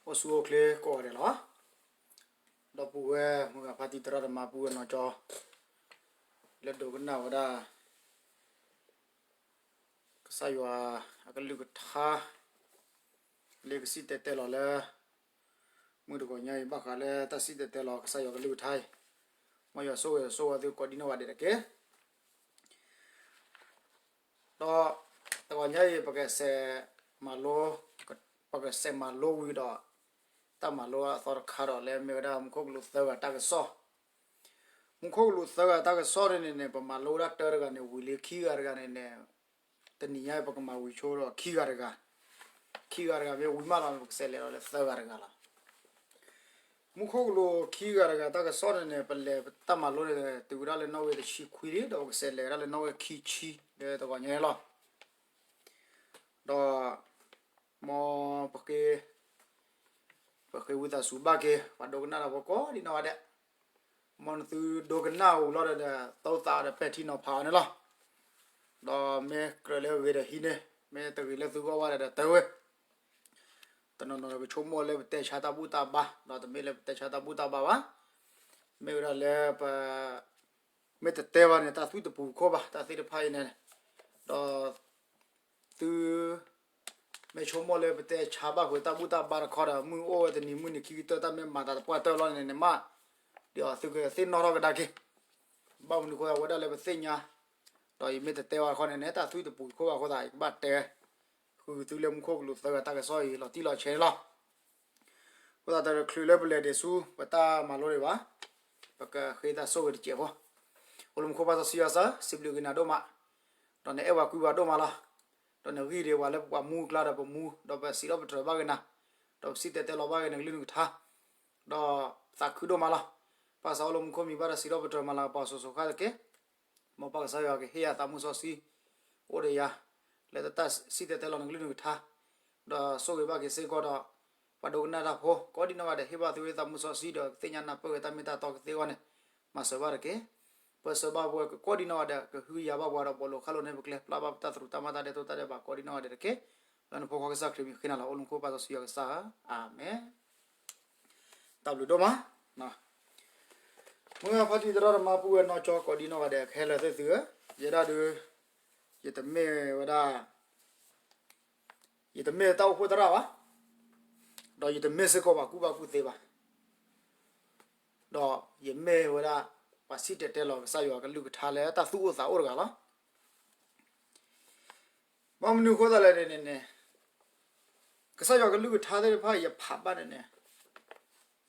အိၣ်ဆူၣ်အိၣ်ချ့ကိးဂၤဒဲးလီၤ. ဒီပုၢ်ဝဲၢ်မုၢ်ဂၤဖါတံၤသရၣ်သမါပုၢ်ဝဲၢ်နီၢ်ကၠီ လၢဒိကနၣ်ဝဲဒၣ် ကစၢ်ယွၤအကလုၢ်ကထါ လၢကစံၣ်တဲၤတဲလီၤလၢ မုၢ်တဂီၤညါအံၤ ဘၣ်ဃးလၢတၢ်စံၣ်တဲၤတဲလီၤကစၢ်ယွၤကလုၢ်ကထါအံၤ မ်ယွၤဆိၣ်ဂ့ၤဆိၣ်ဝါသုကိးဒံနီၢ်ဂၤဒဲးတက့ၢ်. ဒီးတဂီၤညါအံၤ ပကစးမၤလိ, ပကစးမၤလိဝံၤဒီး တၢ်မၤလိအသီတခါဒီးလၢမ့ၢ်ဝဲဒၣ်မူခိၣ်ကလူးသၢဂၤတၢ်ကစီၣ်, မူခိၣ်ကလူးသၢဂၤတၢ်ကစီၣ်န့ၣ်န့ၣ်န့ၣ် ပမၤလိဝဲဒၣ်တၢတဂၤန့ၣ် ဝံၤလံခံဂၤတဂၤန့ၣ်န့ၣ် တနံၤညါအံၤ ပကမၤဝံၤဆိဒီးခံဂၤတဂၤ, ခံဂၤတဂၤမ့ၢ်ဝံၤမးလီၤ ပကစးလဲၤဒီးလၢသၢဂၤတဂၤလီၤ. မူခိၣ်ကလူးခံဂၤတဂၤတၢ်ကစီၣ်န့ၣ်န့ၣ် ပလဲၤတၢ်မၤလိန့ၣ် တုၤဝဲဒၣ်လၢနီၣ်ဂံၢ်တဆံခွံလံ ဒီးပကစးလဲၤဝဲဒၣ်လၢနီၣ်ဂံၢ်ခံဆံလၢတဂီၤညါန့ၣ်လီၤ. ဒီး မ်ပဃ့ ပဃ့ဝံသးစူၤဘၣ်က့ၤ ပှၤဒိကနၣ်တၢ်ဖိကိးဒံနီၢ်ဂၤဒဲး, မ်နသုဒိကနၣ်ဝံၤလီၤဒီး တိသးဒီးပဲာ်ထံနီၤဖးအီၤန့ၣ်လီၤ. ဒီးမ့ၢ်ကြၢးလၢဂ့ၤဒီးဟံးန့ၢ်, မ့ၢ်တဂ့ၤလၢသုဂီၢ်ဘၣ်ဒီးတဲဝဲ, တနီၤနီၤဒီးကဆိကမိၣ်လၢပတဲဆါတၢ်ဘူၣ်တၢ်ဘါ, ဒီးတမ့ၢ်လၢပတဲဆါတၢ်ဘူၣ်တၢ်ဘါဘၣ်, မ့ၢ်ဝဲဒၣ်လၢပ မ့ၢ်တတဲဘၣ်န့ၣ် တၢ်သွံၣ်တပူၤခိၣ်ဘၣ် တၢ်သ့ၣ်တဖၣ်အံၤန့ၣ်, ဒီး သု မ့ၢ်ဆိကမိၣ်လၢပတဲဆါဘၣ်ဃုာ်တၢ်ဘူၣ်တၢ်ဘါတခီဒီး မုၢ်အိၣ်ဝဲတနံၤမုၢ်နံၤခံကတၢၢ် တၢ်မ့ၢ်မၤသးတပှၢ်တၢၢ်လီၤန့ၣ်န့ၣ်မး, ဒီးသုကသ့ၣ်နီၣ်ထီၣ်ကဒါက့ၤ, ဘၣ်မနုၤဃိဝဲဒၣ်လၢပသ့ၣ်ညါ, ဒီးယမ့ၢ်တတဲဘၣ်တခီန့ၣ်န့ၣ် တၢ်သွံၣ်တပူၤတခိၣ်ဘၣ်အဃိသတး ယကဘၣ်တဲ ဃုာ်သုလၢမူခိၣ်ကလူးသၢဂၤတၢ်ကစီၣ်အံၤ လီၤတံၢ်လီၤဆဲးန့ၣ်လီၤ. အဃိသတး တချုးလၢပလဲၤဒံးဆူ ပတၢ်မၤလိဒံးဘၣ်, ပကဃ့တၢ်ဆိၣ်ဂ့ၤတစဲးဖိ, အိၣ်လၢမူခိၣ်ပၢ်စီဆှံယွၤစၢ် စံးဘျုးက့ၤနၤဒိၣ်မး, ဒီးနအဲၣ်ပှၤကွံပှၤဒိၣ်မးလီၤ. ဒီးနဂံၢ်ဒံးပှၤလၢပှၤမူအကျါဒီးပမူ, ဒီးပစံးထီၣ်ပတြၢၤဘၣ်က့ၤနၤ, ဒီးပစံၣ်တဲၤတဲလီၤဘၣ်က့ၤနကလုၢ်နကထါ, ဒီးသးခုဒိၣ်မးလီၤ. ပၢ်စၢ်အိၣ်လၢမူခိၣ်မံၤဘၣ်ဒီးစံးထီၣ်ပတြၢၤမၤလၤကပီၤစိၤစိၤဃၣ်တက့ၢ်. မ်ပၢ်ကစၢ်ယွၤကဟ့ၣ်ယၤသးမုၢ်စီဆှံ အိၣ်ဒီးယၤ လၢတၢ်စံၣ်တဲၤတဲလီၤနကလုၢ်နကထါ, ဒီးဆိၣ်ဂ့ၤဘၣ်က့ၤစ့ၢ်ကီးဒီး ပှၤဒိကနၣ်တၢ်ဖိ ကိးဒံနီၢ်ဂၤဒဲး ဟ့ၣ်ဘၣ်သုဝဲသးမုၢ်စီဆှံဒီး ကသ့ၣ်ညါနၢ်ပၢၢ်က့ၤတၢ်မ့ၢ်တၢ်တီကသ့အဂီၢ်န့ၣ် မၤစၢၤဘၣ်တက့ၢ်. ပၢၢ်ဆၢဘၣ်ပဝဲကိးဒံနီၢ်ဂၤဒဲး ကဟုကယာ်ဘၣ်ပှၤဒီး ဘီလိာ်ဃၣ်လိာ်န့ၢ်ပကျဲ ပျၢ်ဘၣ်ပတၢ်သရူးတၢ်မၤတၢ်ဒဲးတိၢ်တၢ်ဒဲးဘးကိးဒံနီၢ်ဂၤဒဲးတက့ၢ်. လၢနဖိခွါကစၢ်ခရံာ်မံၤဃ့နၤလီၤ အိၣ်လၢမူခိၣ်ပၢ်စီဆှံယွၤကစၢ်ဧၢ, အၤမ့ၣ်. တၢ်ဘျုးဒိၣ်မး, မုၢ်ဂၤဖါတံၤသရၣ်သမါပုၢ်ဝဲၢ်နီၢ်ကၠီကိးဒံနီၢ်ဂၤဒဲး ခဲလၢာ်သ့ၣ်သုဧၢ, ယဲဒၣ်ဒုး ယတမ့ၢ်ဝဲဒၣ် ယတမ့ၢ်တၢ်အိၣ်ဖှိၣ်သရၣ်ဘၣ်, ဒီးယတမ့ၢ်စ့ၢ်ကီးပှၤကူၣ်ဘၣ်ကူၣ်သ့ဘၣ်, ဒီးယမ့ၢ်ဝဲဒၣ် ပှၤစံၣ်တဲၤတဲလီၤကစၢ်ယွၤကလုၢ်ကထါလၢတၢ်သူၣ်အိၣ်သးအိၣ်တဂၤလီၤ. ဘၣ်မနုၤအဃိသတးလဲၣ်န့ၣ်န့ၣ် ကစၢ်ယွၤကလုၢ်ကထါသ့ၣ်တဖၣ် ယဖးဘၣ်န့ၣ်န့ၣ်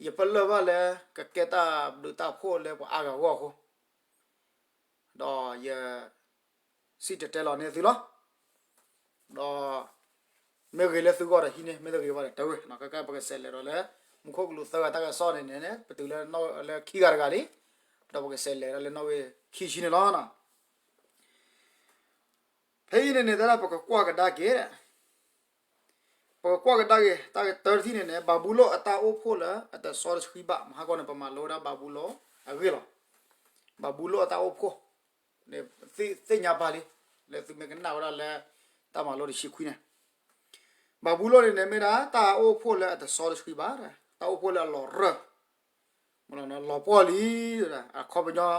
ယပလၢၢ်ဘၣ်လၢ ကကဲတၢ်ဘျုးတၢ်ဖှိၣ်လၢပှၤအါဂၤအဂီၢ်အဃိ ဒီးယ စံၣ်တဲၤတဲလီၤန့ၢ်သုလီၤ. ဒီး မ့ၢ်ဂ့ၤလၢသုဂီၢ်ဒီးဟံးန့ၢ်, မ့ၢ်တဂ့ၤဘၣ်ဒီးတဲဝဲ, ခဲကနံၣ်ပကစးလဲၤဒီးလၢ မူခိၣ်ကလူးသၢဂၤတၢ်ကစီၣ်န့ၣ်န့ၣ် ပတုၤလၢ လၢခံဂၤတဂၤလံ, ဒီးပကစးလဲၤဒီးလၢနီၣ်ဂံၢ်ခံဆံန့ၣ်လီၤ. ဖဲအံၤန့ၣ်န့ၣ် တၢ်ပကကွၢ်ကဒါက့ၤ ပကကွၢ်ကဒါက့ၤ တၢ်ကတၢတထံၣ်န့ၣ်န့ၣ် ဘၤဘူလိၣ်အတၢ်အိၣ်ဖှိၣ်လၢအတစီတဆှံဘၣ်, မဟါကီန့ၣ် ပမၤလိဝဲဒၣ်ဘၤဘူလိၣ်အဂ့ၢ်လီၤ. ဘၤဘူလိၣ်အတၢ်အိၣ်ဖှိၣ်န့ၣ် သ့ၣ်ညါပၢ်လံ, လၢသုမ့ၢ်ကနၣ်ဝဲဒၣ်လၢ တၢ်မၤလိတဆံခွံန့ၣ်, ဘၤဘူလိၣ်န့ၣ်န့ၣ် မ့ၢ်ဒၣ်တၢ်အိၣ်ဖှိၣ်လၢအတစီတဆှံဘၣ်, တၢ်အိၣ်ဖှိၣ်လၢအလီၤရၢၢ် လီၤပှီၢ်လံ, အခီပညီ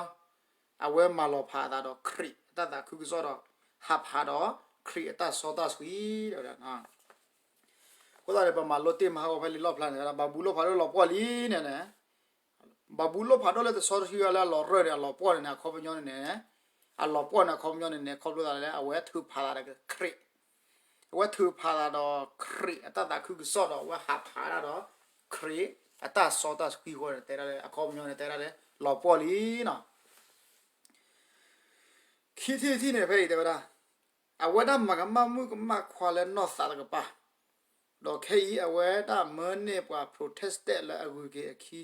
အဝဲမၤလီၤဖးအသးဒီးခရံာ်အတၢ်သးခုကစီၣ်ဒီး ဟးဖးဒီးခရံာ်အတၢ်စီတၢ်ဆှံ တဲဝဲဒၣ်. အဃိသတးန့ၣ် ပမၤလိတ့ၢ်မဟါဂီၤဖဲလံာ်လီၣ်ဖျါန့ၣ် ဘၤဘူလိၣ်ဖးဒိၣ်လီၤပှီၢ်လံန့ၣ်န့ၣ်, ဘၤဘူလိၣ်ဖးဒိၣ်လၢတစီတဆှံလၢအလီၤရၢၢ်န့ၣ် အလီၤပှီၢ်န့ၣ်န့ၣ် အခီပညီန့ၣ်န့ၣ်, အလီၤပှီၢ်န့ၣ် အခီပညီန့ၣ်န့ၣ် ခီဖျိသးလၢအဝဲထုးဖးသးဒီးခရံာ် အဝဲထုးဖးသးဒီးခရံာ်အတၢ်သးခုကစီၣ်ဒီး အဝဲဟးဖးဒၣ်ဒီးခရံာ်အတၢ်စီတၢ်ဆှံအဃိန့ၣ် တဲဒၣ်လၢ အခီပညီန့ၣ် တဲဒၣ်လၢ လီၤပှီၢ်လံနီၤ. ခံထံၣ်တထံၣ်န့ၣ် ဖဲအံၤတဲဝဲဒၣ် အဝဲဒၣ်မၤကမၣ်မုၣ်ကမၣ်ခွါလၢနီၢ်သးတကပၤ, ဒီးခဲအံၤ အဝဲဒၣ်မၢန့ၢ်ပှၤ Protestant လၢအဂုၤက့ၤအခံ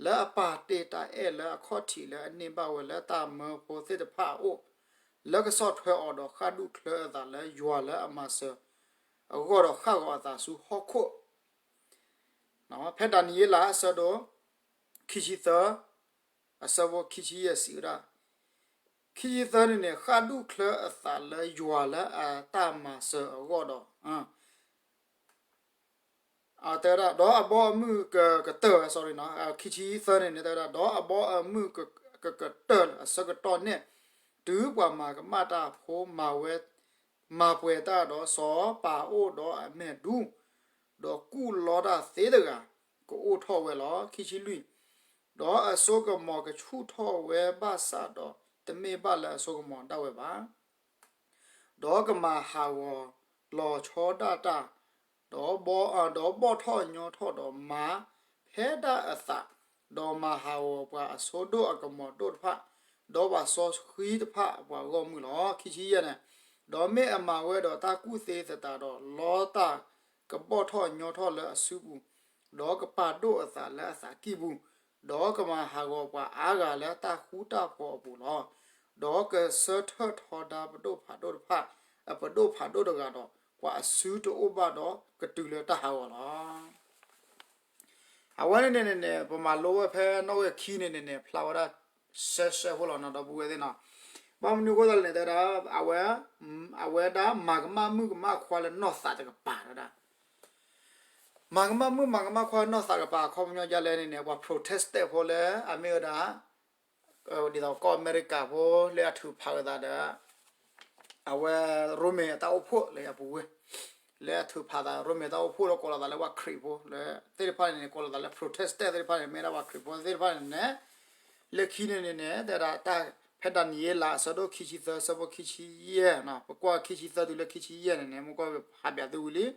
လၢအပာ်တ့ၢ်တၢ်အဲၣ်လၢအခီၣ်ထံးလၢအန့ၢ်ဘၣ်ဝဲလၢတၢ်မၢဖိသ့ၣ်တဖၣ်အအိၣ်, လၢကဆီၣ်ထွဲအီၤဒီးဃၣ်ဒူၣ်ချၢအသးလၢယွၤလၢအမၤစၢၤအဂီၢ်ဒီးဃၣ်ဂီၤအသးဆူဟီၣ်ခိၣ် ဖဲဒၤနံးယ့လးအဆၢဒိၣ် ခံဆံသၢ အဆၢဖိခံဆံယဲၢ်စံးဝဲဒၣ်, ခံဆံသၢန့ၣ်န့ၣ် ဃၣ်ဒူၣ်ချၢအသးလၢယွၤလၢအတၢ်မၤစၢၤအဂီၢ်ဒီး တဲဝဲဒၣ် ဒီးအဘီအမုၢ်ကကတၢၢ်, sorry နီၤ, ခံဆံသၢန့ၣ်န့ၣ် တဲဝဲဒၣ် ဒီးအဘီအမုၢ်ကကတၢၢ်အဆၢကတီၢ်န့ၣ်, တုၤပှၤမၤကမၣ်တၢ်ဖိ မၤဝဲ, မၤပှဲၤတၢ်ဒီး စီၤပၤအိၣ်ဒီးအမဲာ်ဒူ, ဒီးကူၣ်လီတၢ်သ့တဂၤ ကအိၣ်ထီၣ်ဝဲလီၤ. ခံဆံလွံၢ်, ဒီးအစိကမီၤကဆူၣ်ထီၣ်ဝဲဘၣ်ဆၣ်ဒီး တမ့ၢ်ဘၣ်လၢအစိကမီၤဒၣ်ဝဲဘၣ် ဒီးကမၤဟးဂီၤလီၤဆီဒၣ်တၢ်, ဒီးဘီ, ဒီးဘီၣ်ထီၣ်ညီထီၣ်ဒီးမၤဖဲဒၣ်အသး, ဒီးမၤဟးဂီၤပှၤအစိဒိၣ်အကမီၤဒိၣ်တဖၣ်, ဒီးပှၤစီဆှံတဖၣ်အပှၤဂီၢ်မုၢ်လီၤ. ခံဆံယဲၢ်န့ၣ်, ဒီးမ့ၢ်အမၤဝဲဒီးတၢ်ကူၣ်သ့သတးဒီး လီတၢ်ကဘီၣ်ထီၣ်ညီထီၣ်လၢအစုပူၤ, ဒီးကပာ်ဒိၣ်အသးလၢအသးကံၢ်ပူၤ, ဒီးကမၤဟးဂီၤပှၤအါဂၤလၢတၢ်ဃူတၢ်ဖိးအပူၤလီၤ. ဒီးကဆၢထၢၣ်ထီဒါပဒိၣ်ဖးဒိၣ်တဖၣ်, အပဒိၣ်ဖးဒိၣ်တဂၤဒီး ပှၤအစုတအိၣ်ဘၣ်ဒီးကတုၤလၢတၢ်ဟးဂီၤလီၤ. အဝဲန့ၣ်န့ၣ်န့ၣ်န့ၣ် ပမၤလိဝဲဖဲနီၣ်ဂံၢ်ခံန့ၣ်န့ၣ်န့ၣ် ဖျါဝဲဒၣ်စဲစဲဖိလီၤနီၤ ဒီပုၢ်ဝဲၢ်သ့ၣ်နီၤ. ဘၣ်မနုၤအဃိသတးလဲၣ်န့ၣ် တဲဝဲဒၣ် အဝဲ, အဝဲဒၣ်မၤကမၣ်မုၣ်ကမၣ်ခွါလၢနီၢ်သးတကပၤဝဲဒၣ် မၤကမၣ်မုၣ်မၤကမၣ်ခွါနီၢ်သးကပၤအခီပညီဒ်လဲၣ်န့ၣ်န့ၣ် ပှၤ protestant ဖိလၢအမ့ၢ်ဝဲဒၣ် ဒ်သိးကီၢ်အမဲရကၤဖိလၢအထုးဖးက့ၤသးဒီး အဝဲ ရိမ့ၤအတၢ်အိၣ်ဖှိၣ်လၢအပူၤဝဲ, လၢအထုးဖးသး ရိမ့ၤတၢ်အိၣ်ဖှိၣ်လၢကိးလီၤသးလၢပှၤခရံာ်ဖိလၢသ့ၣ်တဖၣ်န့ၣ်န့ၣ် ကိးလီၤသးလၢ protestant သ့ၣ်တဖၣ်န့ၣ် မ့ၢ်ဒၣ်ပှၤခရံာ်ဖိသ့ၣ်တဖၣ်န့ၣ်န့ၣ်, လၢခံန့ၣ်န့ၣ်န့ၣ် တဲဒၣ်တၢ်ဖဲဒၤနံးယ့လး အဆၢဒိၣ်ခံဆံသၢ အဆၢဖိခံဆံယဲၢ်နီၤ, ပကွၢ်ခံဆံသၢတုၤလၢခံဆံယဲၢ်န့ၣ်န့ၣ် မ့ၢ်ကွၢ်ဟးဘၣ်သုဝံၤလံ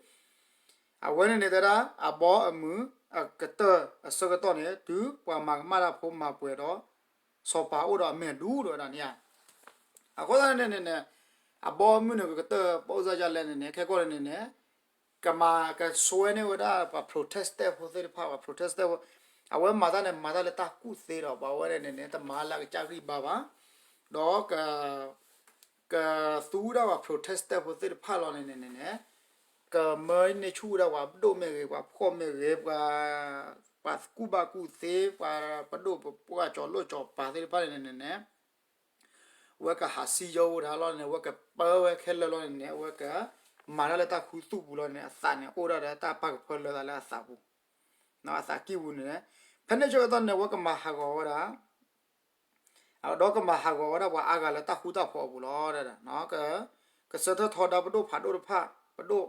အဝဲန့ၣ်န့ၣ်တဲဒၣ် အဘီအမုၢ်အကတၢၢ်အဆၢကတီၢ်န့ၣ် တုၤပှၤမၤကမၣ်တၢ်ဖိမၤပှဲၤဒီး စီၤပၤအိၣ်ဒီးအမဲာ်ဒူဒီးဝဲဒၣ်န့ၣ်ဧါ. အဃိသတးန့ၣ်န့ၣ်န့ၣ် အဘီအမုၢ်န့ၣ်ကကတၢၢ်ပိၣ်စၢ်ယါလဲၣ်န့ၣ်န့ၣ် ခဲကီၢ်န့ၣ်န့ၣ်န့ၣ် ကမၤကဆှဲန့ၢ်ဝဲဒၣ်ပှၤ protestant ဖိသ့ၣ်တဖၣ် ပှၤ protestant ဖိ အဝဲမၤတၢ်န့ၣ် မၤတၢ်လၢတၢ်ကူၣ်သ့ဒီး ပှၤဝဲန့ၣ်န့ၣ်န့ၣ် တမၤလၢအကစၢ်ဂံၢ်ဘါဘၣ် ဒီး ကသူဝဲဒၣ်ပှၤ protestant ဖိသ့ၣ်တဖၣ်လီၤန့ၣ်န့ၣ်န့ၣ်န့ၣ် ကမၢန့ၢ်ဆူၣ်ဝဲဒၣ်ပှၤဒိၣ်မ့ၢ်ဂ့ၤ ပှၤဖှီၣ်မ့ၢ်ဂ့ၤ ပှၤ ပှၤကူၣ်ဘၣ်ကူၣ်သ့ ပှၤပဒိၣ်ပပှၢ်ကၠီၤလိၣ်ကၠီၤပၤသ့ၣ်တဖၣ်န့ၣ်န့ၣ်န့ၣ် အဝဲကဟးစံယိဝဲဒၣ်လီၤန့ၣ် အဝဲကပၢဝဲခဲလၢာ်လီၤန့ၣ်န့ၣ် အဝဲကမၤတၢ်လၢတၢ်ခူသူၣ်ပူၤလီၤန့ၣ် အသးန့ၣ်အိၣ်ဒၣ်ဒီးတၢ်ပာ်ကဖၢလၢသးလၢအသးပူၤ အသးကံၢ်ပူၤန့ၣ်န့ၣ် ဖဲန့ၣ်ဆၢကတီၢ်န့ၣ် အဝဲကမၤဟးဂီၤဝဲဒၣ် ဒီးကမၤဟးဂီၤဝဲဒၣ်ပှၤအါဂၤလၢတၢ်ဃူတၢ်ဖိးအပူၤလီၤ. ကဆၢထၢၣ်ထီဒါပဒိၣ်ဖးဒိၣ်တဖၣ် ပဒိၣ်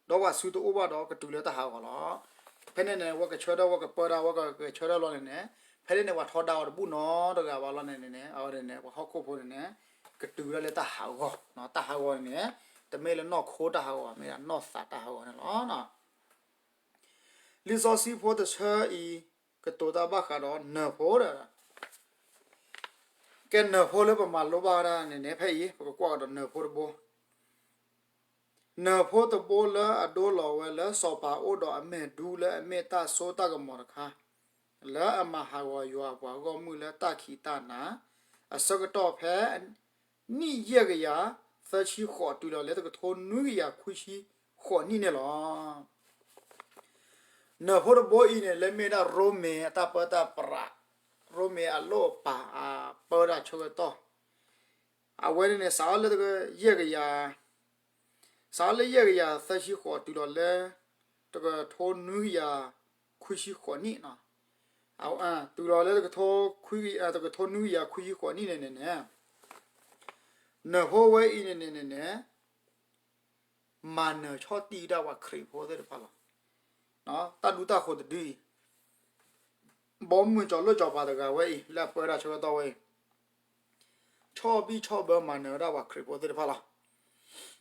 ဒီးပှၤစုတအိၣ်ဘၣ်ဒီးကတုၤလၢတၢ်ဟးဂီၤလီၤ. ဖဲန့ၣ်န့ၣ် အဝဲကဆၢထၢၣ် အဝဲကပၢတၢ် အဝဲကဆၢထၢၣ်လီၤန့ၣ်န့ၣ် ဖဲန့ၣ်န့ၣ်ပှၤထီဒါအီၤတဘူၣ်နီတဂၤဘၣ်လီၤန့ၣ်န့ၣ် အဝဲန့ၣ်န့ၣ် ပှၤဟီၣ်ခိၣ်ဖိန့ၣ်န့ၣ် ကတုၤဝဲဒၣ်လၢတၢ်ဟးဂီၤ တၢ်ဟးဂီၤန့ၣ်န့ၣ် တမ့ၢ်လၢနီၢ်ခိတၢ်ဟးဂီၤ မ့ၢ်ဒၣ်နီၢ်သးတၢ်ဟးဂီၤန့ၣ်လီၤ. လံာ်စီဆှံဖိတဆၢအံၤ ကတိၤတၢ်ဘၣ်ဃးဒီးနၢၤဖိဒီး ကဲနၢၤဖိလၢပမၤလိဘၣ်ဝဲဒၣ်န့ၣ်န့ၣ် ဖဲအံၤ ပကကွၢ်ကဒီးနၢၤဖိတဘိ နၢၤဖိတဘိလၢအဒိလီၤဝဲလၢစီၤပၤအိၣ်ဒီးအမဲာ်ဒူလၢအမ့ၢ်တၢ်စိတၢ်ကမီၤတခါ လၢအမၤဟးဂီၤယွၤအပှၤဂီၢ်မုၢ်လၢတၢ်ခံးတၢ်နၤ အဆၢကတီၢ်ဖဲ နံၣ်ယဲၢ်ကယၤသၢဆံဃိးတုၤလီၤလၢတကထိနွံကယၤခွံဆံဃိးနံၣ်န့ၣ်လီၤ. နၢၤဖိတဘိအံၤန့ၣ် လၢမ့ၢ်ဒၣ်ရိမ့ၤအတၢ်ပၢတၢ်ပြး ရိမ့ၤအလိၣ်အပာ်အပၢတၢ်ဆၢကတီၢ် အဝဲန့ၣ်န့ၣ် စးထီၣ်လၢယဲၢ်ကယၤ စးထီၣ်လၢယဲၢ်ကယၤသၢဆံဃိးတုၤလီၤလၢ တကထိနွံကယၤခွံဆံဃိးနံၣ် တုၤလီၤလၢ တကထိနွံကယၤခွံဆံဃိးနံၣ်န့ၣ်န့ၣ်န့ၣ် နၢၤဖိဝဲအံၤန့ၣ်န့ၣ်န့ၣ်န့ၣ် မၤနၢၤဆီၣ်တံၢ်ဒၣ်ပှၤခရံာ်ဖိသ့ၣ်တဖၣ်လီၤ. တၢ်ဒူတၢ်ဃိၤတဒုအံၤ ဘီမုၢ်ကၠီၤလိၣ်ကၠီၤပၤတဂၤဝဲအံၤ လၢအပၢတၢ်ဆၢကတီၢ်ဝဲအံၤ ဆီၣ်ဘံၣ်ဆီၣ်ဘၢမၤနၢၤဝဲဒၣ်ပှၤခရံာ်ဖိသ့ၣ်တဖၣ်လီၤ.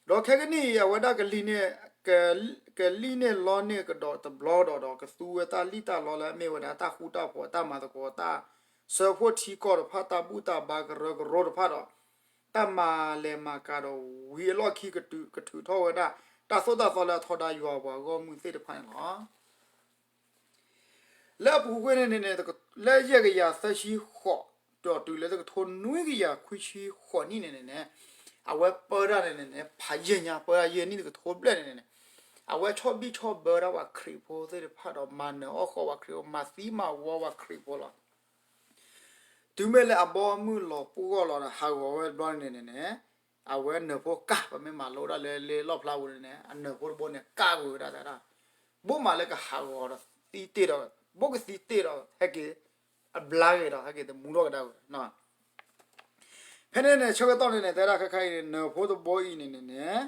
ဒီးခဲကနံၣ်အံၤ အဝဲဒၣ်ကလံၣ်န့ၢ် ကလံၣ်န့ၢ်လီန့ၢ်ကဒီးတဘျီဒီး ဒီးကသူဝဲတၢ်လံၣ်တၢ်လီလၢအမ့ၢ်ဝဲဒၣ်တၢ်ဃူတၢ်ဖိး တၢ်မၤသကိး တၢ်ဆၢဖှိၣ်ထံကီၢ်တဖၣ် တၢ်ဘူၣ်တၢ်ဘါကရၢကရိတဖၣ်ဒီး တၢ်မၤလဲၤမၤကၤဒီးဝံၤအလီၢ်ခံ ကထုးထီၣ်ဝဲဒၣ် တၢ်သိၣ်တၢ်သီလၢအထီဒါယွၤပှၤဂီၢ်မုၢ်သ့ၣ်တဖၣ်န့ၣ်လီၤ. လၢအပူၤကွံာ်န့ၣ်န့ၣ်န့ၣ် လၢယဲၢ်ကယၤသၢဆံဃိး ဒီးတုၤလၢတကထိနွံကယၤခွံဆံဃိးနံၣ်န့ၣ်န့ၣ်န့ၣ် အဝဲပၢတၢ်န့ၣ်န့ၣ်န့ၣ် ဖးယဲၢ်ညါ ပၢတၢ်ယဲၢ်နံၣ်တကထိဘျဲၣ်န့ၣ်န့ၣ်န့ၣ် အဝဲဆီၣ်ဘံၣ်ဆီၣ်ဘၢဒၣ်ပှၤခရံာ်ဖိသ့ၣ်တဖၣ်ဒီး မၤနၢၤအီၣ်ဃီပှၤခရံာ်ဖိ မၤသံမၤဝီပှၤခရံာ်ဖိလီၤ. တုၤမ့ၢ်လၢအဘီအမုၢ်လီၤပှီၢ်လီၤဒီး ဟးဂီၤဝဲတဘျီန့ၣ်န့ၣ်န့ၣ် အဝဲနၢၤဖိကၢ် ပမ့ၢ်မၤလိဒၣ်လၢလၢလီၣ်ဖျါပူၤန့ၣ်န့ၣ် အနၢၤဖိတဘိန့ၣ် ကၢ်ကွံာ်ဝဲဒၣ်တၢ်ဒၣ် ဘိးမးလၢကဟးဂီၤဒီးသံတ့ၢ်ဒီး ဘိးကသံတ့ၢ်ဒီး ဟဲက့ၤအဘျါက့ၤဒီး ဟဲက့ၤတမူထီၣ်ကဒါဝဲ ဖဲန့ၣ်န့ၣ် ဆၢကတီၢ်န့ၣ်န့ၣ် တဲဝဲဒၣ်ခဲခါအံၤန့ၣ် နၢၤဖိတဘိအံၤန့ၣ်န့ၣ်န့ၣ်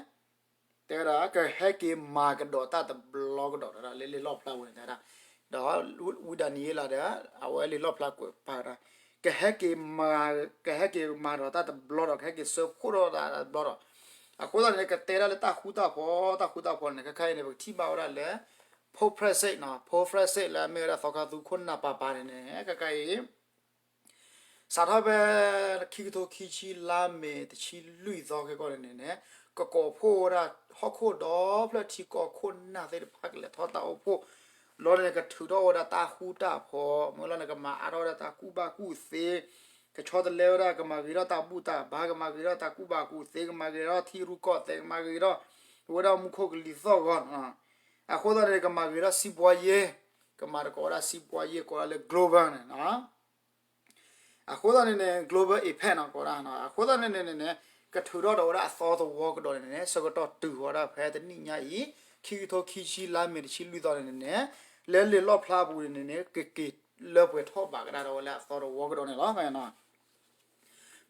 တဲဝဲဒၣ် ကဟဲက့ၤမၤကဒီးတၢ်တဘျီကဒီး တဲဝဲဒၣ်လၢလံာ်လီၣ်ဖျါဝဲန့ၣ် တဲဝဲဒၣ် ဒီးဝံဒၤနံးယ့လးဒီး အဝဲလံာ်လီၣ်ဖျါကွဲးပာ်ဝဲဒၣ် ကဟဲက့ၤမၤ ကဟဲက့ၤမၤဒီးတၢ်တဘျီဒီး ကဟဲက့ၤဆၢဖှိၣ်ထီၣ်တၢ်တဘျီဒီး အဃိသတးန့ၣ် ကတဲဒၣ်လၢတၢ်ဃူတၢ်ဖိး တၢ်ဃူတၢ်ဖိးန့ၣ် ခဲခါအံၤန့ၣ် ပကထံၣ်ဘၣ်ဝဲဒၣ်လၢ Pope Francis နီၤ Pope Francis လၢအမ့ၢ်ဝဲဒၣ်သီခါသူခိၣ်နၢ်ပၤပၤန့ၣ်န့ၣ် ခဲခါအံၤ စးထီၣ်ဖဲ ခံကထိခံဆံလါမ့ၤတဆံလွံၢ်သီခဲကီၢ်န့ၣ်န့ၣ်န့ၣ် ကကိးဖှိၣ်ဝဲဒၣ်ဟီၣ်ခိၣ်ဒီဖျၢၣ်ထံကီၢ်ခိၣ်နၢ်သ့ၣ်တဖၣ်ကလဲၤထီၣ်တၢ်အိၣ်ဖှိၣ် လီၤန့ၣ် ကထုးထီၣ်ဝဲဒၣ်တၢ်ဃူတၢ်ဖိး မ့ၢ်လီၤန့ၣ် ကမၤအါထီၣ်ဝဲဒၣ်တၢ်ကူၣ်ဘၣ်ကူၣ်သ့ ကဆီတလဲဝဲဒၣ် ကမၤဂ့ၤထီၣ်တၢ်ဘူၣ်တၢ်ဘါ ကမၤဂ့ၤထီၣ်တၢ်ကူၣ်ဘၣ်ကူၣ်သ့ ကမၤဂ့ၤထီၣ်ထံရူၢ်ကီၢ်သဲး ကမၤဂ့ၤထီၣ် ဝဲဒၣ်မူခိၣ်ကလံၤသီၣ်ဂီၤ အဃိသတးန့ၣ် ကမၤဂ့ၤထီၣ်စံးပှၤယ့ ကမၤတကိးဝဲဒၣ်စံးပှၤယ့ ကိးဒၣ်လၢ global န့ၣ် အဃိသတးန့ၣ်န့ၣ် global impact နီၤ ကိးဒၣ် အဃိသတးန့ၣ်န့ၣ်န့ၣ် ကထုးထီၣ်ဒီးဝဲဒၣ်အသီတဝီကဒီးန့ၣ်န့ၣ် ဆၢကတီၢ်တုၤဃီၤဒၣ်ဖဲတနံၣ်ညါအံၤ ခံကထိခံဆံလါမ့ၤတဆံလွံၢ်သီန့ၣ်န့ၣ် လၢလံာ်လီၣ်ဖျါအပူၤန့ၣ်န့ၣ် ကက့ၤလၢပှဲၤထီၣ်ဘးကဒါဒီးဝဲလၢအသီတဝီကဒီးန့ၣ်လီၤ.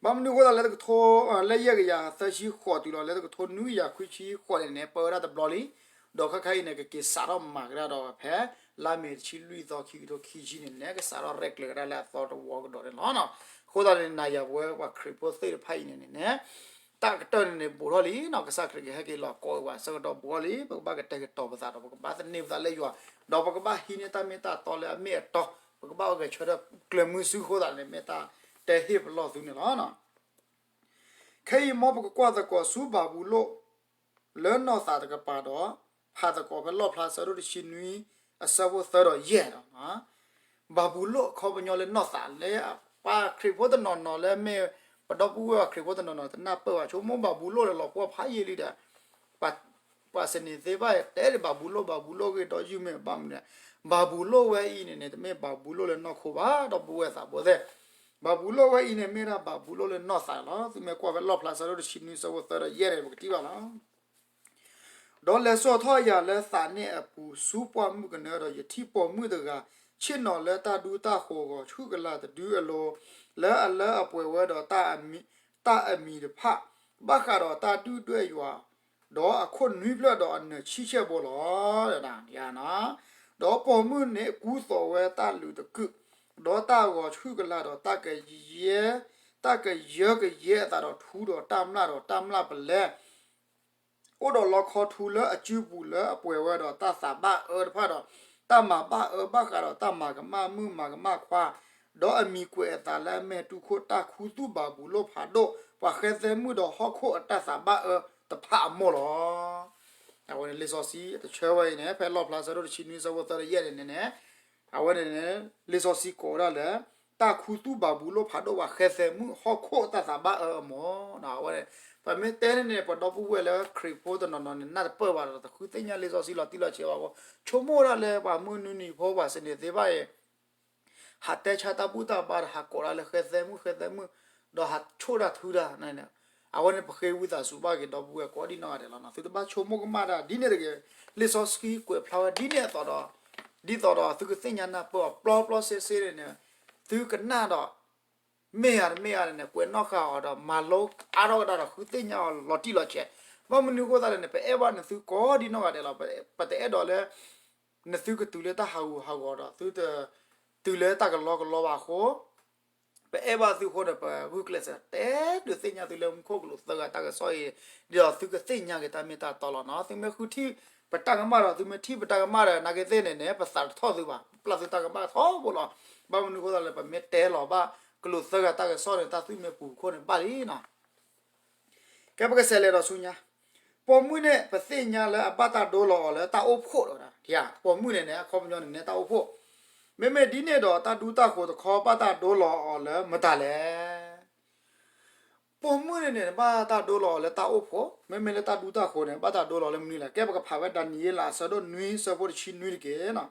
ဘၣ်မနုၤအဃိသတးလၢတကထိ လၢယဲၢ်ကယၤသၢဆံဃိးတုၤလီၤ လၢတကထိနွံကယၤခွံဆံဃိးန့ၣ်န့ၣ် ပၢဝဲဒၣ်တဘျီလံ, ဒီးခဲခါအံၤန့ၣ် ကက့ၤစးထီၣ်မၤကဒါဒီးဖဲ လါမ့ၤတဆံလွံၢ်သီ ခံကထိခံဆံန့ၣ်န့ၣ် ကစးထီၣ်ရဲၣ်ကျဲၤကဒါလၢအသီတဝီကဒီးန့ၣ်လီၤ. အဃိသတးန့ၣ် နၤယၤပဝဲပှၤခရံာ်ဖိသ့ၣ်တဖၣ်အံၤန့ၣ်န့ၣ် တၢ်ကတၢၢ်န့ၣ်န့ၣ် ဘူးထီၣ်လံနီၤ, ကစၢ်ခရံာ်ကဟဲက့ၤလီၤကိးဝဲဆၢကတီၢ်ဘူးထီၣ်လံ, ပကဘၣ်ကတဲာ်ကတီၤပသးဒီး ပကဘၣ်သန့ၤပသးလၢယွၤ, ဒီးပကဘၣ်ဟံးန့ၢ်တၢ်မ့ၢ်တၢ်တီလၢအမ့ၢ်အတီ, ပကဘၣ်အိၣ်ဂဲၤဆၢထၢၣ်ကျၢၤမုဆူအဃိသတးန့ၣ် မ့ၢ်တၢ်တဲဟ့ၣ်ပလီၢ်သုန့ၣ်လီၤ. ခဲအံၤမ်ပကကွၢ်သကိးဆူဘၤဘူလိၣ် လၢနီၢ်သးတကပၤဒီး ဖးသကိးဖဲလီၣ်ဖျါဆၢဒိၣ်တဆံနွံ အဆၢဖိသၢဒီးယဲၢ်ဒီး ဘၤဘူလိၣ်အခီပညီလၢနီၢ်သးလၢ ပှၤခရံာ်ဖိတနီၤနီၤလၢမ့ၢ် ပဒီပုၢ်ဝဲၢ်ပှၤခရံာ်ဖိတနီၤနီၤတနၢ်ပၢၢ်ဘၣ် ဆိကမိၣ်ဘၤဘူလိၣ်ဒီးလီၤပှီၢ်ဖးယံာ်လံဒီး ပှၤစနံးသ့ဘၣ်တဲဒံးဘၤဘူလိၣ် ဘၤဘူလိၣ်ဂ့ၢ်ဒီးယုၢ်မ့ၢ်ဘၣ်မနုၤလဲၣ်, ဘၤဘူလိၣ်ဝဲအံၤန့ၣ်န့ၣ် တမ့ၢ်ဘၤဘူလိၣ်လၢနီၢ်ခိဘၣ် ဒီပုၢ်ဝဲၢ်သးဘိသ့ၣ်, ဘၤဘူလိၣ်ဝဲအံၤန့ၣ် မ့ၢ်ဒၣ်ဘၤဘူလိၣ်လၢနီၢ်သးလီၤ. သုမ့ၢ်ကွၢ်ဖဲလီၣ်ဖျါဆၢဒိၣ်တဆံနွံဆၢဖိသၢဒီးယဲၢ်န့ၣ် ပကထံၣ်ဘၣ်လီၤ. ဒီးလဲၤစိာ်ထီၣ်ယၤလၢသးန့ၣ်အပူၤဆူပှၢ်မုၢ်ကနၢဒီး ယထံၣ်ပိာ်မုၣ်တဂၤ ဆ့ၣ်နီၤလၢတၢ်ဒူတၢ်ဃိးဂီၤဆူၣ်ကလာ်တဒုအလိၤ, လၢအလၢအပှဲၤဝဲဒီးတၢ်အမံၤတဖၣ်, ဘၣ်ဃးဒီးတၢ်ဒုၣ်ဒွဲၣ်ယွၤ, ဒီးအခိၣ်နွံဖျၢၣ်ဒီးအနၢၤဆံဆဲၣ်ဘိလီၤ. ဒီးပိာ်မုၣ်န့ၣ်ကူသိးဝဲတၢ်လုးတကုာ်, ဒီးတၢ်ဂီၤဆူၣ်ကလာ်ဒီးတၢ်ကယဲ တၢ်ကယၢကယဲအသးဒီးထူဒီးတၢ်မျၢ်ဒီးတၢ်မျၢ်ပလဲ အိၣ်ဒီးလီခီထူလၢအစုပူၤလၢအပှဲၤဝဲဒီးတၢ်သးဘၣ်အၢတဖၣ်ဒီး တၢ်မၤဘၣ်အၢဘၣ်ဃးဒီးတၢ်မၤကမၣ်မုၣ်မၤကမၣ်ခွါ, ဒီးအမံၤကွဲးအသးလၢအမ့ၢ်တူၢ်ခိၣ်တၢ်ခူသူၣ်ဘၤဘူၤလိၣ်ဖးဒိၣ် ပှၤဃဲသဲမုၣ်ဒီးဟီၣ်ခိၣ်အတၢ်သးဘၣ်အၢတဖၣ်အမိၢ်လီၤ. အဝဲန့ၣ်လံာ်စီဆှံအတဆၢဝဲအံၤန့ၣ် ဖဲလီၣ်ဖျါဆၢဒိၣ်တဆံနွံဆၢဖိသၢဒီးယဲၢ်န့ၣ်န့ၣ် အဝဲန့ၣ်န့ၣ် လံာ်စီဆှံကိးဝဲဒၣ်လၢ တၢ်ခူသူၣ်ဘၤဘူၤလိၣ်ဖးဒိၣ်ပှၤဃဲသဲမုၣ်ဟီၣ်ခိၣ်တၢ်သးဘၣ်အၢအမိၢ်, အဝဲန့ၣ် ပမ့ၢ်တဲန့ၣ်န့ၣ် ပဒီပုၢ်ဝဲၢ်လၢခရံာ်ဖိတနီၤနီၤန့ၣ် နၢ်တပၢၢ်ဘၣ်ဒီး တဃုသ့ၣ်ညါလံာ်စီဆှံလီၤတံၢ်လီၤဆဲးဘၣ်အဃိ ဆိကမိၣ်ဒၣ်လၢပှၤမုၢ်နွံနံၤဖိပှၤစနေသ့ၣ်တဖၣ်အံၤ ဟးတဲဆါတၢ်ဘူၣ်တၢ်ဘါဒီး ဟးကိးတၢ်လၢဃဲသဲမုၣ်ဃဲသဲမုၣ်, ဒီးဟးဆိၣ်တၢ်ထုတၢ်န့ၣ်, အဝဲန့ၣ်ပဃ့ဝံသးစူၤဘၣ်က့ၤဒီပုၢ်ဝဲၢ်ကိးဒံနီၢ်ဂၤဒဲးလီၤနီၤ. သုတဘၣ်ဆိကမိၣ်ကမၣ်တၢ်ဒ်န့ၣ်တဂ့ၤ, လံာ်စီဆှံကွဲးဖျါဝဲဒ်န့ၣ်အသိးဒီး, ဒ်သိးဒီးသုကသ့ၣ်ညါနၢ်ပၢၢ်အီၤပျီပျီစ့စ့န့ၣ်, သုကနၣ်ဒီး မ့ၢ်ဧါတမ့ၢ်ဧါန့ၣ် ကွဲးနီၣ်ဃာ်အီၤဒီး မၤလိအါထီၣ်ဝဲဒၣ်ဒီး ဃုသ့ၣ်ညါအီၤလီၤတံၢ်လီၤဆဲး, ဘၣ်မနုၤအဃိသတးလဲၣ်န့ၣ် ပအဲၣ်ဘၣ်နသုကိးဒံနီၢ်ဂၤဒဲးလီၤ. ပတအဲၣ်ဒိးလၢ နသုကတုၤလၢတၢ်ဟးဂူာ်ဟးဂီၤဒီး သုတတုၤလၢတၢ်ကလီကလီဘၣ်အဃိ, ပအဲၣ်ဘၣ်သုအဃိဒီး ပဂုာ်ကျဲးစၢး တဲဒုးသ့ၣ်ညါသုလၢမူခိၣ်ကလူးသၢဂၤတၢ်ကစီၣ်အံၤ, ဒ်သိးသုကသ့ၣ်ညါက့ၤတၢ်မ့ၢ်တၢ်တီလီၤနီၤ. သုမ့ၢ်ဃုထံၣ်ပတၢ်ကမၣ်ဒီး သုမ့ၢ်ထံၣ်ပတၢ်ကမၣ်ဒီး နာ်က့သ့ၣ်န့ၣ်န့ၣ် ပသးတထီၣ်သုဘၣ်, ပပျၢ်သုတၢ်ကမၣ်ထီဘိလီၤ. ဘၣ်မနုၤအဃိသတးလဲၣ် ပမ့ၢ်တဲလီၤဘၣ်ကလူးသၢဂၤတၢ်ကစီၣ်န့ၣ် တၢ်သူၣ်မံပူၤခိၣ်န့ၣ်ဘၣ်လံနီၤ. ကဲ ပကစးလဲၤဒီးဆူညါ, ပိာ်မုၣ်န့ၣ် ပသ့ၣ်ညါလၢအဘၣ်တၢ်ဒိလီၤအီၤလၢတၢ်အိၣ်ဖှိၣ်ဒီး, ပိာ်မုၣ်န့ၣ်န့ၣ် အခီပညီန့ၣ်န့ၣ် တၢ်အိၣ်ဖှိၣ်, မ့မ့ၢ်ဒ်န့ၣ်ဒီး တၢ်ဒူတၢ်ဃိးတခီ ဘၣ်တၢ်ဒိလီၤအီၤလၢမတၤလဲၣ်. ပိာ်မုၣ်န့ၣ်န့ၣ် ဘၣ်တၢ်ဒိလီၤအီၤလၢတၢ်အိၣ်ဖှိၣ်, မ့မ့ၢ်လၢတၢ်ဒူတၢ်ဃိးန့ၣ် ဘၣ်တၢ်ဒိလီၤလၢမနုၤလဲၣ်. ကဲ ပကဖးဝဲဒၤနံးယ့လးအဆၢဒိၣ်နွံဆၢဖိတဆံနွံတက့ၢ်နီၤ.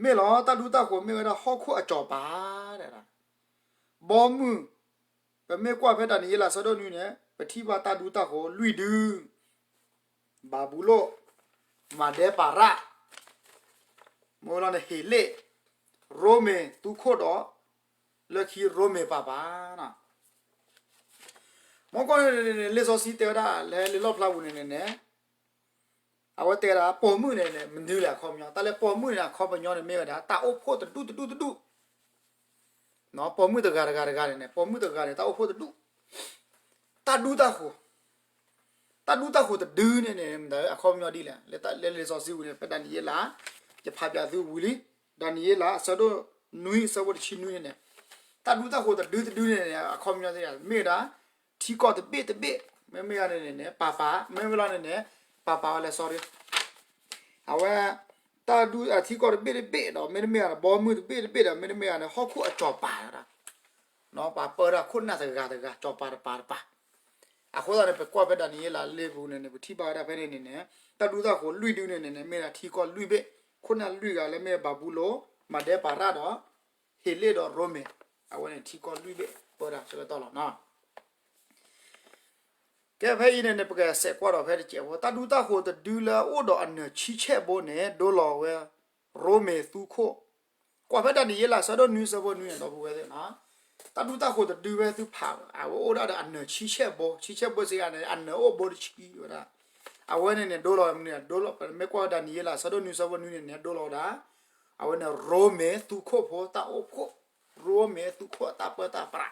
မ့ၢ်လီၤ, တၢ်ဒူတၢ်ဃိးမ့ၢ်ဝဲဒၣ်ဟီၣ်ခိၣ်အစီၤပၤ, ဘီမုၢ်, ပမ့ၢ်ကွၢ်ဖဲဒၤနံးယ့လးဆၢဒိၣ်နွံန့ၣ် ပထံၣ်ဘၣ်တၢ်ဒူတၢ်ဃိးလွံၢ်ဒု, ဘၤဘူလိၣ်, မၤဒဲပၤရၣ်, မ့ၢ်ဝဲလီၤန့ၣ် ဟ့းလ့ၣ်, ရိမ့ၤသူခိၣ်ဒီး လၢခံရိမ့ၤပၤပၤ, မ့ၢ်ကီၢ်န့ၣ်န့ၣ် လံာ်စီဆှံတဲဝဲဒၣ် လၢလံာ်လီၣ်ဖျါပူၤန့ၣ်န့ၣ်န့ၣ် အဝဲတဲဝဲဒၣ် ပိာ်မုၣ်န့ၣ်န့ၣ် မနုၤလဲၣ်အခီပညီ, တၢ်လၢပိာ်မုၣ်န့ၣ် အခီပညီန့ၣ်မ့ၢ်ဝဲဒၣ် တၢ်အိၣ်ဖှိၣ်တဒူၣ်တဒူၣ်တဒူၣ်, ပိာ်မုၣ်တဂၤတဂၤတဂၤန့ၣ်န့ၣ် ပိာ်မုၣ်တဂၤန့ၣ် တၢ်အိၣ်ဖှိၣ်တဒူ၁ၣ်, တၢ်ဒူတၢ်ဃိၤ, တၢ်ဒူတၢ်ဃိၤတဒုန့ၣ်န့ၣ် အခီပညီဒ်လဲၣ်, လၢလံာ်စီဆှံပူၤန့ၣ် ဖဲဒၤနံးယ့လး, ယဖးပၠးသုဝံၤလံ, ဒၤနံးယ့လး အဆၢဒိၣ်နွံ အဆၢဖိတဆံနွံန့ၣ်န့ၣ်, တၢ်ဒူတၢ်ဃိၤတဒုတဒုန့ၣ်န့ၣ် အခီပညီမ့ၢ်ဝဲဒၣ် ထံကီၢ်တဘ့ၣ်တဘ့ၣ်, မ့မ့ၢ်န့ၣ်န့ၣ်န့ၣ် ပၤပၤ, မ့မ့ၢ်လီၤန့ၣ်န့ၣ် ပၤပၤဝဲလဲၣ် sorry, အဝဲ တၢ်ဒူထံကီၢ်တဘ့ၣ်တဘ့ၣ်ဒီး မ့တမ့ၢ်န့ၣ် ဘီမုၢ်တဘ့ၣ်တဘ့ၣ်ဒီး မ့တမ့ၢ်န့ၣ် ဟီၣ်ခိၣ်အစီၤပၤဒၣ်, ပှၤပၢတၢ်ခိၣ်နၢ်တဂၤတဂၤ စီၤပၤတပၤတပၤ, အဃိသတးန့ၣ် ပကွၢ်ဖဲဒၤနံးယ့လးလံာ်ပူၤန့ၣ်န့ၣ် ပထံၣ်ဘၣ်ဝဲဒၣ်ဖဲန့ၣ်န့ၣ်န့ၣ် တၢ်ဒူတၢ်ဃိၤလွံၢ်ဒုန့ၣ်န့ၣ်န့ၣ် မ့ၢ်ဒၣ်ထံကီၢ်လွံၢ်ဘ့ၣ်, ခိၣ်နၢ်လွံၢ်ဂၤလၢမ့ၢ်ဘၤဘူလိၣ်, မၤဒဲပၤရၣ်ဒီး ဟ့းလ့ၣ်ဒီးရိမ့ၤ, အဝဲန့ၣ်ထံကီၢ်လွံၢ်ဘ့ၣ်ပၢတၢ်ဆၢကတီၢ်လီၤ. ကဲဖဲအံၤန့ၣ်န့ၣ် ပကစဲးကွၢ်ဒီးဖဲတစဲးဖိ တၢ်ဒူတၢ်ဃိၤတဒုလၢအအိၣ်ဒီးအနၢၤဆံဆဲၣ်ဘိန့ၣ် ဒိလီၤဝဲ ရိမ့ၤသူခိၣ်, ကွၢ်ဖဲဒၤနံးယ့လး ဆၢဒိၣ်နွံ ဆၢဖိနွံန့ၣ် ဒီပုၢ်ဝဲၢ်သ့ၣ်, တၢ်ဒူတၢ်ဃိၤတဒုဖဲသုဖး အဝဲအိၣ်ဒၣ်ဒီးအနၢၤဆံဆဲၣ်ဘိ, ဆံဆဲၣ်ဘိစ့ၢ်ကီးန့ၣ် အနၢၤအိၣ်ဘိတဆံဝဲဒၣ်, အဝဲန့ၣ်န့ၣ် ဒိလီၤမနုၤ, ဒိလီၤ ပမ့ၢ်ကွၢ်ဝဲဒၣ်ဒၤနံးယ့လး ဆၢဒိၣ်နွံ ဆၢဖိနွံန့ၣ်န့ၣ် ဒိလီၤဝဲဒၣ်, အဝဲန့ၣ် ရိမ့ၤသူခိၣ်ဖိတၢ်အိၣ်ဖှိၣ်, ရိမ့ၤသူခိၣ်အတၢ်ပၢတၢ်ပြး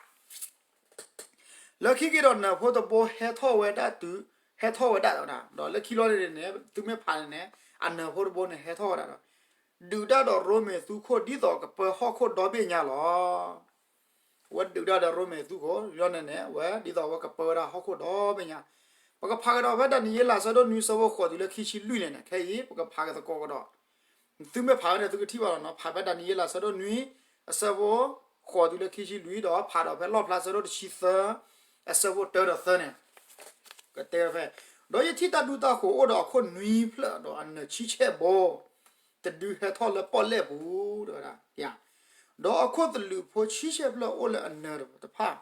လၢခံက့ၤဒီးနၢၤဖိတဘိဟဲထီၣ်ဝဲဒၣ်တုၤ, ဟဲထီၣ်ဝဲဒၣ်ဝဲဒၣ်, ဒီးလၢခံလီၤန့ၣ်န့ၣ် သုမ့ၢ်ဖးန့ၣ်န့ၣ် အနၢၤဖိတဘိန့ၣ်ဟဲထီၣ်ဝဲဒၣ်ဒီး ဒုးတၢ်ဒီးရိမ့ၤသူခိၣ်ဒ်သိးကပၢဟီၣ်ခိၣ်ဒီဘ့ၣ်ညါလီၤ. ဝဲဒုးတၢ်ဒီးရိမ့ၤသူခိၣ်လီၤန့ၣ်န့ၣ် ဝဲဒ်သိးဝဲကပၢဝဲဒၣ်ဟီၣ်ခိၣ်ဒီဘ့ၣ်ညါ, ပကဖးကဒီးဖဲဒၤနံးယ့လး ဆၢဒိၣ်နွံ ဆၢဖိဃိးတုၤလၢခံဆံလွံၢ်န့ၣ်န့ၣ် ခဲအံၤ ပကဖးကသကိးကဒီး သုမ့ၢ်ဖးဝဲန့ၣ် သုကထံၣ်ဘၣ်လီၤနီၤ, ဖးဖဲဒၤနံးယ့လး ဆၢဒိၣ်နွံ အဆၢဖိဃိးတုၤလၢခံဆံလွံၢ် ဒီးဖးဒီးဖဲလီၣ်ဖျါ ဆၢဒိၣ်တဆံသၢ အဆၢဖိတၢဒီးသၢန့ၣ်, ကတဲဝဲဖဲ, ဒီးယထံၣ်တၢ်ဒူတၢ်ဃိၤအိၣ်ဒီးအခိၣ်နွံဖျၢၣ်ဒီးအနၢၤဆံဆဲၣ်ဘိ, တဒုဟဲထီၣ်လၢပီၣ်လဲၣ်ပူၤ တဲဝဲဒၣ်, ဒီးအခိၣ်သလုးဖိဆံဆဲၣ်ဖျၢၣ်အိၣ်လၢအနၢၤတဖၣ်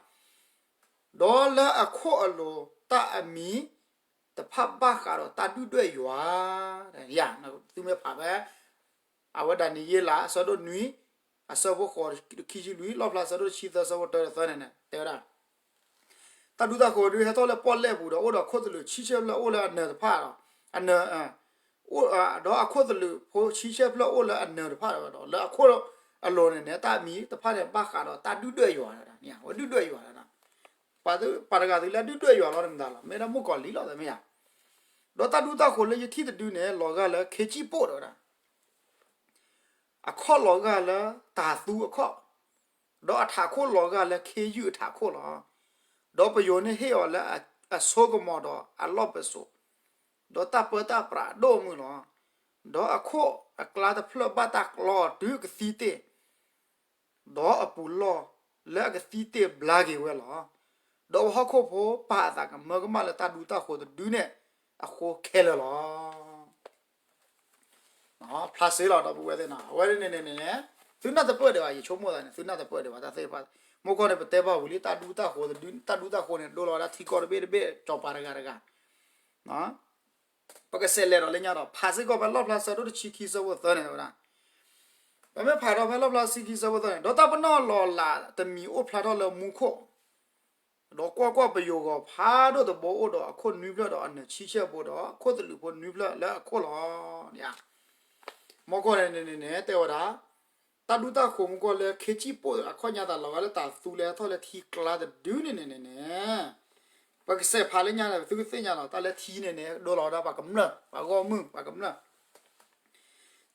ဒီးလၢအခိၣ်အလိၤတၢ်အမံၤတဖၣ်ဘၣ်ဃးဒီးတၢ်ဒုၣ်ဒွဲၣ်ယွၤ, သုမ့ၢ်ဖးဖဲ အဝဲဒၤနံးယ့လး အဆၢဒိၣ်နွံ အဆၢဖိဃိး ခံဆံလွံၢ် လီၣ်ဖျါ ဆၢဒိၣ်တဆံသၢ ဆၢဖိတၢဒီးသၢန့ၣ်န့ၣ် တဲဝဲဒၣ် တၢ်ဒူတၢ်ဃိၤဒုးဟဲထီၣ်လၢပီၣ်လဲၣ်ပူၤဒီး အိၣ်ဒီးခိၣ်သလုးဆံဆဲၣ်ဖျၢၣ်အိၣ်လၢအနၢၤတဖၣ်ဒီး အနၢၤ ဒီးအခိၣ်သလုးဖိဆံဆဲၣ်ဖျၢၣ်အိၣ်လၢအနၢၤတဖၣ်ဒီး လၢအခိၣ်အလိၤန့ၣ်န့ၣ် တၢ်အမံၤတဖၣ်န့ၣ် ဘၣ်ဃးဒီးတၢ်ဒုၣ်ဒွဲၣ်ယွၤဝဲဒၣ်, အဝဲဒုၣ်ဒွဲၣ်ယွၤလီၤ, ပှၤတဂၤသုလၢဒုၣ်ဒွဲၣ်ယွၤလီၤန့ၣ်မတၤလီၤ, မ့ၢ်ဒၣ်မုၣ်ကီၤလံၢ်လီၤ တမ့ၢ်ဧါ. ဒီးတၢ်ဒူတၢ်ဃိၤလၢယထံၣ်တဒုန့ၣ် လီၤဂာ်လၢခ့စံၣ်ပိၣ်တဲဝဲဒၣ် အခီၣ်လီၤဂာ်လၢတၤသူအခီၣ်, ဒီးအထးခိၣ်လီၤဂာ်လၢခ့ယုၢ်အထးခိၣ်လီၤ. ဒီးပယိၤန့ၣ်ဟ့ၣ်အီၤလၢအစိကမီၤဒီးအလီၢ်ပစိာ်, ဒီးတၢ်ပၢတၢ်ပြးအဒိၣ်အမုၢ်လီၤ. ဒီးအခိၣ်အကျါတဖျၢၣ်ဘၣ်တၢ်ကျီတုၤကသံတ့ၢ်, ဒီးအပူၤလီၢ်လၢအကသံတ့ၢ်ဘျါက့ၤဝဲလီၤ. ဒီးပှၤဟီၣ်ခိၣ်ဖိပာ်အသးကမၢကမၣ်လၢတၢ်ဒူတၢ်ဃိၤတဒုန့ၣ်အဃိခဲလၢာ်လီၤ. ဖျါစ့လီၤ ဒီပုၢ်ဝဲၢ်သ့ၣ်နီၤ, အဝဲန့ၣ်န့ၣ်န့ၣ် သုနၢ်တပၢၢ်ဒံးဘၣ်, ယဆိကမိၣ်သးန့ၣ် သုနၢ်တပၢၢ်ဒံးဘၣ် တၢ်သ့ၣ်တဖၣ်, မ့ၢ်ကီၢ်န့ၣ် ပတဲဘၣ်ဝံၤလံ တၢ်ဒူတၢ်ဃိၤတဒု, တၢ်ဒူတၢ်ဃိၤန့ၣ် ဒိလီၤဝဲဒၣ်ထံကီၢ်တဘ့ၣ်တဘ့ၣ် စီၤပၤတဂၤတဂၤ ပကစးလဲၤဒီးလၢညါဒီး ဖးစ့ၢ်ကီးဖဲလီၣ်ဖျါဆၢဒိၣ်တဆံခံဆၢဖိသၢန့ၣ်ဝဲဒၣ်, ပမ့ၢ်ဖးဒီးဖဲလီၣ်ဖျါဆံခံဆၢဖိသၢန့ၣ် ဒီးတၢ်ပနီၣ်လီၤလးတမံၤအိၣ်ဖျါထီၣ်လၢမူခိၣ်, ဒီးကွၢ်ကွၢ်, ပယိၤဂီၤဖးဒိၣ်တဘိအိၣ်ဒီးအခိၣ်နွံဖျၢၣ်ဒီးအနၢၤဆံဆဲၣ်ဘိဒီး ခိၣ်သလုးဖိနွံဖျၢၣ်လၢအခိၣ်လီၤ. မ့ၢ်ကီၢ်န့ၣ်န့ၣ်န့ၣ် တဲဝဲဒၣ် တၢ်ဒူတၢ်ဃိၤမ့ၢ်ကီၢ်လၢခ့စံၣ်ပိၣ်အခီၣ်ညါသးလီၤဂာ်လၢတၤသူလၢဟဲထီၣ်လၢထံကျါတဒုန့ၣ်န့ၣ်န့ၣ်န့ၣ်, ပကစးဖးလၢညါန့ၣ် ပသုကသ့ၣ်ညါလီၤ တၢ်လၢထံန့ၣ်န့ၣ် ဒိလီၤဝဲဒၣ်ပှၤကမျၢၢ် ပှၤဂီၢ်မုၢ် ပှၤကမျၢၢ်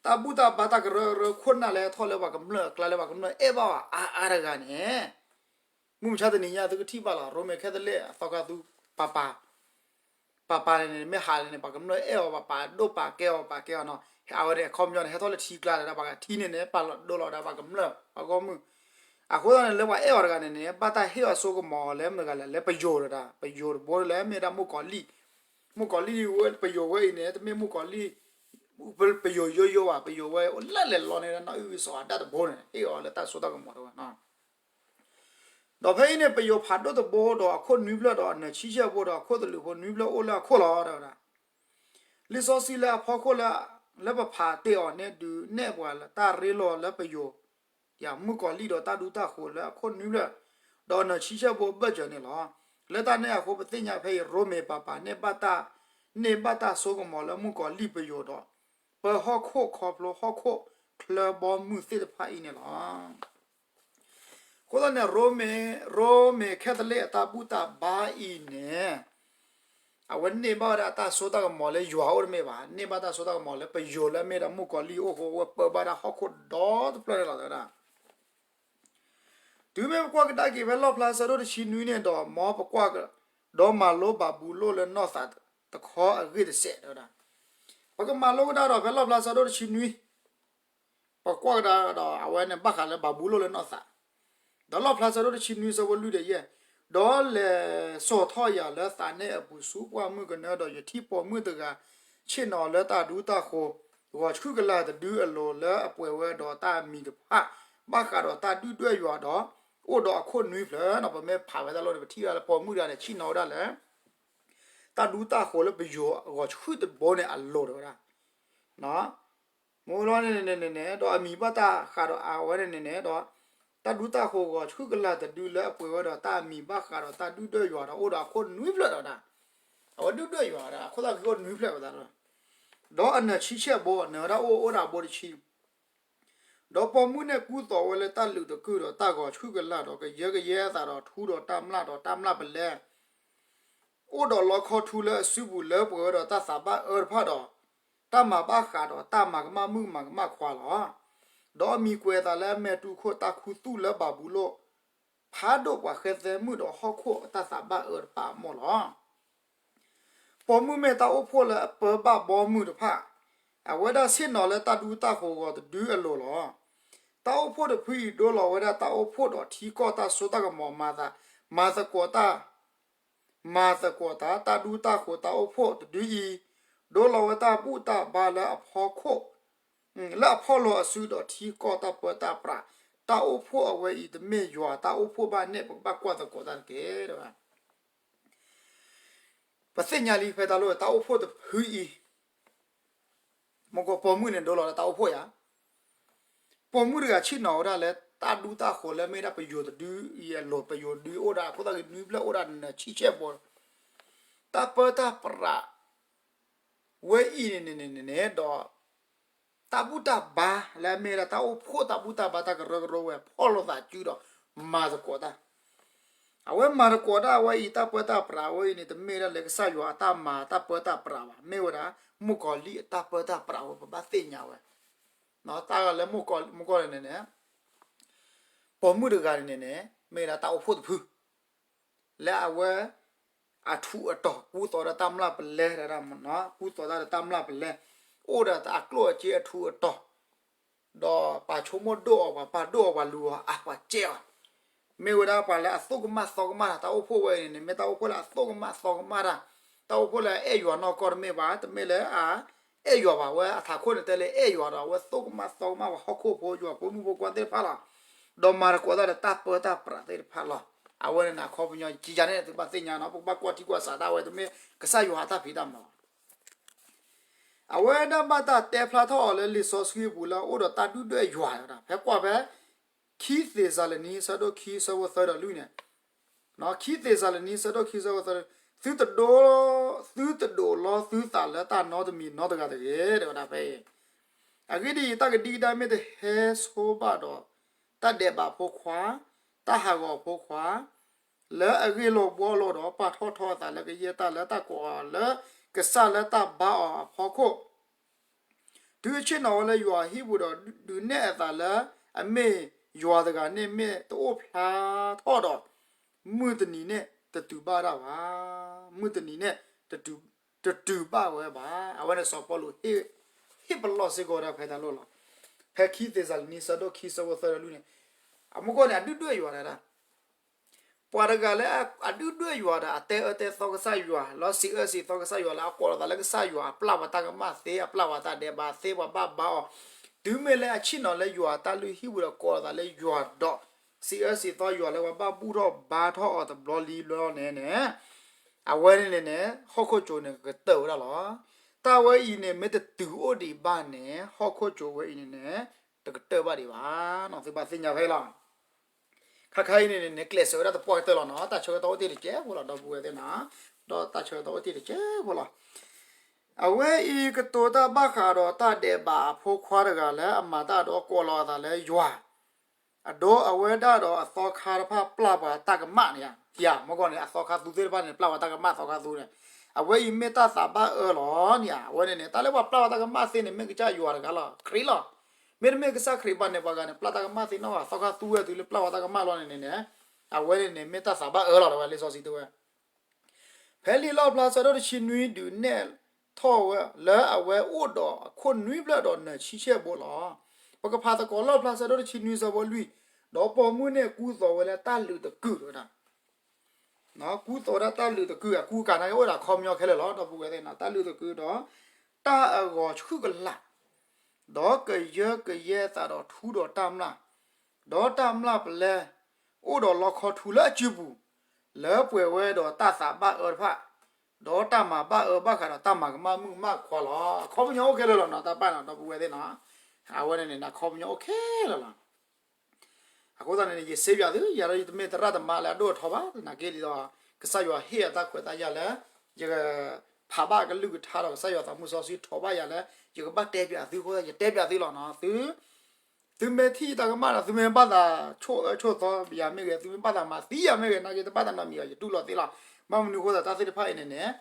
တၢ်ဘူၣ်တၢ်ဘါတၢ်ကရၢကရိခိၣ်နၢ်လၢဟဲထီၣ်လၢပှၤကမျၢၢ်အကျါလၢပှၤကမျၢၢ်အဲၣ်ဘၣ်အါအါတဂၤန့ၣ်, မုၢ်မဆါတနံၤညါသုကထံၣ်ဘၣ်လီၤ ရိမ့ၤခဲသလ့ၣ်အသီခါသူ ပၤပၤ ပၤပၤန့ၣ်န့ၣ် မ့ၢ်ဟးလၢန့ၣ် ပှၤကမျၢၢ်အဲၣ်အီၤ ပှၤပာ်ဒိၣ်ပာ်ကဲအီၤ ပာ်ကဲအီၤနီၤ, အဝဲန့ၣ်အခီပညီန့ၣ် ဟဲထီၣ်လၢထံကျါလၢဒၣ်ပှၤကထံန့ၣ်န့ၣ် ပာ်ဒိၣ်လီၤဒၣ်ပှၤကမျၢၢ် ပှၤဂီၢ်မုၢ်, အဃိသတးန့ၣ် လၢပှၤအဲၣ်အီၤတဂၤန့ၣ်န့ၣ် ဘၣ်တၢ်ဟ့ၣ်အီၤစိကမီၤအီၤလၢမတၤတဂၤလဲၣ် လၢပယိၤတဂၤ ပယိၤတဘိလၢမ့ၢ်ဒၣ်မုၣ်ကီၤလံၢ်, မုၣ်ကီၤလံၢ်ဝဲ ပယိၤဝဲအံၤန့ၣ် တမ့ၢ်မုၣ်ကီၤလံၢ် ပယိၤယိယိဘၣ် ပယိၤဝဲအိၣ်လၢလဲၤလီၤန့ၣ် နီၢ်အုၣ်အုၣ်စီၤအၤဒၣ်တဘိန့ၣ် ဟ့ၣ်အီၤလၢတၢ်စိတၢ်ကမီၤတဝဲနီၤ ဒီးဖဲအံၤန့ၣ် ပယိၤဖးဒိၣ်တဘိဒီးအခိၣ်နွံဖျၢၣ်ဒီးအနၢၤဆံဆဲၣ်ဘိဒီးအခိၣ်သလုးဖိနွံဖျၢၣ်အိၣ်လၢအခိၣ်လီၤ တဲဝဲဒၣ်. လံာ်စီဆှံလၢအဖီခိၣ်လၢ လၢပဖးတ့ၢ်အီၤန့ၣ် ဒုးနဲၣ်ပှၤလၢတၢ်ရ့လိာ်လၢပယိၤ ယၤမုၣ်ကီၤလံၢ်ဒီးတၢ်ဒူတၢ်ဃိၤလၢအခိၣ်နွံဖျၢၣ်, ဒီးနၢၤဆံဆဲၣ်ဘိဘၢၣ်စၢၤန့ၣ်လီၤ. လၢတၢ်န့ၣ်အဃိ ပသ့ၣ်ညါဖဲအံၤ ရိမ့ၤပၤပၤန့ၢ်ဘၣ်တၢ်, န့ၢ်ဘၣ်တၢ်စိကမီၤလၢမုၣ်ကီၤလံၢ်ပယိၤဒီး ပၢဟီၣ်ခိၣ်ခီဖျိဟီၣ်ခိၣ်ချၢဘီမုၢ်သ့ၣ်တဖၣ်အံၤန့ၣ်လီၤ. အဃိသတးန့ၣ် ရိမ့ၤ, ရိမ့ၤခဲသလ့ၣ်အတၢ်ဘူၣ်တၢ်ဘါအံၤန့ၣ် အဝဲန့ၢ်ဘၣ်ဝဲဒၣ်တၢ်စိတၢ်ကမီၤလၢယွၤအိၣ်တမ့ၢ်ဘၣ်, န့ၢ်ဘၣ်တၢ်စိတၢ်ကမီၤလၢပယိၤလၢအမ့ၢ်ဒၣ်မုၣ်ကီၤလံၢ်အအိၣ်အဃိ အဝဲပၢဘၣ်ဒၣ်ဟီၣ်ခိၣ်ဒီတဖျၢၣ်န့ၣ်လီၤ တဲဝဲဒၣ်. တုၤမ့ၢ်ပကွၢ်ကဒါက့ၤဖဲလီၣ်ဖျါဆၢဒိၣ်တဆံနွံန့ၣ်ဒီး မ်ပကွၢ်က, ဒီးမၤလိဘၤဘူလိၣ်လၢနီၢ်သးတခီအဂ့ၢ်တစဲး တဲဝဲဒၣ်. ပကမၤလိကဒါဒီးဖဲလီၣ်ဖျါဆၢဒိၣ်တဆံနွံ ပကွၢ်ကဒါဒီးအဝဲန့ၣ်ဘၣ်ဃးလၢဘၤဘူလိၣ်လၢနီၢ်သး, ဒီးလီၣ်ဖျါဆၢဒိၣ်တဆံနွံဆၢဖိလွံၢ်ဒီးယဲၢ်, ဒီးလဲၤစိာ်ထီၣ်ယၤလၢသးနဲၣ်အပူၤဆူပှၢ်မုၢ်ကနၢဒီး ယထံၣ်ပိာ်မုၣ်တဂၤ ဆ့ၣ်နီၤလၢတၢ်ဒူတၢ်ဃိၤ ဂီၤဆူၣ်ကလာ်တဒုအလိၤ လၢအပှဲၤဝဲဒီးတၢ်အမံၤတဖၣ် ဘၣ်ဃးဒီးတၢ်ဒုၣ်ဒွဲၣ်ယွၤဒီး အိၣ်ဒီးအခိၣ်နွံဖျၢၣ်နီၤ. ပမ့ၢ်ဖးဝဲတၢ်လီၢ်န့ၣ် ပထံၣ်ဝဲဒၣ်လၢပိာ်မုၣ်တဂၤန့ၣ် ဆ့ၣ်နီၤဝဲဒၣ်လၢ တၢ်ဒူတၢ်ဃိၤလၢပယိၤဂီၤဆူၣ်တဘိန့ၣ်အလိၤ တဲဝဲဒၣ်. မ့ၢ်လီၤန့ၣ်န့ၣ်န့ၣ် ဒီးအမံၤဘၣ်တၢ်ဃးဒီးအဝဲန့ၣ်န့ၣ်န့ၣ်ဒီး တၢ်ဒူတၢ်ဃိၤဂီၤဆူၣ်ကလာ်တဒုလၢအပှဲၤဝဲဒီးတၢ်အမံၤဘၣ်ဃးဒီးတၢ်ဒုၣ်ဒွဲၣ်ယွၤဒီးအိၣ်ဒီးအခိၣ်နွံဖျၢၣ် တဲဝဲဒၣ်. အဝဲဒုၣ်ဒွဲၣ်ယွၤဒီးအခိၣ်သၣ်ဃံအိၣ်နွံဖျၢၣ်ဝဲဒၣ်, ဒီးအနၢၤဆံဆဲၣ်ဘိ နၢၤဝဲဒၣ်အိၣ်အိၣ်ဒၣ်ဘိတဆံ ဒီးပိာ်မုၣ်န့ၣ်ကူသိးဝဲလၢတၢ်လုးတကုၢ်ဒီးတၢ်ဂီၤဆူၣ်ကလာ်ဒီးကယၢကယဲအသးဒီးထူဒီးတၢ်မျၢ်ဒီးတၢ်မျၢ်ပလဲ အိၣ်ဒီးလီခီထူလၢအစုပူၤလၢပှဲၤဝဲဒီးတၢ်သးဘၣ်အၢတဖၣ်ဒီး တၢ်မၤဘၣ်ဃးဒီးတၢ်မၤကမၣ်မုၣ်မၤကမၣ်ခွါလီၤ. ဒီးအမံၤကွဲးအသးလၢအမဲာ်တူၢ်ခိၣ်တၢ်ခူသူၣ်လၢဘၤဘူလိၣ် ဖးဒိၣ်ပှၤဃဲသဲမုၣ်ဒီးဟီၣ်ခိၣ်အတၢ်သးဘၣ်အၢတဖၣ်အမိၢ်လီၤ. ပိာ်မုၣ်မ့ၢ်တၢ်အိၣ်ဖှိၣ်လၢအပၢဘၣ်ဘီမုၢ်တဖၣ်, အဝဲဒၣ်ဆ့ၣ်နီၤလၢတၢ်ဒူတၢ်ဃိၤဂီၤတဒုအလိၤလီၤ. တၢ်အိၣ်ဖှိၣ်တဖုအံၤဒိလီၤဝဲဒၣ်တၢ်အိၣ်ဖှိၣ်ဒီးထံကီၢ်တၢ်စိတၢ်ကမီၤမၤသး, မၤသကိးတၢ်, မၤသကိးတၢ်, တၢ်ဒူတၢ်ဃိၤတၢ်အိၣ်ဖှိၣ်တဒုအံၤ, ဒိလီၤဝဲတၢ်ဘူၣ်တၢ်ဘါလၢအဖီခိၣ် လၢအဖီၣ်လီၤအစုဒီးထံကီၢ်တၢ်ပၢတၢ်ပြး, တၢ်အိၣ်ဖှိၣ်အဝဲအံၤတမ့ၢ်ယွၤတၢ်အိၣ်ဖှိၣ်ဘၣ်န့ၣ် ပကဘၣ်ကွၢ်သကိးတၢ်တက့ၢ် တဲဝဲ. ပသ့ၣ်ညါလံဖဲတၢ်လီၢ်တၢ်အိၣ်ဖှိၣ်တဖုအံၤ, မ့ၢ်ကီးပိာ်မုၣ်န့ၣ်ဒိလီၤလၢတၢ်အိၣ်ဖှိၣ်ယါ ပိာ်မုၣ်တဂၤဆ့ၣ်နီၤဝဲဒၣ်လၢတၢ်ဒူတၢ်ဃိၤလၢမ့ၢ်ဒၣ်ပယိၤတဒုအံၤအလိၤ ပယိၤဒုအိၣ်ဒၣ်အခိၣ်သၣ်ဃံနွံဖျၢၣ်အိၣ်ဒၣ်နၢၤဆံဆဲၣ်ဘိ, တၢ်ပၢတၢ်ပြး ဝဲအံၤန့ၣ်န့ၣ်န့ၣ်န့ၣ်ဒီး တၢ်ဘူၣ်တၢ်ဘါလၢအမ့ၢ်ဒၣ်တၢ်အိၣ်ဖှိၣ်တၢ်ဘူၣ်တၢ်ဘါတၢ်ကရၢကရိဝဲ ဖီၣ်လိာ်သးစုဒီး မၤသကိးတၢ် အဝဲမၤသကိးတၢ်ဝဲအံၤ တၢ်ပၢတၢ်ပြးဝဲအံၤန့ၣ် တမ့ၢ်ဒၣ်လၢကစၢ်ယွၤအတၢ်မၤတၢ်ပၢတၢ်ပြးဘၣ်, မ့ၢ်ဝဲဒၣ် မုၣ်ကီၤလံၢ်အတၢ်ပၢတၢ်ပြးဝဲ ပဘၣ်သ့ၣ်ညါဝဲ, တၢ်ဂၤလၢမုၣ်ကီၤလံၢ်န့ၣ်န့ၣ် ပိာ်မုၣ်တဂၤန့ၣ်န့ၣ်န့ၣ် မ့ၢ်ဒၣ်တၢ်အိၣ်ဖှိၣ်တဖု လၢအဝဲ အထူးအတီၤ ကူသိးဒီးတၢ်မျၢ်ပလဲ ကူသိးတၢ်ဒီးတၢ်မျၢ်ပလဲ အိၣ်ဒီးအကျိၣ်အစ့အထူးအတီၤ ဒီးပှၤဆိကမိၣ်ဒိၣ်အီၤ ပှၤပာ်ဒိၣ်အီၤပှၤလူၤအီၤအါပှၤစဲအီၤ, မ့ၢ်ဝဲဒၣ်ပှၤလၢအသိၣ်ကမၣ်သီကမၣ်တၢ် တၢ်အိၣ်ဖှိၣ်ဝဲအံၤန့ၣ်န့ၣ် မ့ၢ်တၢ်အိၣ်ဖှိၣ်လၢအသိၣ်ကမၣ်သီကမၣ်တၢ်, တၢ်အိၣ်ဖှိၣ်လၢအအဲၣ်ယွၤနီၢ်ကီၢ်တမ့ၢ်ဘၣ်, တမ့ၢ်လၢအ အဲၣ်ယွၤဘၣ် ဝဲအထးခိၣ်န့ၣ်တဲလၢအဲၣ်ယွၤဒီး အဝဲသိၣ်ကမၣ်သီကမၣ်ပှၤဟီၣ်ခိၣ်ဖိယွၤဖိမုၣ်ဖိခွါသ့ၣ်တဖၣ်လီၤ. ဒီးမၤသကိးတၢ်ဒီးတၢ်ပၢတၢ်ပြးသ့ၣ်တဖၣ်လီၤ. အဝဲန့ၣ်အခီပညီ ကံယၤန့ၣ် သုဘၣ်သ့ၣ်ညါနီၤ ပကဘၣ်ကွၢ်ထံကွၢ်ဆးဒၣ်ဝဲ တမ့ၢ်ကစၢ်ယွၤအတၢ်ဖံးတၢ်မၤဘၣ်. အဝဲဒၣ်ဘၣ်တၢ်တဲဖျါထီၣ်အီၤလၢလံာ်စီဆှံအပူၤလၢအအိၣ်ဒီးတၢ်ဒုၣ်ဒွဲၣ်ယွၤဝဲဒၣ် ဖဲကွၢ်ဖဲ ခံသ့းစၤလနံ ဆၢဒိၣ်ခံ ဆၢဖိသၢဒီးလွံၢ်န့ၣ်, ခံသ့းစၤလနံ ဆၢဒိၣ်ခံ ဆၢဖိသၢ, သုတဒိ, သုတဒိးလီသုသးလၢတၢ်နီတမံၤနီတဂၤတဂ့ၤ တဲဝဲဒၣ်ဖဲအံၤ. အဂ့ၢ်ဒ်အံၤ, တၢ်ကဒံကဒါမ့ၢ်တဟဲဆိဘၣ်ဒီး တၢ်ဒဲးဘးဖိခွါ, တၢ်ဟးဂီၤဖိခွါ, လၢအဂ့ၢ်လိာ်ဘှီလိာ်ဒီး ပာ်ထီၣ်ထီအသးလၢကယဲၢ်တၢ်လၢတၢ်ကိးအီၤလၢကစၢ်လၢတၢ်ဘါအီၤအဖီခိၣ် တုၤအဆ့ၣ်နီၤဝဲလၢယွၤအဟံၣ်ပူၤဒီး ဒုးနဲၣ်အသးလၢအမ့ၢ်ယွၤတဂၤန့ၣ်မ့ၢ်တအိၣ်ဖျါထီၣ်ဒီး မုၢ်တနံၤန့ၣ်တတုၤဘၣ်ဒၣ်ဘၣ်. မုၢ်တနံၤန့ၣ် တတုၤဘၣ်ဝဲဘၣ်. အဝဲန့ၣ်စီၤပီလူး ဟ့ၣ်ပလီၢ်စ့ၢ်ကီးဝဲဒၣ်ဖဲတၢ်လီၢ်လီၤ. ဖဲခံသ့းစၤလနံ ဆၢဒိၣ်ခံ ဆၢဖိသၢဒီးလွံၢ်န့ၣ်, အမူကီၢ်န့ၣ် အဒုၣ်ဒွဲၣ်ယွၤဒၣ် ပှၤတဂၤလၢအဒုၣ်ဒွဲၣ်ယွၤဒီး အတဲအၢတဲသီကစၢ်ယွၤ လီၤစံးအၢစံးသီကစၢ်ယွၤလၢအကိးလီၤသးလၢကစၢ်ယွၤ အပျၢ်ပှၤတၢ်ကမၣ်သ့ အပျၢ်ပှၤတၢ်ဒဲးဘးသ့ ပှၤဘၣ်ဘါအီၤ, တုၤမ့ၢ်လၢအဆ့ၣ်နီၤလၢယွၤတၢ်လုၢ်ဟံၣ်ပူၤဒီး ကိးလီၤသးလၢယွၤဒီး စံးအၢစံးသီယွၤလၢပှၤဘၣ်ဘူၣ်ထီၣ်ဘါထီၣ်အီၤတဘျီလံဘျီန့ၣ်န့ၣ်, အဝဲန့ၣ်န့ၣ်န့ၣ် ဟီၣ်ခိၣ်ကၠိန့ၣ်ကတၢၢ်ဝဲဒၣ်လီၤ. တၢ်ဝဲအံၤန့ၣ် မ့ၢ်တတုၤအိၣ်ဒံးဘၣ်န့ၣ် ဟီၣ်ခိၣ်ကၠိဝဲအံၤန့ၣ်န့ၣ် တကတၢၢ်ဘၣ်ဒံးဘၣ်. သုဘၣ်သ့ၣ်ညါဖဲအံၤလီၤ. ခါခါအံၤန့ၣ်န့ၣ် ကျဲးစၢးဝဲဒၣ်တပှၢ်ကတၢၢ်လီၤနီၤ. တၢ်ဆၢကတီၢ်အိၣ်တ့ၢ်တကဲးဖိလီၤ ဒီပုၢ်ဝဲၢ်သ့ၣ်နီၤ. ဒီးတၢ်ဆၢကတီၢ်အိၣ်တ့ၢ်တကဲးဖိလီၤ. အဝဲအံၤကတိၤတၢ်ဘၣ်ဃးဒီးတၢ်ဒဲးဘးအဖိခွါတဂၤလၢအမၤတၢ်ဒီးကိးလီၤအသးလၢယွၤ အဒိ အဝဲဒၣ်ဒီးအသီခါတဖၣ်ပျၢ်ပှၤတၢ်ကမၣ်န့ၣ်ဧါ, မ့ၢ်ကီၢ်န့ၣ် အသီခါသူသ့ၣ်တဖၣ်န့ၣ် ပျၢ်ပှၤတၢ်ကမၣ်သီခါသူန့ၣ်, အဝဲအံၤမ့ၢ်တၢ်သးဘၣ်အၢလီၤန့ၣ်ဧါ. အဝဲန့ၣ်န့ၣ် တၢ်လၢပှၤပျၢ်ပှၤတၢ်ကမၣ်သ့န့ၣ် မ့ၢ်ကစၢ်ယွၤတဂၤလီၤ, ခရံာ်လီၤ. မ့တမ့ၢ်ကစၢ်ခရံာ်ဘၣ်န့ၣ် ပှၤဂၤန့ၣ် ပျၢ်တၢ်ကမၣ်သ့နီၢ်ဂၤ သီခါသူဝဲသုလၢပျၢ်ပှၤတၢ်ကမၣ်လီၤန့ၣ်န့ၣ်န့ၣ်, အဝဲန့ၣ်န့ၣ်မ့ၢ်တၢ်သးဘၣ်အၢလီၤ တဝဲလံာ်စီဆှံတဲဝဲ ဖဲလံာ်လီၣ်ဖျါဆၢဒိၣ်တဆံနွံဒုးနဲၣ်ထီၣ်ဝဲလၢအဝဲအိၣ်ဒီးအခိၣ်နွံဖျၢၣ်ဒီးနၢၤဆံဆဲၣ်ဘိလီၤ. ပကဖးသကိးလီၣ်ဖျါဆၢဒိၣ်တဆံနွံဆၢဖိလွံၢ်, ဒီးပိာ်မုၣ်န့ၣ်ကူသိးဝဲလၢတၢ်လုးတကုာ်ဝဲဒၣ်, ကူသိးဒၣ်တၢ်လုးတကုာ် အကူအကၤန့ၣ်အိၣ်ဒီးအခီပညီခဲလၢာ်လီၤ ဒီပုၢ်ဝဲၢ်သ့ၣ်နီၤ, တၢ်လုးတကုာ်ဒီး တၢ်အဂီၤဆူၣ်ကလာ် ဒီးကယၢကယဲသးဒီးထူဒီးတၢ်မျၢ်, ဒီးတၢ်မျၢ်ပလဲ အိၣ်ဒီးလီခီထူလၢအစုပူၤ, လၢပှဲၤဝဲဒီးတၢ်သးဘၣ်အၢတဖၣ်, ဒီးတၢ်မၤဘၣ်အၢဘၣ်ဃးဒီးတၢ်မၤကမၣ်မုၣ်ကမၣ်ခွါလီၤ. အခီပညီအိၣ်ခဲလၢာ်လီၤနီၤ တၢ်ပာ်နီၤ ဒီပုၢ်ဝဲၢ်သ့ၣ်နီၤ, အဝဲန့ၣ်န့ၣ် အခီပညီအိၣ်ခဲလၢာ်လီၤ. အဃိသတးန့ၣ် ယစ့ပၠးသု ယၤဒီးယတမ့ၢ်သရၣ်သမါလၢအဒိၣ်အထီဘၣ် သနာ်က့ဒ်သိး ကစၢ်ယွၤဟ့ၣ်အတၢ်ခွဲးတၢ်ယာ်လၢ ယကဖးဘၣ်ကလုၢ်ကထါဒီးကစၢ်ယွၤသးမူစီဆှံထိးဘၣ်ယၤလၢ ယကဘၣ်တဲပၠးသုအဃိ ယတဲပၠးသုလီၤနီၤ. သုမ့ၢ်ထံၣ်ယတၢ်ကမၣ်ဒီး သုမ့ၢ်ဘၣ်သးဆိၣ်အၢဆိၣ်သီယၤမ့ၢ်ဂ့ၤ သုမ့ၢ်ဘၣ်သးမၤသံယၤမ့ၢ်ဂ့ၤ သနာ်က့တဘၣ်သးနီတမံၤဒီး ယတူၢ်လိာ်သ့လီၤ. ဘၣ်မနုၤအဃိသတး တၢ်သ့ၣ်တဖၣ်အံၤန့ၣ်န့ၣ်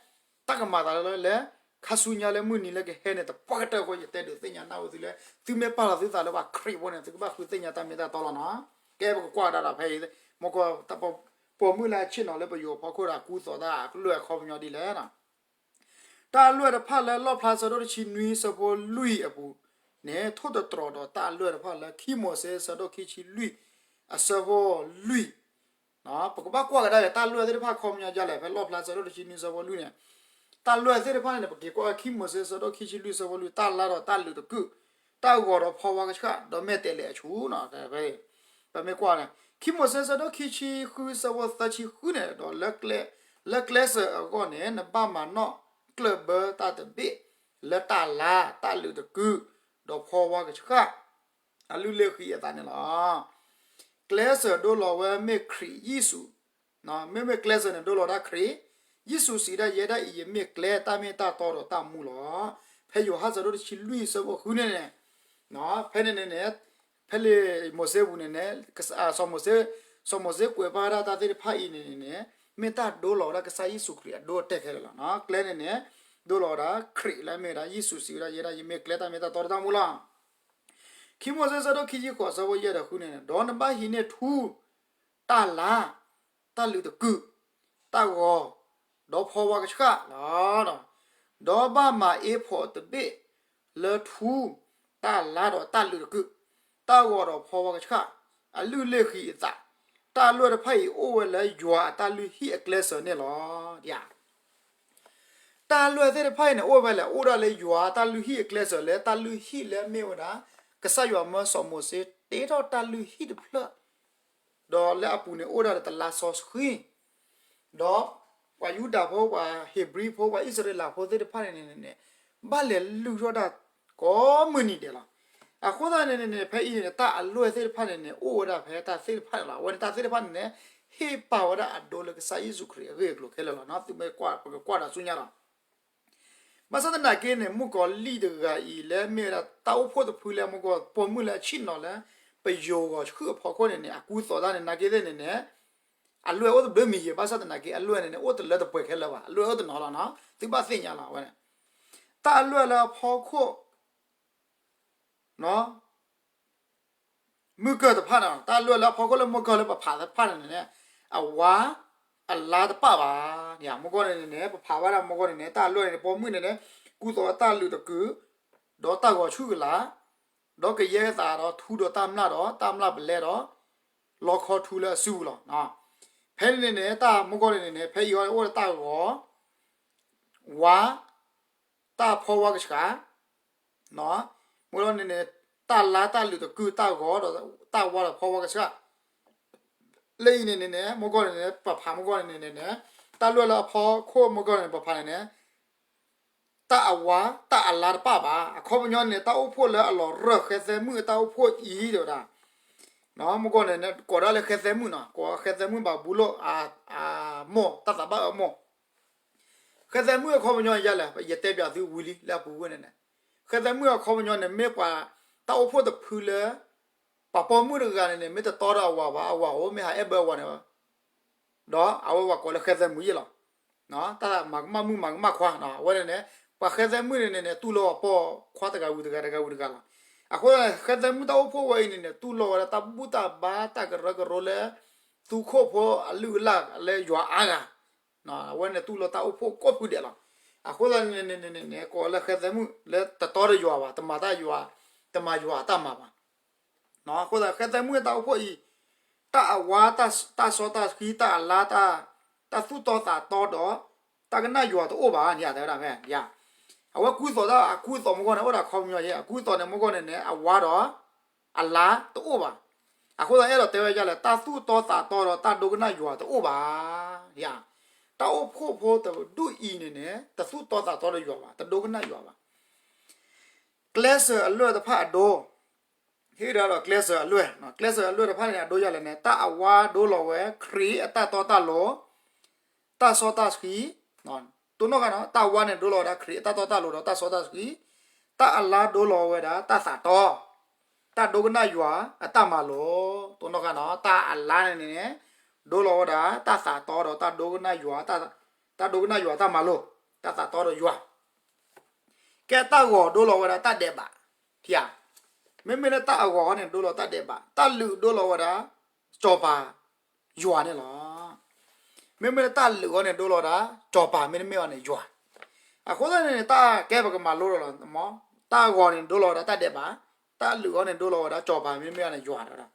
တၢ်ကမၤသးလၢ ခါဆူညါလၢမုၢ်နံၤလၢကဟဲန့ၣ် တပှၢ်ကတၢၢ်အဃိ ယတဲဒုးသ့ၣ်ညါနၢ်ဟူသုလၢ သုမ့ၢ်ပာ်လီၤသုသးလၢပှၤခရံာ်ဖိန့ၣ် သုကဘၣ်ဃုသ့ၣ်ညါတၢ်မ့ၢ်တၢ်တီလီၤနီၤ. ကဲပကကွၢ်ဒၣ်ဒီးဖဲအံၤ မ့ၢ်ကီၢ် ပိာ်မုၣ်လၢအဆ့ၣ်နီၤလၢပယိၤဖီခိၣ်ဒီး ကူသိးတၢ်အကလုၢ်အခီပညီဒ်လဲၣ်နီၤ. တၢ်အလွဲၢ်တဖၣ်လၢလီၣ်ဖျါဆၢဒိၣ်တဆံနွံဆၢဖိလွံၢ်အပူၤန့ၣ် ထိၣ်သတြီၤဒီးတၢ်အလွဲၢ်တဖၣ်လၢခံမိၤၡ့ဆၢဒိၣ်ခံဆံလွံၢ်အဆၢဖိလွံၢ် ပကဘၣ်ကွၢ်ကဒါက့ၤ တၢ်လွဲၢ်သ့ၣ်တဖၣ်ခီပညီဒ်လဲၣ် ဖဲလီၣ်ဖျါဆၢဒိၣ်တဆံနွံဆၢဖိလွံၢ်န့ၣ်, တၢ်လွဲၢ်သ့ၣ်တဖၣ်န့ၣ်န့ၣ် ပက့ၤကွၢ်ခံမိၤၡ့ဆၢဒိၣ်ခံဆံလွံၢ်ဆၢဖိလွံၢ် တၢ်လါဒီးတၢ်လုးတကုာ်, တၢ်ဂီၤဒီးဖီဝါကဆှၣ် ဒီးမဲာ်တဲးလဲးအဆူၣ်နီၤ. ပမ့ၢ်ကွၢ်န့ၣ် ခံမိၤၡ့ဆၢဒိၣ်ခံဆံဃုဆၢဖိသၢဆံဃုန့ၣ်ဒီး လၢကျဲစၢၤအဂီၢ်န့ၣ် နဘၣ်မၤနီၣ်ကျၢၢ်ဘၢတၢ်တဘ့ၣ် လၢတၢ်လါ တၢ်လုးတကုာ် ဒီးဖီဝါကဆှၣ် အလုၢ်လ့ၣ်ဃံအသးန့ၣ်လီၤ. ကျဲစၢၤဒိလီၤဝဲမ့ၢ်ခရံာ်ယ့ၣ်ၡူး, မ့မ့ၢ်ကျဲစၢၤန့ၣ် ဒိလီၤဒၣ်ခရံာ်, ယ့ၣ်ၡူးစံးဒၣ်ယဲဒၣ်အံၤ ယမ့ၢ်ကျဲ တၢ်မ့ၢ်တၢ်တီဒီးတၢ်မူလီၤ. ဖဲယိၤဟၣ်ဆၢဒိၣ်တဆံလွံၢ်ဆၢဖိဃုန့ၣ်န့ၣ်, ဖဲန့ၣ်န့ၣ်န့ၣ် ဖဲလံာ်မိၤၡ့ပူၤန့ၣ်န့ၣ် စီၤမိၤၡ့, စီၤမိၤၡ့ကွဲးပာ်ဝဲဒၣ်တၢ်သ့ၣ်တဖၣ်အံၤန့ၣ်န့ၣ်န့ၣ် မ့ၢ်တၢ်ဒိလီၤဝဲဒၣ်ကစၢ်ယ့ၣ်ၡူးခရံာ်အဒိအတဲာ်ခဲလၢာ်လီၤ. ကျဲန့ၣ်န့ၣ် ဒိလီၤဝဲဒၣ်ခရံာ်လၢအမ့ၢ်ဝဲဒၣ်ယ့ၣ်ၡူးစံးဝဲဒၣ်ယဲဒၣ် ယမ့ၢ်ကျဲ တၢ်မ့ၢ်တၢ်တီဒီးတၢ်မူလီၤ. ခံမိၤၡ့ဆၢဒိၣ်ခံဆံဃိးဆၢဖိယဲၢ်ဒီးဃုန့ၣ်န့ၣ် ဒီးနဘၣ်ဟံးန့ၢ်ထူ, တၢ်လါ, တၢ်လုးတကုာ်, တၢ်ဂီၤ, ဒီးဖီဝါကဆှၣ်လီၤ. ဒီးဘၣ်မၤအ့ဖီးတဘ့ၣ်လၢထူ, တၢ်လါဒီးတၢ်လုးတကုာ်, တၢ်ဂီၤဒီးဖီဝါကဆှၣ်, အလုၢ်လ့ၣ်ဃံအသး, တၢ်လွဲၢ်တဖၣ်အံၤအိၣ်ဝဲလၢယွၤအတၢ်လုၢ်ဟံၣ်အကျဲစၢၤန့ၣ်လီၤ. တၢ်လွဲၢ်သ့ၣ်တဖၣ်အံၤန့ၣ် အိၣ်ဝဲလဲၣ် အိၣ်ဒၣ်လၢယွၤတၢ်လုၢ်ဟံၣ်အကျဲစၢၤလၢတၢ်လုၢ်ဟံၣ်လၢအမ့ၢ်ဝဲဒၣ် ကစၢ်ယွၤမၢစီၤမိၤၡ့တ့ထီၣ်တၢ်လုၢ်ဟံၣ်တဖျၢၣ်, ဒီးလၢအပူၤန့ၣ်အိၣ်ဒၣ်ဒီးတလါစီဆှံ, ဒီးပှၤယူဒၤဖိ ပှၤဧ့ၤဘြံၤဖိ ပှၤအံၣ်စရ့လးဖိသ့ၣ်တဖၣ်န့ၣ်န့ၣ်န့ၣ် ဘၣ်လဲၤလုၢ်ထီၣ်တၢ်ကိးမုၢ်နံၤဒဲးလီၤ. အဃိသတးန့ၣ်န့ၣ် ဖဲအံၤန့ၣ် တၢ်အလွဲၢ်သ့ၣ်တဖၣ်န့ၣ်န့ၣ် အိၣ်ဝဲဒၣ်ဖဲတၢ်သ့ၣ်တဖၣ်န့ၣ်လီၤ. အဝဲန့ၣ်တၢ်သ့ၣ်တဖၣ်န့ၣ်န့ၣ် ဟ့ၣ်ပာ်ဝဲဒၣ်အဒိလၢကစၢ်ယ့ၣ်ၡူးခရံာ်အဂ့ၢ်အကျိၤခဲလၢာ်လီၤ. သုမ့ၢ်ကွၢ် ပကကွၢ်ဒီးဆူညါလီၤ. ဘၣ်ဆၣ်သနာ်က့န့ၣ် မုၣ်ကီၤလံၢ်တဂၤအံၤလၢမ့ၢ်ဝဲဒၣ်တၢ်အိၣ်ဖှိၣ်တဖုလၢမုၣ်ကီၤ ပိာ်မုၣ်လၢအဆ့ၣ်နီၤလၢ ပယိၤဂီၤဆှုၣ်အဖီခိၣ်န့ၣ်န့ၣ် အကူသိးတၢ်န့ၣ် နာ်က့သ့ၣ်န့ၣ်န့ၣ် အလွဲၢ်အိၣ်တဘျုးမံၤယံၤ ဘၣ်ဆၣ်သနာ်က့ အလွဲၢ်န့ၣ်န့ၣ် အိၣ်တလၢတပှဲၤခဲလၢာ်ဘၣ် အလွဲၢ်အိၣ်တနီၤလီၤနီၤ သုဘၣ်သ့ၣ်ညါလီၤ အဝဲန့ၣ် တၢ်အလွဲၢ်လၢအဖီခိၣ် မုၢ်ကၢၢ်တဖၣ်န့ၣ် တၢ်အလွဲၢ်လၢအဖီခိၣ်လၢမုၣ်ကၢၢ်လၢပဖးတဖၣ်န့ၣ်န့ၣ် အဝါ အလါတပာ်ဘၣ် မုၣ်ကီၤန့ၣ်န့ၣ် ပဖးဘၣ်ဒၣ်မုၣ်ကီၤန့ၣ်န့ၣ် တၢ်အလွဲၢ်န့ၣ် ပိာ်မုၣ်န့ၣ်န့ၣ် ကူသိးတၢ်လုးတကုာ် ဒီးတၢ်ဂီၤဆူၣ်ကလာ် ဒီးကယဲၢ်သးဒီးထူဒီးတၢ်မျၢ်ဒီး တၢ်မျၢ်ပလဲဒီး လီခီထူလၢအစုပူၤလီၤ. ဖဲန့ၣ်န့ၣ်န့ၣ် တၢ်မုၣ်ကီၤန့ၣ်န့ၣ်န့ၣ် ဖဲအံၤအီၤန့ၣ်အိၣ်ဒီးတၢ်ဂီၤ ဝါ တၢ်ဖီဝါကဆှၣ် မုၣ်ကီၤန့ၣ်န့ၣ် တၢ်လါတၢ်လုးတကုာ် တၢ်ဂီၤဒီးတၢ်ဝါဒီးဖီဝါကဆှၣ် လၢအံၤန့ၣ်န့ၣ်န့ၣ် မုၣ်ကီၤန့ၣ်န့ၣ် ပဖးမုၣ်ကီၤန့ၣ်န့ၣ်န့ၣ် တၢ်လွဲၢ်လၢအဖီခိၣ်မုၣ်ကီၤန့ၣ် ပဖးန့ၣ်န့ၣ် တၢ်အဝါတၢ်အလါတပၣ်ဘၣ်. အခီပညီန့ၣ် တၢ်အိၣ်ဖှိၣ်လၢအလီၤရၢၢ် ဃဲသဲမုၣ်အတၢ်အိၣ်ဖှိၣ်အံၤ တဲဝဲဒၣ်, မုၢ်ကီၢ်န့ၣ် ကိးဒၣ်လၢဃဲသဲမုၣ်နီၤ, ကိးဃဲသဲမုၣ်ဘၣ်ဘူးလိာ် အမိၢ် တၢ်သးဘၣ်အမိၢ်. ဃဲသဲမုၣ်အခီပညီယါလဲၣ်, ယတဲပၠးသုဝံၤလံလၢအပူၤဝဲန့ၣ်န့ၣ်, ဃဲသဲမုၣ်အခီပညီန့ၣ် မ့ၢ်ပှၤတၢ်အိၣ်ဖှိၣ်တဖုလၢ ပှၤပိာ်မုၣ်တဂၤန့ၣ်န့ၣ် မ့ၢ်တတီဒီးအဝၤဘၣ်, အဝၤအိၣ် မ့ၢ်ဟးအဲၣ်ဘၢအဝၤန့ၣ် ဒီးအဝဲပှၤကိးလၢဃဲသဲမုၣ်ယဲလီၤ. တၢ်မၤကမၣ်မုၣ်မၤကမၣ်ခွါ အဝဲန့ၣ်န့ၣ် ပှၤဃဲသဲမုၣ်န့ၣ်န့ၣ်န့ၣ် တူၢ်လိာ်ပှၤပိာ်ခွါတဂၤဝံၤတဂၤ တဂၤဝံၤတဂၤလီၤ. အဃိသတးန့ၣ် ဃဲသဲမုၣ်တၢ်အိၣ်ဖှိၣ်ဝဲအံၤန့ၣ်န့ၣ် တူၢ်လိာ်ဝဲဒၣ်တၢ်ဘူၣ်တၢ်ဘါတၢ်ကရၢကရိလၢ သူခိၣ်ဖိအလုၢ်အလၢ်လၢယွၤအါဂၤ, အဝဲန့ၣ်တူၢ်လိာ်တၢ်အိၣ်ဖှိၣ်ကိးဖုဒဲးလီၤ. အဃိသတးန့ၣ်န့ၣ်န့ၣ် ကိးလၢဃဲသဲမုၣ်လၢတတီဒီးယွၤဘၣ်, တမၤတၢ်ယွၤ, တမၤယွၤအတၢ်မၤဘၣ်. အဃိသတး ဃဲသဲမုၣ်တၢ်အိၣ်ဖှိၣ်အံၤ တၢ်အဝါ တၢ်စီတၢ်ဆှံ တၢ်အလါ တၢ်သူၣ်တီသးတီဒီး တၢ်ကနၣ်ယွၤတအိၣ်ဘၣ်န့ၣ် တဲဝဲဒၣ်ဖဲ အဝဲကူသိးတၢ် အကူသိးမုၢ်ကီၢ်န့ၣ် အိၣ်ဒီးအခီပညီယဲ အကူသိးန့ၣ် မုၢ်ကီၢ်န့ၣ်န့ၣ် အဝါဒီး အလါတအိၣ်ဘၣ်. အဃိသတး အဲၣ်ဒိးတဲဝဲဒ်လဲၣ်, တၢ်သူၣ်တီသးတီဒီးတၢ်ဒိကနၣ်ယွၤတအိၣ်ဘၣ်. တၢ်အိၣ်ဖှိၣ်ဖိတဒူၣ်အံၤန့ၣ်န့ၣ် တသူၣ်တီသးတီဒီးယွၤဘၣ်, တဒိကနၣ်ယွၤဘၣ်. ကျဲးစၢးအလွဲၢ်တဖၣ်အဒိ ဟ့ၣ်ဒၣ်ဒီးကျဲးစၢးအလွဲၢ်, ကျဲးစၢးအလွဲၢ်တဖၣ်န့ၣ် အဒိယၤလဲၣ်န့ၣ် တၢ်အဝါဒိလီၤဝဲ ခရံာ်အတၢ်တီတၢ်လိၤ, တၢ်စီတၢ်ဆှံ, တိၢ်နီၣ်ဃာ်နီၤ တၢ်ဝါန့ၣ် ဒိလီၤဝဲဒၣ်ခရံာ်အတၢ်တီတၢ်လိၤဒီးတၢ်စီတၢ်ဆှံ, တၢ်အလါဒိလီၤဝဲဒၣ်တၢ်သးတီ, တၢ်ဒိကနၣ်ယွၤအတၢ်မၤလိာ်, တိၢ်နီၣ်ဃာ်နီၤ တၢ်အလါန့ၣ်န့ၣ် ဒိလီၤဝဲဒၣ်တၢ်သးတီဒီးတၢ်ဒိကနၣ်ယွၤ, တၢ်ဒိကနၣ်ယွၤတၢ်မၤလိာ်, တၢ်သးတီဒီးယွၤ ကဲတၢ်ဂီၤဒိလီၤဝဲဒၣ်တၢ်ဒဲးဘး, ထံဧါ, မ့မ့ၢ်လၢတၢ်အဂီၤအီၤန့ၣ် ဒိလီၤတၢ်ဒဲးဘး, တၢ်လုးဒိလီၤဝဲဒၣ် စီၤပၤယွၤန့ၣ်လီၤ. မ့မ့ၢ်လၢတၢ်လုးအီၤန့ၣ် ဒိလီၤဝဲဒၣ် စီၤပၤမ့တမ့ၢ်အီၤန့ၣ်ယွၤ, အဃိသတးန့ၣ် တၢ်ကဲပကမၤလိဒီးလီၤ, တၢ်ဂီၤန့ၣ် ဒိလီၤဝဲဒၣ်တၢ်ဒဲးဘး, တၢ်လုးအီၤန့ၣ် ဒိလီၤဝဲဒၣ်စီၤပၤမ့တမ့ၢ်အီၤန့ၣ်ယွၤဒီး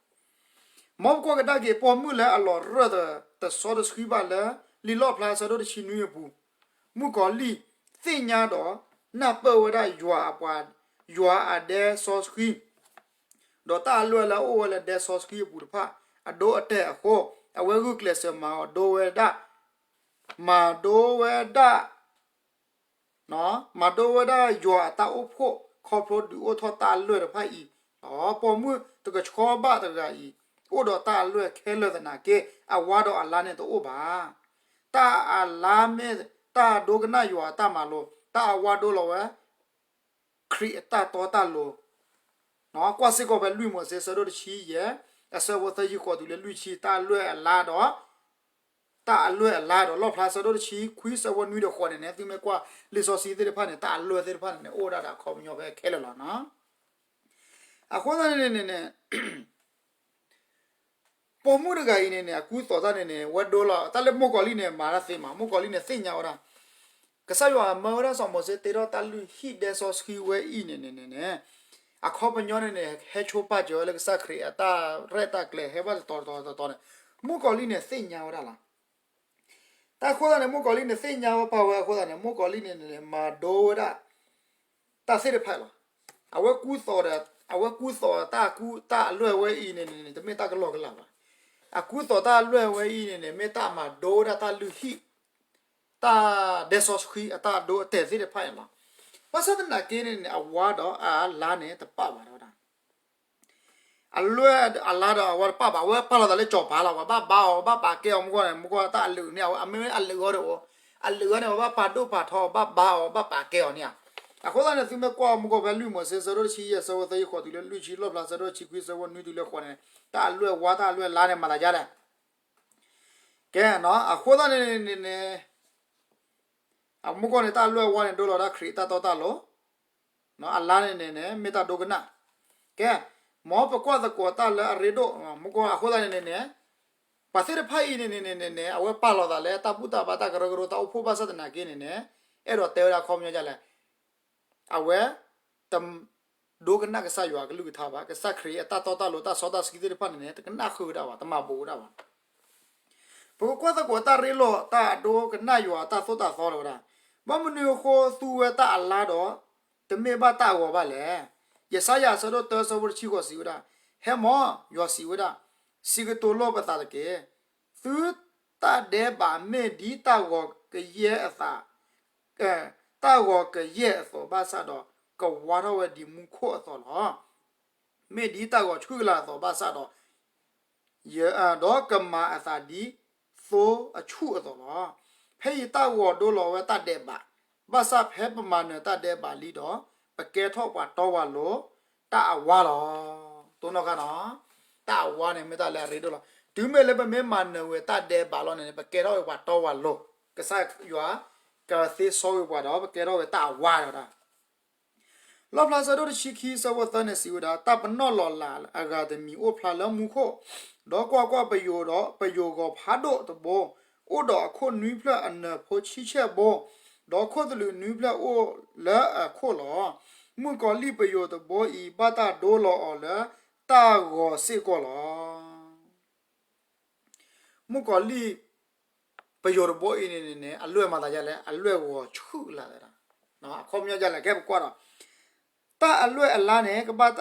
မ်ပကွၢ်ကဒါက့ၤ ပိာ်မုၣ်လၢအလီၤရၢၢ် တစီတဆှံဘၣ်လၢ လံာ်လီၣ်ဖျါဆၢဒိၣ်တဆံနွံအပူၤ, မုၣ်ကီၤလံၢ်သ့ၣ်ညါဒီး နၢ်ပၢၢ်ဝဲဒၣ်ယွၤအပှၤ, ယွၤအဒဲစီဆှံ, ဒီးတၢ်အလွဲၢ်လၢအအိၣ်ဝဲလၢဒဲစီဆှံအပူၤတဖၣ် အဒိအတဲာ်အဃိ, အဝဲဂုာ်ကျဲးစၢးမၤအီၤဒိဝဲဒၣ်, မၤဒိဝဲဒၣ် မၤဒိဝဲဒၣ်ယွၤအတၢ်အိၣ်ဖှိၣ် ခီဖျိဒုးအိၣ်ထီၣ်တၢ်အလွဲၢ်တဖၣ်အံၤ, ပိာ်မုၣ်တကဆှီဘၣ်တဂၤအံၤ အိၣ်ဒီးတၢ်အလွဲၢ်ခဲလၢာ်သနာ်က့ အဝါဒီးအလါန့ၣ်တအိၣ်ဘၣ်. တၢ်အလါမ့ၢ်တၢ်ဒိကနၣ်ယွၤအတၢ်မၤလိာ်, တၢ်အဝါဒိလီၤဝဲ ခရံာ်အတၢ်တီတၢ်လိၤ, ကွၢ်စ့ၢ်ကီးဖဲလွံၢ်မိၤၡ့ဆၢဒိၣ်တဆံယဲၢ် အဆၢဖိသၢဆံဃိးတုၤလၢလွံၢ်ဆံ တၢ်အလွဲၢ်အလါဒီး တၢ်အလွဲၢ်အလါဒီး လီၣ်ဖျါဆၢဒိၣ်တဆံခွံ ဆၢဖိနွံဒီးဃိးန့ၣ်န့ၣ် သုမ့ၢ်ကွၢ်လံာ်စီဆှံသ့ၣ်တဖၣ်န့ၣ် တၢ်အလွဲၢ်သ့ၣ်တဖၣ်န့ၣ်န့ၣ် အိၣ်ဝဲဒၣ်ဒီးအခီပညီဖဲခဲလၢာ်လီၤ. အဃိသတးန့ၣ်န့ၣ်န့ၣ် ပိာ်မုၣ်တဂၤအံၤန့ၣ်န့ၣ် အကူသိးတၢ်န့ၣ်န့ၣ် ဝဲဒိလီၤ တၢ်လၢမုၣ်ကီၤလံၢ်န့ၣ် မၤတၢ်သ့မး မုၣ်ကီၤလံၢ်န့ၣ်သ့ၣ်ညါဝဲဒၣ် ကစၢ်ယွၤမၢဝဲဒၣ်စီၤမိၤၡ့တ့ထီၣ်တၢ်လုၢ်ဟံၣ်ဒဲစီဆှံဝဲအံၤန့ၣ်န့ၣ်န့ၣ် အခီပညီန့ၣ်န့ၣ် ဟဲဆိပာ်စၢၤဝဲလၢကစၢ်ခရံာ်အတၢ်ရဲၣ်တၢ်ကျဲၤ ဟဲဘၣ်တတီၤတတီၤတတီၤန့ၣ် မုၣ်ကီၤလံၢ်န့ၣ်သ့ၣ်ညါဝဲဒၣ်လီၤ. တၢ်အဃိသတးန့ၣ် မုၣ်ကီၤလံၢ်န့ၣ်သ့ၣ်ညါဝဲပာ်ဝဲအဃိသတးန့ၣ် မုၣ်ကီၤလံၢ်န့ၣ်န့ၣ် မၤဒိဝဲဒၣ် တၢ်သ့ၣ်တဖၣ်လီၤ. အဝဲကူသိးဒီး အဝဲကူသိးတၢ်ကူ တၢ်အလွဲၢ်ဝဲအံၤန့ၣ်န့ၣ် တမ့ၢ်တၢ်ကလီကလီဘၣ်. အကူသိးတၢ်အလွဲၢ်ဝဲအံၤန့ၣ်န့ၣ် မ့ၢ်တၢ်မၤဒိဝဲဒၣ်တၢ်လုၢ်ဟံၣ် တၢ်ဒဲစီဆှံအတၢ်ဒိအတဲာ်သ့ၣ်တဖၣ်န့ၣ်လီၤ. ဘၣ်ဆၣ်သနာ်က့န့ၣ်န့ၣ် အဝါဒီးအလါန့ၣ်တပာ်ဘၣ်ဒီးဝဲဒၣ် အလွဲၢ်အလါဒီးအဝါတပာ်ဘၣ် အဝဲပာ်လီၤသးလၢစီၤပၤလီၤ. ပှၤဘၣ်ဘါအီၤ ဘၣ်ပာ်ကဲအီၤ မုၢ်ကီၢ်န့ၣ် မုၢ်ကီၢ်တၢ်အလုၢ်န့ၣ် အဝဲအမ့ၢ်အလုၢ်အီၤဒီး အလုၢ်အီၤန့ၣ် ပှၤဘၣ်ပာ်ဒိၣ်ပာ်ထီ ဘၣ်ဘါအီၤ ဘၣ်ပာ်ကဲအီၤန့ၣ်ဧါ. အဃိသတးန့ၣ် သုမ့ၢ်ကွၢ်မုၢ်ကီၢ်ဖဲလွံၢ်မိၤၡ့ဆၢဒိၣ်တဆံယဲၢ် ဆၢဖိသၢဆံဃိးတုၤလၢလွံၢ်ဆံ လီၣ်ဖျါဆၢဒိၣ်တဆံခွံ ဆၢဖိနွံတုၤလၢဃိးန့ၣ် တၢ်အလွဲၢ်ဝါ တၢ်အလွဲၢ်လါန့ၣ် မၤသးဒ်လဲၣ် ကဲ အဃိသတးန့ၣ်န့ၣ်န့ၣ် အမုၢ်ကီၢ်န့ၣ် တၢ်အလွဲၢ်ဝါန့ၣ် ဒိလီၤဒၣ်ခရံာ်အတၢ်တီတၢ်လိၤ, အလါန့ၣ်န့ၣ်န့ၣ် မ့ၢ်တၢ်ဒိကနၣ်. ကဲ မ်ပကွၢ်သကိးတၢ်လၢအရ့ဒိၣ် မုၢ်ကီၢ်အဃိသတးန့ၣ်န့ၣ်န့ၣ် ပှၤသ့ၣ်တဖၣ်အံၤန့ၣ်န့ၣ်န့ၣ်န့ၣ် အဝဲပာ်လီၤသးလၢတၢ်ဘူၣ်တၢ်ဘါတၢ်ကရၢကရိတၢ်အိၣ်ဖှိၣ်ဘၣ်ဆၣ်သနာ်က့န့ၣ်န့ၣ် အဲၣ်ဒိးတဲဝဲဒၣ်အခီပညီဒ်လဲၣ် အဝဲ တ ဒိကနၣ်ကစၢ်ယွၤအကလုၢ်ကထါဘၣ်, ကစၢ်ခရံာ်အတၢ်တီတၢ်လိၤ တၢ်စီတၢ်ဆှံသ့ၣ်တဖၣ်န့ၣ်န့ၣ် တကနၣ်ဃုာ်ဝဲဒၣ်ဘၣ်, တမၤဘူးဝဲဒၣ်ဘၣ်. ပကကွၢ်သကိးတၢ်ရ့လိာ် တၢ်အဒိကနၣ်ယွၤအတၢ်သိၣ်တၢ်သီလီၤဝဲဒၣ်, ဘၣ်မနုၤအဃိသူဝဲတၢ်အလါဒီး တမ့ၢ်ဘၣ်တၢ်အဂီၤဘၣ်လဲၣ်. ယၡါယၤအဆၢဒိၣ်တၢဆၢဖိတဆံဃိးစံးဝဲဒၣ်, ဟဲမီၢ် ယွၤစံးဝဲဒၣ်, စံးကတိၤလိာ်ပသးတက့ၢ်. သုတၢ်ဒဲးဘးမ့ၢ်ဒ်တၢ်ဂီၤကယဲၢ်အသး, တၢ်ဂီၤကယဲၢ်အသိးဘၣ်ဆၣ်ဒီး ကဝါထီၣ်ဝဲဒ်မူခိၣ်အသိးလီၤ. မ့ၢ်ဒ်တၢ်ဂီၤဆှုၣ်ကလာ်အသိးဘၣ်ဆၣ်ဒီး ယ ဒီးကမၤအသးဒ်သိအဆူၣ်အသိးလီၤ. ဖဲအံၤတၢ်ဂီၤဒိလီၤဝဲတၢ်ဒဲးဘး, ဘၣ်ဆၣ်ဖဲပမၤနၢၤတၢ်ဒဲးဘးလံဒီး ပကဲထီၣ်ပှၤတီပှၤလိၤ တၢ်အဝါလီၤ. တိၢ်နီၣ်ဃာ်နီၤ, တၢ်အဝါန့ၣ်မ့ၢ်တၢ်လၢအရ့ဒိၣ်လီၤ. တုၤမ့ၢ်လၢပမ့ၢ်မၤနၢၤဝဲတၢ်ဒဲးဘးလီၤန့ၣ် ပကဲထီၣ်ဝဲပှၤတီပှၤလိၤ, ကစၢ်ယွၤ ကသ့စီဝဲပှၤဒီး ပကဲထီၣ်ဝဲတၢ်အဝါလီၤ. လီၣ်ဖျါဆၢဒိၣ်တဆံခံဆၢဖိသၢန့ၣ်စံးဝဲဒၣ်, တၢ်ပနီၣ်လီၤလးအဂၤတမံၤအိၣ်ဖျါလၢမူခိၣ်, ဒီးကွၢ်ကွၢ်, ပယိၤဒီး ပယိၤဂီၤဖးဒိၣ်တဘိ, အိၣ်ဒီးအခိၣ်နွံဖျၢၣ်အနၢၤဖိဆံဆဲၣ်ဘိ, ဒီးခိၣ်သလုးနွံဖျၢၣ်အိၣ်လၢအခိၣ်လီၤ. မုၣ်ကီၤလံၢ်ပယိၤတဘိအံၤ ဘၣ်တၢ်ဒိလီၤအီၤလၢတၢ်ဂီၤစ့ၢ်ကီးလီၤ. မုၣ်ကီၤလံၢ် ပယိၤတဘိအံၤန့ၣ်န့ၣ်န့ၣ် အလွဲၢ်မၤသးဒ်လဲၣ်, အလွဲၢ်ဂီၤဆူၣ်လၢ်သး, အခီပညီဒ်လဲၣ် ကဲပကွၢ်ဒီး တၢ်အလွဲၢ်အလါန့ၣ် ကဘၣ်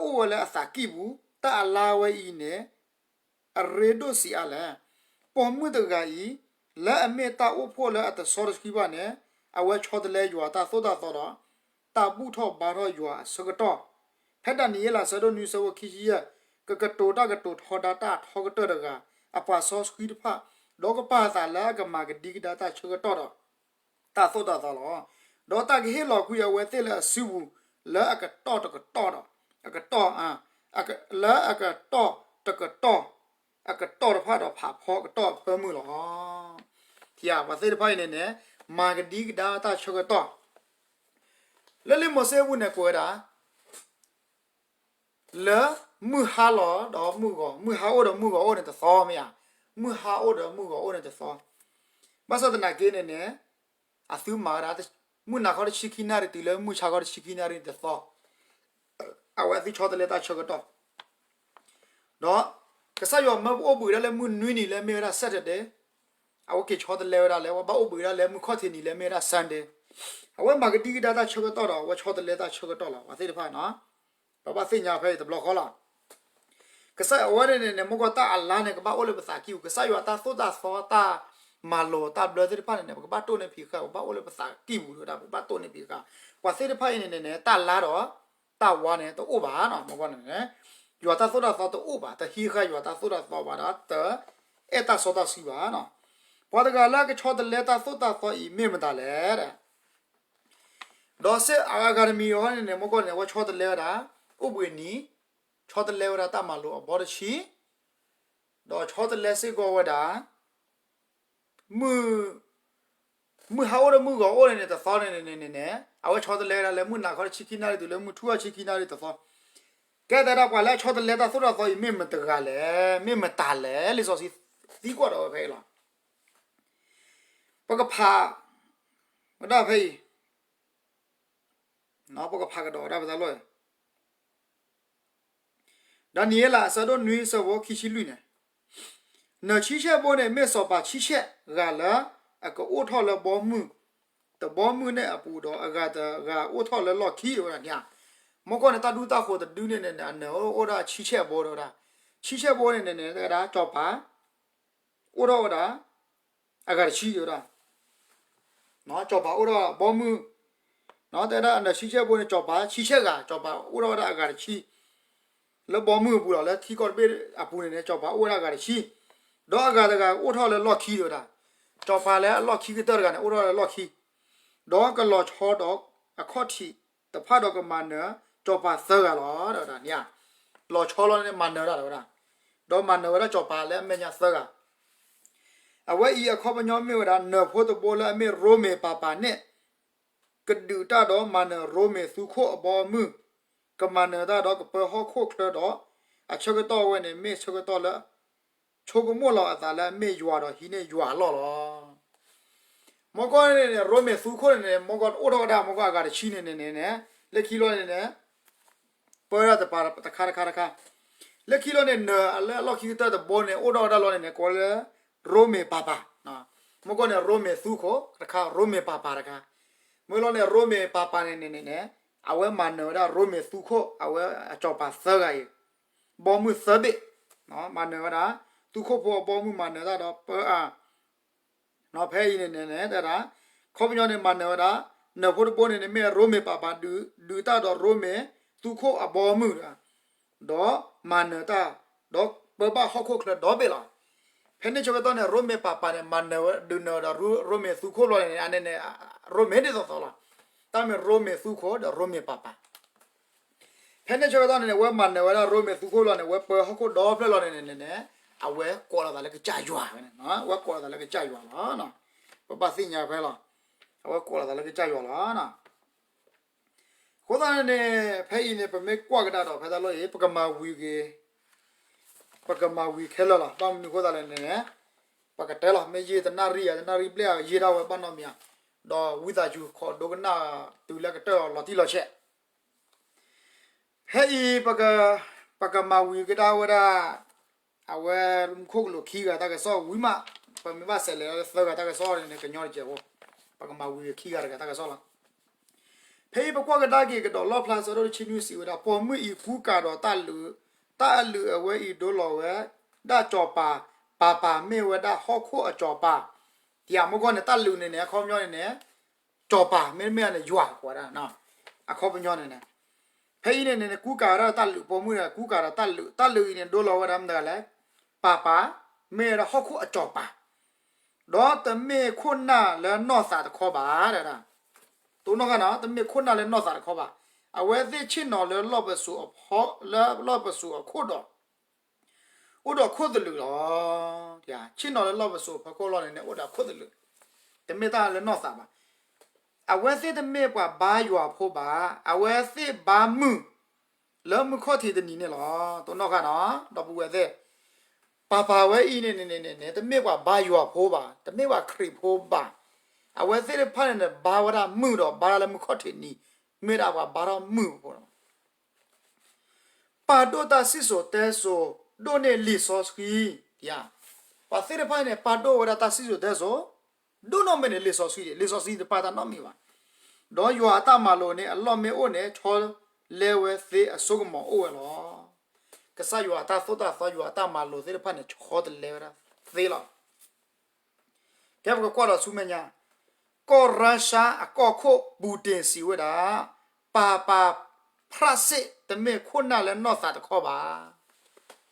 အိၣ်ဝဲလၢအသးကံၢ်ပူၤ, တၢ်အလါဝဲအံၤန့ၣ် အရ့ဒိၣ်ဆံးအါလဲၣ်. ပိာ်မုၣ်တဂၤအံၤ လၢအမ့ၢ်တၢ်အိၣ်ဖှိၣ်လၢအတဆီတဆှံဘၣ်န့ၣ် အဝဲဆီတလဲယွၤတၢ်သိၣ်တၢ်သီဒီး တၢ်ဘူၣ်ထီၣ်ဘါထီၣ်ယွၤအဆၢကတီၢ်, ဖဲဒၤနံးယ့လးဆၢဒိၣ်နွံဆၢဖိခံဆံယဲၢ်, ကကတိၤတၢ်ကတိၤထီဒါတၢ်အထီကတၢၢ်တဂၤ အပှၤစီဆှံတဖၣ်, ဒီးကပာ်အသးလၢအကမၤကဒံကဒါတၢ်ဆၢကတီၢ်ဒီး တၢ်သိၣ်တၢ်သီလီၤ. ဒီးတၢ်ကဟ့ၣ်လီၤကွံာ်အဝဲသ့ၣ်လၢအစုပူၤ လၢအကတီၢ်တကတီၢ်ဒီး အကတီၢ်, လၢအကတီၢ်တကတီၢ် အကတီၢ်တဖၣ်ဒီးဖးဖီကတီၢ်အဖၢမုၢ်လီၤ. ထံၣ်ဧါ, ပှၤသ့ၣ်တဖၣ်အံၤန့ၣ်န့ၣ် မၤကဒံကဒါတၢ်ဆၢကတီၢ် လၢလံာ်မိၤၡ့အပူၤန့ၣ် ကွဲးဝဲဒၣ် လၢမုၢ်ဟါလီၤဒီးမုၢ်ဂီၤ, မုၢ်ဟါအိၣ်ဒီးမုၢ်ဂီၤအိၣ်န့ၣ်တသီမ့ၢ်ဧါ, မုၢ်ဟါအိၣ်ဒီးမုၢ်ဂီၤအိၣ်န့ၣ်တသီ, ဘၣ်ဆၣ်သနာ်က့န့ၣ်န့ၣ် အသုမၤဝဲဒၣ် မုၢ်နၤခီတဆံခံနၣ်ရံၣ်တုၤလၢမုၢ်ဆါခီတဆံခံနၣ်ရံၣ်န့ၣ်တသီ, အဝဲအသုဆီတလဲတၢ်ဆၢကတီၢ် ဒီး ကစၢ်ယွၤမၢပအိၣ်ဘှံးဒၣ်လၢမုၢ်နွံနံၤလၢမ့ၢ်ဝဲဒၣ် Saturday, အဝဲက့ၤဆီတလဲဝဲဒၣ်လၢ ဝဲဘၣ်အိၣ်ဘှံးဒၣ်လၢမုၢ်ခီၣ်ထံးနံၤလၢမ့ၢ်ဝဲဒၣ် Sunday, အဝဲမၤကဒံကဒါတၢ်ဆၢကတီၢ်ဒီး အဝဲဆီတလဲတၢ်ဆၢကတီၢ်လီၤ. ပှၤသ့ၣ်တဖၣ်န့ၣ် ပဘၣ်သ့ၣ်ညါဖဲအံၤတဘျီဃီလီၤ. ကစၢ်ယွၤအဝဲန့ၣ်န့ၣ် မ့ၢ်ကီးတၢ်အလါန့ၣ် ကဘၣ်အိၣ်လၢပသးကံၢ်ပူၤ, ကစၢ်ယွၤတၢ်သိၣ်တၢ်သီတၢ်မၤလိာ်တၢ်ဘျၢသ့ၣ်တဖၣ်န့ၣ်န့ၣ် ပကဘၣ်တိၢ်န့ၢ်ဖံးဃာ် ပဘၣ်အိၣ်လၢပသးကံၢ်ပူၤဒီး ပကဘၣ်တိၢ်န့ၢ်ဖံးဃာ်, ပှၤသ့ၣ်တဖၣ်အံၤန့ၣ်န့ၣ်န့ၣ် တၢ်လါဒီး တၢ်ဝါန့ၣ်တအိၣ်ဘၣ်နီၤ, မ့ၢ်ကီးန့ၣ်န့ၣ် ယွၤတၢ်သိၣ်တၢ်သီတအိၣ်ဘၣ်, တဟံးဃာ်ယွၤတၢ်သိၣ်တၢ်သီဘၣ်ဒီး တအဲၣ်တၢ်စီတၢ်ဆှံဘၣ်နီၤ. ပှၤတဂၤလၢအကဆီတလဲတၢ်သိၣ်တၢ်သီအံၤမ့ၢ်မတၤလဲၣ် ဒီးစ့ၢ်အဂၤတမံၤအံၤန့ၣ်န့ၣ် မ့ၢ်ကီးန့ၣ် အဝဲဆီတလဲဝဲဒၣ် အိၣ်ဘှံးနံၤ, ဆီတလဲဝဲဒၣ်တၢ်မၤလိာ်အဘီတဆံ, ဒီးဆီတလဲစ့ၢ်ကီးဝဲဒၣ် မုၢ်, မုၢ်ဟါအိၣ်ဒီးမုၢ်ဂီၤအိၣ်န့ၣ်န့ၣ်တသီန့ၣ်န့ၣ်န့ၣ် အဝဲဆီတလဲဝဲဒၣ်လၢမုၢ်နၤခီတဆံခံနၣ်ရံၣ်တုၤလၢမုၢ်ထူၣ်ခီတဆံခံနၣ်ရံၣ်တသီ. ကဲတဲဒၣ်ပှၤလၢအဆီတလဲတၢ်သိၣ်တၢ်သီအံၤမ့ၢ်မတၤတဂၤလဲၣ်, မ့ၢ်မတၤလဲၣ်, လံာ်စီဆှံသံကွၢ်ဒီးဝဲဖဲအံၤလီၤ. ပကဖးဝဲဒၣ်ဖဲအံၤ, ပကဖးကဒီးဝဲဒၣ်ပသးလီၢ် ဒၤနံးယ့လးအဆၢဒိၣ်နွံဆၢဖိခံဆံလွံၢ်န့ၣ်, နၢၤဆံဆဲၣ်ဘိန့ၣ် မ့ၢ်စီၤပၤဆံဆဲၣ်ဂၤလၢ အကအိၣ်ထီၣ်လၢဘီမုၢ်, တဘီမုၢ်န့ၣ်အပူၤဒီး အဂၤတဂၤအိၣ်ထီၣ်လၢလီၢ်ခံဝဲဒၣ်န့ၣ်ဧါ. မ့ၢ်ကီးန့ၣ် တၢ်ဒူတၢ်ဃိးတဒုန့ၣ်န့ၣ် အနၢၤအိၣ်ဒၣ်ဆံဆဲၣ်ဘိဒီးဝဲဒၣ်, ဆံဆဲၣ်ဘိန့ၣ်န့ၣ်န့ၣ် တဲဝဲဒၣ် စီၤပၤ အိၣ်ထီၣ်ဝဲဒၣ် အဂၤတဆံဝဲဒၣ် စီၤပၤအိၣ်ထီၣ်ဘီမုၢ်, တဲဒၣ်အနၢၤဆံဆဲၣ်ဘိန့ၣ် စီၤပၤဆံဆဲၣ်ဂၤ, စီၤပၤအိၣ်ထီၣ်ဝဲဒၣ်အဂၤတဆံ လၢဘီမုၢ်အပူၤဒီး လၢထံကီၢ်တဘ့ၣ်အပူၤန့ၣ်န့ၣ် စီၤပၤအိၣ်ဝဲဒၣ်အဂၤတဆံ, ဒီးအဂၤတဂၤအိၣ်ထီၣ်လၢလီၢ်ခံဝဲဒၣ်, စီၤပၤလၢအလီၢ်ခံကတၢၢ်တဂၤန့ၣ် အိၣ်ထီၣ်လၢလီၢ်ခံ, ဒီးကလီၤဆီဒီးအခီၣ်ထံးတဖၣ်ဒီးကမၤနၢၤ စီၤပၤသၢဂၤလီၤ တဲဝဲဒၣ်န့ၣ်ဧါ. လီၤဆီလီၤန့ၣ်မၤနၢၤဒၣ်ဝဲဒၣ်, ဒီးမၤနၢၤဝဲဒၣ်စီၤပၤလၢအမဲာ်ညါသၢဂၤ အဝဲအံၤအခီပညီမ့ၢ်ဝဲဒၣ် နၢၤဖိတဘိလၢအမ့ၢ်ရိမ့ၤပၤပၤန့ၣ် ကဒုးတၢ်ဒီးမၤနၢၤရိမ့ၤသူခိၣ်အဘီအမုၢ်, ကမၤနၢၤတၢ်ဒီးကပၢဟီၣ်ခိၣ်ချၢဒီး အဆၢကတီၢ်ဝဲန့ၣ် မ့ၢ်ဆၢကတီၢ်လၢ ဆိကမိၣ်လီၤအသးလၢအမ့ၢ်ယွၤဒီးဟံးန့ၢ်ယွၤအလီၢ်လီၤ. မ့ၢ်ကီးန့ၣ်န့ၣ် ရိမ့ၤသူခိၣ်န့ၣ်န့ၣ် မ့ၢ်ကီးအိၣ်ထီၣ်ဝဲဒၣ် မ့ၢ်ကီးအဂၤတဆံန့ၣ်န့ၣ်န့ၣ် လၢခံလီၤန့ၣ်န့ၣ် ပၢဝဲဒၣ်တပၤတခါတခါတခါ, လၢခံလီၤန့ၣ် နၢၤလၢအလီၢ်ခံကတၢၢ်တဘိန့ၣ် အိၣ်ထီၣ်ဝဲဒၣ်လီၤန့ၣ်န့ၣ် ကိးလၢ ရိမ့ၤပၤပၤ, မ့ၢ်ကီးန့ၣ် ရိမ့ၤသူခိၣ်တခါ ရိမ့ၤပၤပၤတခါ, မ့ၢ်လီၤန့ၣ် ရိမ့ၤပၤပၤန့ၣ်န့ၣ်န့ၣ် အဝဲမၤနၢၤဝဲဒၣ်ရိမ့ၤသူခိၣ် အဝဲအစီၤပၤသၢဂၤအံၤ ဘီမုၢ်သၢဘ့ၣ်, မၤနၢၤဝဲဒၣ် သူခိၣ်ဖိအဘီမုၢ်မၤနၢၤတၢ်ဒီးပၢအ ဖဲအံၤန့ၣ်န့ၣ် တဲဒၣ် ခီပညီန့ၣ် မၤနၢၤဝဲဒၣ် နၢၤဖိတဘိန့ၣ်န့ၣ် မ့ၢ်ရိမ့ၤပၤပၤဒုး ဒုးတၢ်ဒီးရိမ့ၤသူခိၣ်အဘီအမုၢ်တဂၤ ဒီးမၤနၢၤတၢ် ဒီးပၢဘၣ်ဟီၣ်ခိၣ်ချၢဒီဘ့ၣ်လီၤ. ဖဲန့ၣ်ဆၢကတီၢ်န့ၣ် ရိမ့ၤပၤပၤန့ၣ် မၤနၢၤဝဲဒုးနၢၤဒီးရိမ့ၤသူခိၣ်လီၤန့ၣ်န့ၣ် အန့ၣ်န့ၣ် ရိမ့ၤဒ်သိးသိးလီၤ. တၢ်မ့ၢ်ရိမ့ၤသူခိၣ်ဒီးရိမ့ၤပၤပၤ ဖဲန့ၣ်ဆၢကတီၢ်န့ၣ်န့ၣ် ဝဲမၤနၢၤဝဲဒၣ်ရိမ့ၤသူခိၣ်လီၤန့ၣ် ဝဲပၢဟီၣ်ခိၣ်ဒီဖျၢၣ်လီၤန့ၣ်န့ၣ်န့ၣ် အဝဲကိးလီၤသးလၢကစၢ်ယွၤဝဲန့ၣ် ဝဲကိးလီၤသးလၢကစၢ်ယွၤလီၤ. ပဘၣ်သ့ၣ်ညါဖဲလီၤ. အဝဲကိးလီၤသးလၢကစၢ်ယွၤလီၤ. အဃိသတးန့ၣ်န့ၣ် ဖဲအံၤန့ၣ် ပမ့ၢ်ကွၢ်ကဒါဒီးဖဲတၢ်လီၢ်အံၤ ပကမၤဝံၤက့ၤ ပကမၤဝံၤခဲလၢာ်လီၤ. ဘၣ်မနုၤအဃိသတးလဲၣ်န့ၣ်န့ၣ် ပကတဲလီၤ မ့ၢ်ယံာ်တနၣ်ရံၣ်ယၤ တနၣ်ရံၣ်ဘျဲၣ်ယံာ်ဒၣ်ဝဲဘၣ်နီတမံၤဧါ, ဒီးဝံသးစူၤခိးဒိကနၣ်တုၤလၢကတၢၢ်အီၤလီၤတံၢ်လီၤဆဲး ဖဲအံၤ ပကမၤဝံၤကဒါဝဲဒၣ် အဝဲမူခိၣ်ကလူးခံဂၤတၢ်ကစီၣ်ဝံၤမး, ပမ့ၢ်ဘၣ်ဆဲးလဲၤလၢသၢဂၤတၢ်ကစီၣ်န့ၣ် ကညီတစဲးဖိ, ပကမၤဝံၤခံဂၤတဂၤတၢ်ကစီၣ်လီၤ. ဖဲအံၤပကွၢ်ကဒါက့ၤကဒီးလီၣ်ဖျါဆၢဒိၣ်တဆံနွံစံးဝဲဒၣ် ပိာ်မုၣ်အံၤကူကၤဒီးတၢ်လုး, တၢ်အလုးအဝဲအံၤဒိလီၤဝဲဒၣ်စီၤပၤ, ပၤပၤမ့ၢ်ဝဲဒၣ်ဟီၣ်ခိၣ်အစီၤပၤ, တံၤမူကီၢ်န့ၣ် တၢ်လုးန့ၣ်န့ၣ် အခီပညီန့ၣ်န့ၣ် စီၤပၤ မ့တမ့ၢ်န့ၣ် ယွၤကိးဝဲဒၣ် အခီပညီန့ၣ်န့ၣ်, ဖဲအံၤန့ၣ်န့ၣ် ကူကၤဝဲဒၣ်တၢ်လုး ပိာ်မုၣ်တဂၤ ကူကၤဒီးတၢ်လုး တၢ်လုးအံၤန့ၣ် ဒိလီၤဝဲဒၣ်မတၤတဂၤလဲၣ်, ပၤပၤ မ့ၢ်ဝဲဒၣ်ဟီၣ်ခိၣ်အစီၤပၤ, ဒီးတမ့ၢ်ခိၣ်နၢ်လၢနီၢ်သးတခီဘၣ်, တိၢ်နီၣ်ဃာ်နီၤ တမ့ၢ်ခိၣ်နၢ်လၢနီၢ်သးတခီဘၣ်, အဝဲသ့ၣ်ဆ့ၣ်နီၤလၢလီၢ်ပစိာ်အဖီ လၢလီၢ်ပစိာ်အခိၣ်ဒီး အိၣ်ဒီးခိၣ်သလုးလီၤ. ဆ့ၣ်နီၤလၢလီၢ်ပစိာ်အဖီခိၣ်လီၤန့ၣ်န့ၣ် အိၣ်ဒီးခိၣ်သလုး, တမ့ၢ်တၢ်လၢနီၢ်သးဘၣ်. အဝဲသ့ၣ်တမ့ၢ်ပှၤဘါယွၤဖိဘၣ်, အဝဲသ့ၣ်ဘါမုၢ် လၢမုၢ်ခီၣ်ထံးတနံၤန့ၣ်လီၤ. တိၢ်နီၣ်ဃာ်နီၤ ဒီပုၢ်ဝဲၢ်သ့ၣ်, ပၤပၤဝဲအံၤန့ၣ်န့ၣ်န့ၣ် တမ့ၢ်ပှၤဘါယွၤဖိဘၣ်, တမ့ၢ်ပှၤခရံာ်ဖိဘၣ်, အဝဲသ့ၣ်တဖၣ်န့ၣ်န့ၣ် ဘါဝဲဒၣ်မုၢ်ဒီးဘါတၢ်လၢမုၢ်ခီၣ်ထံးနံၤ, မ့ၢ်ဒၣ်ပှၤဘါထီၣ်မုၢ်ဖိလီၤ. ပာ်ဒိၣ်တၢ်စံၣ်စိၤတဲစိၤ ဒိၣ်န့ၢ်လံာ်စီဆှံ, ပှၤသ့ၣ်တဖၣ်န့ၣ် ပာ်ဒိၣ်ဝဲဒၣ်တၢ်စံၣ်စိၤတဲစိၤ ဒိၣ်နီၢ်မ့ၢ်န့ၣ် လံာ်စီဆှံ, လံာ်စီဆှံတပာ်တၢ်နီတမံၤဘၣ်. ဒီးယွၤအတၢ်မၤလိာ်န့ၣ် အလီၢ်မ့ၢ်အိၣ်န့ၣ် ဆီလဲဝဲသ့အစိကမီၤအိၣ်ဝဲလီၤ. ကစၢ်ယွၤအတၢ်သိၣ်တၢ်သီ ယွၤအတၢ်မၤလိာ်သ့ၣ်တဖၣ်န့ၣ် ဆီတလဲဝဲဒၣ်သ့လီၤ. ကဲပကကွၢ်ဒီးဆူမဲာ်ညါ, ကီၢ်ရၢၡါအကီၢ်ခိၣ်ပူၤတ့ၢ်စံးဝဲဒၣ်, ပၤပၤဖြၣ်စ့ၣ်တမ့ၢ်ခိၣ်နၢ်လၢနီၢ်သးတခီဘၣ်.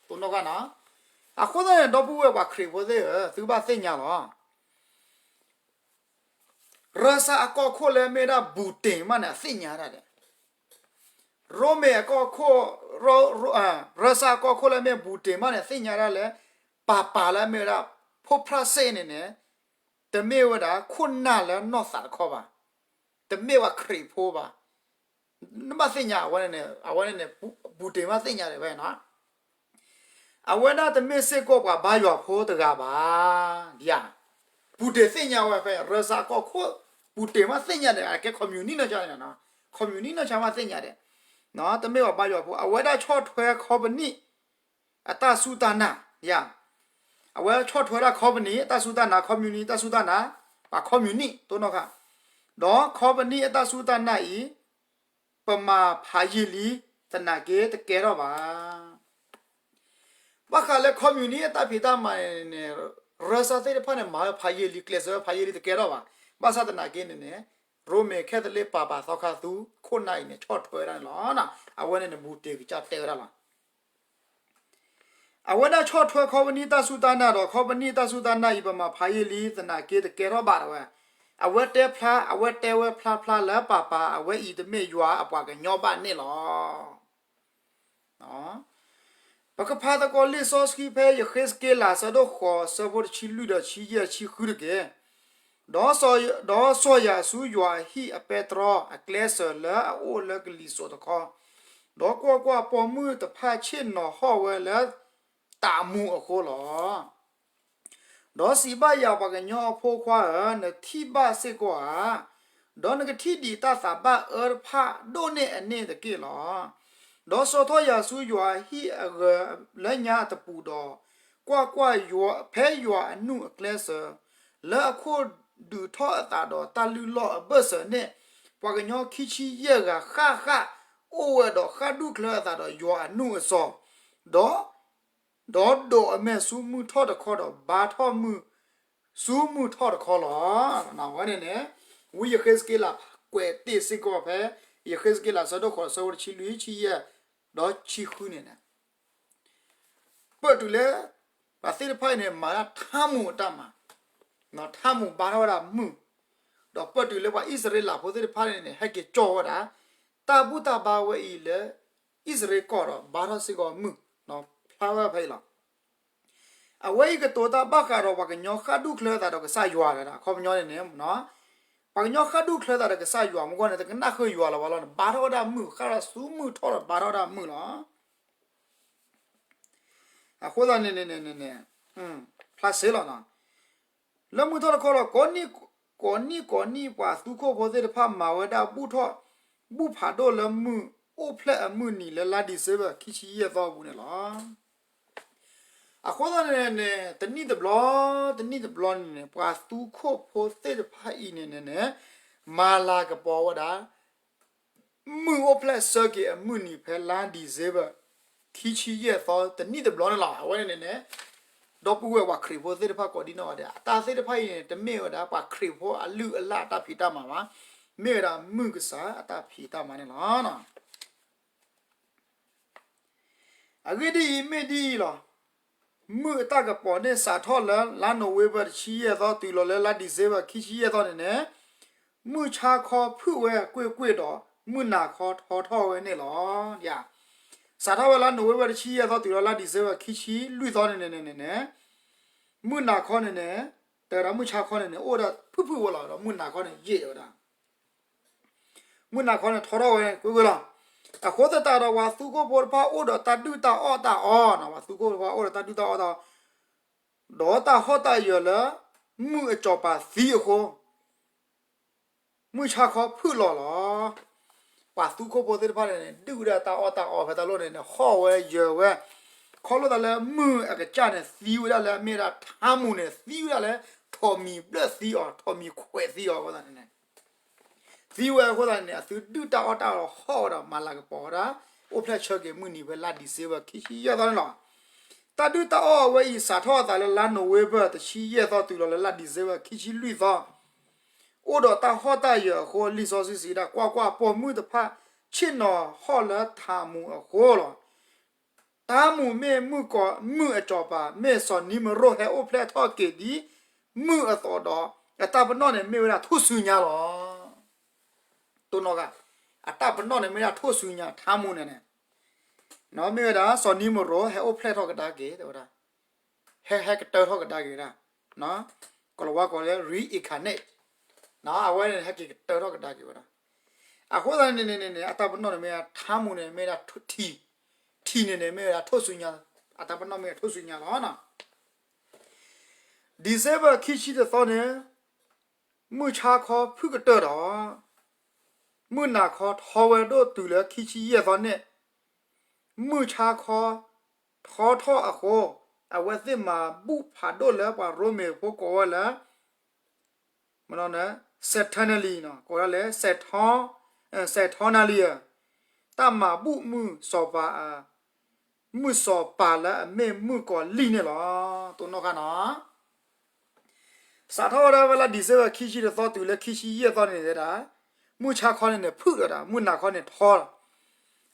တိၢ်နီၣ်ဃာ်နီၤ, အဃိသတးန့ၣ် ဒီပုၢ်ဝဲၢ်ပှၤခရံာ်ဖိသ့ၣ်ဧၢ, သုဘၣ်သ့ၣ်ညါလီၤ. ရၢၡါအကီၢ်ခိၣ်လၢမ့ၢ်ဒၣ်ပူၤတ့ၢ်မးန့ၣ် အသ့ၣ်ညါဒၣ်ဒဲး ရိမ့ၤအကီၢ်ခိၣ်, ရၢၡါအကီၢ်ခိၣ်လၢမ့ၢ်ပူၤတ့ၢ်မးန့ၣ် သ့ၣ်ညါဒၣ်လၢ ပၤပၤလၢမ့ၢ်ဝဲဒၣ် ဖိဖြၣ်စ့ၣ်န့ၣ်န့ၣ် တမ့ၢ်ဝဲဒၣ်ခိၣ်နၢ်လၢနီၢ်သးတခီဘၣ်, တမ့ၢ်ပှၤခရံာ်ဖိဘၣ်. နဘၣ်သ့ၣ်ညါအဝဲန့ၣ်, အဝဲန့ၣ်န့ၣ် ပူၤတ့ၢ်မးသ့ၣ်ညါဒၣ်ဝဲနီၤ အဝဲဒၣ်တမ့ၢ်စ့ၢ်ကီးပှၤဘါယွၤဖိတဂၤဘၣ်, ဒ်ဧါ. ပူၤတ့ၢ်သ့ၣ်ညါဝဲဖဲ ရၢၡါကီၢ်ခိၣ်, ပူၤတ့ၢ်မးသ့ၣ်ညါဒၣ် အကဲ communist နီၢ်ဆါန့ၣ်, communist နီၢ်ဆါမးသ့ၣ်ညါဒၣ်, တမ့ၢ်ပှၤဘါယွၤဖိ အဝဲဒၣ်ဆီၣ်ထွဲ company အတၢ်စူၢ်တၢ်နာ်, ဒ်ဧါ. အဝဲဆီၣ်ထွဲဒၣ် company အတၢ်စူၢ်တၢ်နာ်, communist တၢ်စူၢ်တၢ်နာ်, ပှၤ communist တိၢ်နီၣ်ဃာ်, ဒီး company အတၢ်စူၢ်တၢ်နာ်အံၤ ပမၤဖးယံာ်လံ, သနာ်က့တကဲထီၣ်ဘၣ်. ဘၣ်ဃးလၢ communist အတၢ်ဖံးတၢ်မၤန့ၣ်န့ၣ်, ရၢၡါသ့ၣ်တဖၣ်န့ၣ် မၤဝဲဖးယံာ်လံ, ကျဲးစၢးဝဲဖးယံာ်လံတကဲထီၣ်ဘၣ်. ဘၣ်ဆၣ်သနာ်က့န့ၣ်န့ၣ်, ရိမ့ၤခဲသလ့ပၤပၤသီခါသူခိၣ်နၢ်အံၤန့ၣ် ဆီၣ်ထွဲဝဲဒၣ်န့ၣ်လီၤ. အဝဲန့ၣ်န့ၣ် ပူၤတ့ၢ်ကစၢ်တဲဝဲဒၣ်လီၤ. အဝဲဒၣ်ဆီၣ်ထွဲ company တၢ်စူၢ်တၢ်နာ်ဒီး company တၢ်စူၢ်တၢ်နာ်အံၤ ပမၤဖးယံာ်လံ, သနာ်က့တကဲထီၣ်ဘၣ်ဒၣ်ဝဲ. အဝဲတဲဖျါ, အဝဲတဲဝဲဖျါဖျါလၢပၤပၤအဝဲအံၤတမ့ၢ်ယွၤအပှၤကညီဘၣ်န့ၣ်လီၤ. ပကဖးသကိးလံာ်စီဆှံဖဲ ယဃ့းစက့လး အဆၢဒိၣ်ဃိး အဆၢဖိတဆံလွံၢ်ဒီးဆံယဲၢ်ဆံဃုတက့ၢ်. ဒီးစီၤယၤၡူယွၤအဟံၣ်အပဲတြီအကျဲစၢၤလၢအအိၣ်လၢကလံၤစိးတခီ, ဒီးကွၢ်ကွၢ်, ပိာ်မုၣ်တဖၣ်ဆ့ၣ်နီၤဟီၣ်ဝဲလၢတၢ်မူးအဃိလီၤ. ဒီးစံးဘၣ်ယၤ, ပှၤကညီအဖိခွါဧၢ, နထံၣ်ဘၣ်စ့ၢ်ကီးဧါ. ဒီးနကထံၣ်ဒံးတၢ်သးဘၣ်အၢတဖၣ်ဒိၣ်န့ၢ်အန့ၣ်တက့ၢ်လီၤ. ဒီးဆီထီၣ်ယၤဆူယွၤအဟံၣ်အဂၢၤလၢညါအတပူၤဒီး, ကွၢ်ကွၢ်, ဖဲယွၤအနူၢ်အကျဲစၢၤ လၢအခိၣ်ဒုးထီၣ်အသးဒီးတၢ်လုၢ်လီၢ်အဘၢၣ်စၢၤန့ၣ်, ပှၤကညီခံဆံယဲၢ်ဂၤဃၣ်ဃၣ် အိၣ်ဝဲဒီးဃၣ်ဒူၣ်ချၢအသးဒီးယွၤအနူၢ်အစီၤ, ဒီး ဒီးဒိးအမဲာ်ဆူမုၢ်ထီၣ်တခီဒီးဘါထီၣ်မုၢ်ဆူမုၢ်ထီၣ်တခီလီၤ. အဝဲန့ၣ်န့ၣ် ဝံယဃ့းစက့လးကွဲးတ့ၢ်စ့ၢ်ကီးဖဲ ယဃ့းစက့လးအဆၢဒိၣ်ဃိး အဆၢဖိတဆံလွံၢ် ဆံယဲၢ် ဒီးဆံဃုန့ၣ်န့ၣ် ပၢၢ်တုၤလၢ ပှၤသ့ၣ်တဖၣ်အံၤန့ၣ် မၤတၢ်ထါမူးအတၢ်မၤ, ထါမူးဘါထီၣ်ဝဲဒၣ်မုၢ်, ဒီးပၢၢ်တုၤလၢပှၤအံၣ်စရ့လးဖိသ့ၣ်တဖၣ်န့ၣ်န့ၣ် ဟဲက့ၤကၠီဝဲဒၣ် တၢ်ဘူၣ်တၢ်ဘါဝဲအံၤလၢ အံၣ်စရ့လးကီၢ်ဒီးဘါထီၣ်စ့ၢ်ကီးမုၢ်, ဖျါဝဲဖဲအံၤလီၤ. အဝဲအံၤကတိၤတၢ်ဘၣ်ဃးဒီးပှၤကညီဃၣ်ဒူၣ်ချၢသးဒီးကစၢ်ယွၤလီၤ. အခီပညီန့ၣ်န့ၣ် ပှၤကညီဃၣ်ဒူၣ်ချၢသးဒီးကစၢ်ယွၤမ့ၢ်ဂ့ၤန့ၣ် တကနၣ်ဃုာ်ယွၤလၢၤဘၣ်လီၤန့ၣ် ဘါထီၣ်ဝဲဒၣ်မုၢ် ဃၣ်ဒီးဆူမုၢ်ထီၣ်ဒီးဘါထီၣ်ဝဲဒၣ်မုၢ်လီၤ. အဃိသတးန့ၣ်န့ၣ်န့ၣ်န့ၣ် ဖျါစ့ၢ်လီၤ. လၢမုၢ်ထီၣ်တခီဒီး ကိးနံၣ်ကိးနံၣ် ပှၤသူခိၣ်ဖိသ့ၣ်တဖၣ်မၤဝဲဒၣ်ဘူၣ်ထီၣ် ဘူၣ်ဖးဒိၣ်လၢမုၢ်အိၣ်ဖျဲၣ်အမုၢ်နံၤလၢလါဒံၣ်စ့ဘၢၣ် ခံဆံယဲၢ်သီအပူၤန့ၣ်လီၤ. အဃိသတးန့ၣ်န့ၣ် တနံၣ်တဘျီ တနံၣ်တဘျီန့ၣ်န့ၣ် ပှၤသူခိၣ်ဖိသ့ၣ်တဖၣ်အံၤန့ၣ်န့ၣ်န့ၣ် မၤလၤကပီၤဝဲဒၣ် မုၢ်အိၣ်ဖျဲၣ်ဆၢက့ၤအမုၢ်နံၤဖဲလါဒံၣ်စ့ဘၢၣ် ခံဆံယဲၢ်သီ တနံၣ်တဘျီန့ၣ်လီၤ. အဝဲန့ၣ်န့ၣ် ဒီပုၢ်ဝဲၢ်ပှၤခရံာ်ဖိသ့ၣ်တဖၣ်ကိးဒံနီၢ်ဂၤဒဲး အတၢ်သ့ၣ်တဖၣ်အံၤန့ၣ် တမ့ၢ်ဝဲဒၣ်ပှၤခရံာ်ဖိအလုၢ်အလၢ်အတၢ်ဖံးတၢ်မၤဘၣ်, မ့ၢ်ဝဲဒၣ်မုၢ်ကစၢ်အတၢ်ဖံးတၢ်မၤန့ၣ်လီၤ. အဂ့ၢ်ဒ်အံၤ, မ့ၢ်ဒ်အံၤလီၤ. မုၢ်အတၢ်ကပီၤန့ၣ်စးထီၣ်လၢလါနိၣ်ဝ့ဘၢၣ်တဆံယဲၢ်သီ တုၤလီၤလၢလါဒံၣ်စ့ဘၢၣ်ခံဆံယဲၢ်သီန့ၣ်န့ၣ်, မုၢ်ဆါခီဖုၣ်ဝဲကွ့ၢ်ကွ့ၢ်ဒီး မုၢ်နၤခီထီထီၣ်ဝဲန့ၣ်လီၤ. စးထီၣ်ဝဲလါနိၣ်ဝ့ဘၢၣ်တဆံယဲၢ်သီ တုၤလီၤလါဒံၣ်စ့ဘၢၣ်ခံဆံလွံၢ်သီန့ၣ်န့ၣ်န့ၣ်န့ၣ်, မုၢ်နၤခီန့ၣ်န့ၣ်, တဲဝဲဒၣ်မုၢ်ဆါခီန့ၣ်န့ၣ် အိၣ်ဝဲဒၣ်ဖုၣ်ဖုၣ်ဝဲလီၤ ဒီးမုၢ်နၤခီန့ၣ်ယဲၢ်ဝဲဒၣ် မုၢ်နၤခီန့ၣ်ထီထီၣ်ဝဲကွ့ၢ်ကွ့ၢ်လီၤ. အဃိသတးဒီး ပှၤသူခိၣ်ဖိတဖၣ်အိၣ်ဒီးတၢ်ဒုၣ်တၢ်အီၣ်တၢ်အီ, ပှၤသူခိၣ်ဖိတဖၣ်အိၣ်ဒီးတၢ်ဒုၣ်တၢ်အီၣ်တၢ်အီ, ဒီးတၢ်ဟီၣ်တၢ်ယၢၤလၢ မုၢ်အစီၤပၤသံအဃိ, မုၢ်ဆါခီဖုၣ်လီၤလီၤ. ပှၤသူခိၣ်ဖိသ့ၣ်တဖၣ်န့ၣ် ဒုၣ်ဝဲဒၣ်တၢ်အီၣ်တၢ်အီဖဲတၢ်လီၢ်န့ၣ်န့ၣ် ဟီၣ်ဝဲယၢၤဝဲ, ခီဖျိသးလၢမုၢ်အကစၢ်န့ၣ် သံဝဲဒၣ်လၢအမ့ၢ်ဝဲဒၣ်ထါမူးန့ၣ် သံဝဲဒၣ်လၢ ထိးမံၤဘျၢၣ်သံအီၤ ထိးမံၤခွဲးသံအီၤအဃိသတးန့ၣ်န့ၣ် သံဝဲအဃိသတးန့ၣ်န့ၣ် အသုဒုၣ်တၢ်အီၣ်တၢ်အီဟီၣ်ဝဲဒီးမၤလၤကပီၤဝဲဒၣ် အိၣ်ဖျဲၣ်ဆၢက့ၤမုၢ်နံၤဖဲလါဒံၣ်စ့ဘၢၣ်ခံဆံယဲၢ်သီန့ၣ်လီၤ. တၢ်ဒုၣ်တၢ်အီၣ်အဝဲအံၤ စးထီၣ်အသးလၢလါနိၣ်ဝ့ဘၢၣ်တဆံယဲၢ်သီ တုၤလီၤလၢလါဒံၣ်စ့ဘၢၣ်ခံဆံလွံၢ်သီ, အိၣ်ဒီးတၢ်ဟီၣ်တၢ်ယၢၤအဃိ လံာ်စီဆှံစံးဒၣ် ကွၢ်ကွၢ်, ပိာ်မုၣ်တဖၣ်ဆ့ၣ်နီၤဟီၣ်လၢထးမူးအဃိလီၤ. ထးမူးမ့ၢ်မုၢ်ကီၤ, မုၢ်အစီၤပၤ, မ့ၢ်စီၤနံမရိၣ်ဟဲအိၣ်ဖျဲၣ်ထီၣ်က့ၤဒ်မုၢ်အသိးဒီး အတၢ်ပနီၣ်န့ၣ်မ့ၢ်ဝဲဒၣ်ထိၣ်ဆူညါလီၤ. တိၢ်နီၣ်ဂၤ, အတၢ်ပနီၣ်န့ၣ်မ့ၢ်ဒၣ်ထိၣ်ဆူညါ ထးမူးန့ၣ်န့ၣ်, မ့ၢ်ဝဲဒၣ်စီၤနံမရိၣ်ဟဲအိၣ်ဖျဲၣ်ထီၣ်ကဒါက့ၤ တဲဝဲဒၣ်, ဟဲဟဲကတၢၢ်ထီၣ်ကဒါက့ၤဝဲဒၣ်, ကိၤလၤဝါကိးလၢ reincarnate, အဝဲန့ၣ်ဟဲက့ၤကတၢၢ်ထီၣ်ကဒါက့ၤဝဲဒၣ်. အဃိသတးန့ၣ်န့ၣ်န့ၣ် အတၢ်ပနီၣ်န့ၣ်မ့ၢ်ဒၣ်ထးမူးန့ၣ် မ့ၢ်ဒၣ်ထံ, ထံန့ၣ်န့ၣ် မ့ၢ်ဝဲဒၣ်ထိၣ်ဆူညါ, အတၢ်ပနီၣ်မ့ၢ်ဒၣ်ထိၣ်ဆူညါလီၤ. ဒံၣ်စ့ဘၢၣ်ခံဆံတသီန့ၣ် မုၢ်ဆါခီဖုၣ်ကတၢၢ်ဒီး မုၢ်နၤခီထီဝဲဒိၣ်တုၤလၢခံဆံယဲၢ်သီန့ၣ်, မုၢ်ဆါခီထီထီၣ်အဃိ, အဝဲသ့ၣ်မၤဘူၣ်ဖးဒိၣ်လၢပှၤရိမ့ၤဖိကိးဝဲလၢ Saturnalia ကိးဝဲဒၣ်လၢ Saturnalia, တၢ်မၤဘူၣ်မုၢ်စီၤပၤ, မုၢ်စီၤပၤလၢအမ့ၢ်မုၣ်ကီၤလံၢ်န့ၣ်လီၤ. တိၢ်နီၣ်ဃာ်နီၤ စးထီၣ်ဝဲဒၣ်ဖဲလါဒံၣ်စ့ဘၢၣ်ခံဆံတသီတုၤလၢခံဆံယဲၢ်သီန့ၣ်တဲဒၣ်, မုၢ်ဆါခီန့ၣ်န့ၣ် ဖုၣ်ဒီးဒၣ် မုၢ်နၤခီန့ၣ်ထီလီၤ.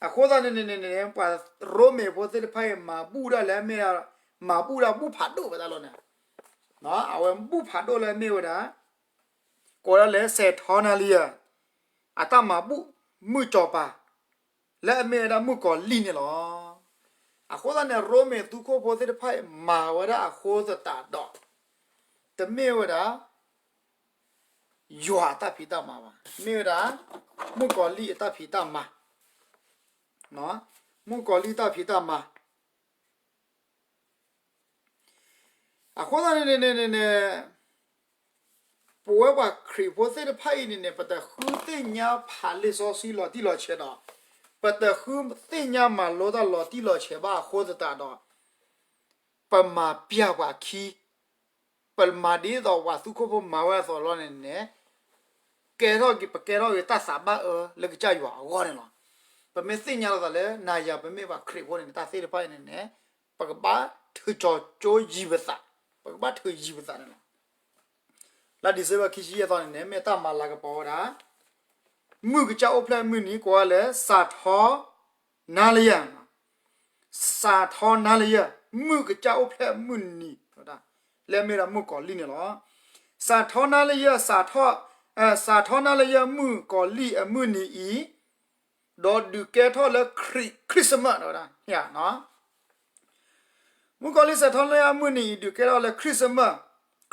အဃိသတးန့ၣ်န့ၣ်န့ၣ် ပှၤရိမ့ၤဖိသ့ၣ်တဖၣ်အံၤ မၤဘူၣ်ဒၣ်လၢအမ့ၢ်, မၤဘူၣ်ဒၣ်ဘူၣ်ဖးဒိၣ်ဖဲတၢ်လီၢ်န့ၣ်, အဝဲဘူၣ်ဖးဒိၣ်လၢအမ့ၢ်ဝဲဒၣ် ကိးဝဲဒၣ်လၢ Saturnalia, အတၢ်မၤဘူၣ်မုၢ်စီၤပၤ လၢအမ့ၢ်ဝဲဒၣ်မုၣ်ကီၤလံၢ်န့ၣ်လီၤ. အဃိသတးန့ၣ် ရိမ့ၤသူခိၣ်ဖိသ့ၣ်တဖၣ်အံၤမၤဝဲဒၣ်အဃိသတးဒီး တမ့ၢ်ဝဲဒၣ် ယွၤအတၢ်ဖံးတၢ်မၤဘၣ်, မ့ၢ်ဝဲဒၣ် မုၣ်ကီၤလံၢ်အတၢ်ဖံးတၢ်မၤ, မုၣ်ကီၤလံၢ်တၢ်ဖံးတၢ်မၤ အဃိသတးန့ၣ်န့ၣ်န့ၣ် ပဝဲပှၤခရံာ်ဖိသ့ၣ်တဖၣ်အံၤန့ၣ်န့ၣ် ပတဃုသ့ၣ်ညါဖးလံာ်စီဆှံလီၤတံၢ်လီၤဆဲးဒီး ပတဃုသ့ၣ်ညါမၤလိတၢ်လီၤတံၢ်လီၤဆဲးဘၣ်အဃိသတးဒီး ပမၤပျၢ်ပှၤခံ, ပမၤဒ်သိးပှၤသူခိၣ်ဖိမၤဝဲအသိးလီၤန့ၣ်န့ၣ် ကဲထီၣ်က့ၤ ပကဲထီၣ်က့ၤတၢ်သးဘၣ်အၢလၢကစၢ်ယွၤအဂီၢ်န့ၣ်လီၤ. ပမ့ၢ်သ့ၣ်ညါလီၤသးလၢ နၤယၤပမ့ၢ်ပှၤခရံာ်ဖိန့ၣ် တၢ်သ့ၣ်တဖၣ်အံၤန့ၣ်န့ၣ် ပကဘၣ်ထုးကၠီၤကၠိယံၤပသး, ပကဘၣ်ထုးယံၤပသးန့ၣ်လီၤ. လါ December ခံဆံယဲၢ်သီန့ၣ်န့ၣ် မ့ၢ်တၢ်မၤလၤကပီၤဝဲဒၣ် မုၢ်ကစၢ်အိၣ်ဖျဲၣ်အမုၢ်နံၤ ကိးဝဲလၢ စးထီနါလယၢ်, စးထီနါလယၢ် မုၢ်ကစၢ်အိၣ်ဖျဲၣ်အမုၢ်နံၤ လၢအမ့ၢ်ဒၣ်မုၢ်ကီၤလံၢ်န့ၣ်လီၤ. စးထီနါလယၢ်, စးထီ, စးထီနါလယၢ်မုၢ်ကီၤလံၢ်အမုၢ်နံၤအံၤ, ဒီးဒုးကဲထီၣ်လၢ Christmas ဝဲဒၣ် မုၢ်ကီၤလံၢ်စးထီနါလယၢ်မုၢ်နံၤအံၤ ဒုးကဲထီၣ်လၢ Christmas,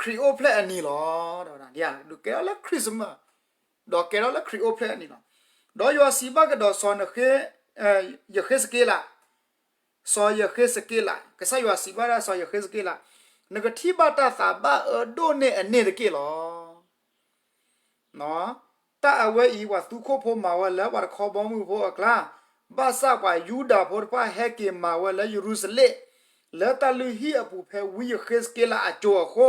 ခရံာ်အိၣ်ဖျဲၣ်အနံၤလီၤ. ဒုးကဲထီၣ်လၢ Christmas, ဒီးကဲထီၣ်လၢခရံာ်အိၣ်ဖျဲၣ်အနံၤလီၤ. ဒီးယွၤစံးဘၣ်ကဒီးစီၤ ယဃ့စက့လး, စီၤယဃ့စက့လး, ကစၢ်ယွၤစံးဘၣ်ဒၣ်စီၤယဃ့စက့လး, နကထံၣ်ဘၣ်တၢ်သးဘၣ်အၢဒိၣ်န့ၢ်အန့ၣ်တက့ၢ်လီၤ. တၢ်အဝဲအံၤ ပှၤသူခိၣ်ဖိမၤဝဲလၢပှၤတခီဘီမုၢ်ဖိအကျါ, ဘၣ်ဆၣ်ပှၤယူဒၤဖိတဖၣ်ဟဲက့ၤမၤဝဲလၢယရူၤၡလ့ၣ်, လၢတၢ်လုၢ်ဟံၣ်အပူၤဖဲဝံယဃ့စက့လးအစိၤအဃိ,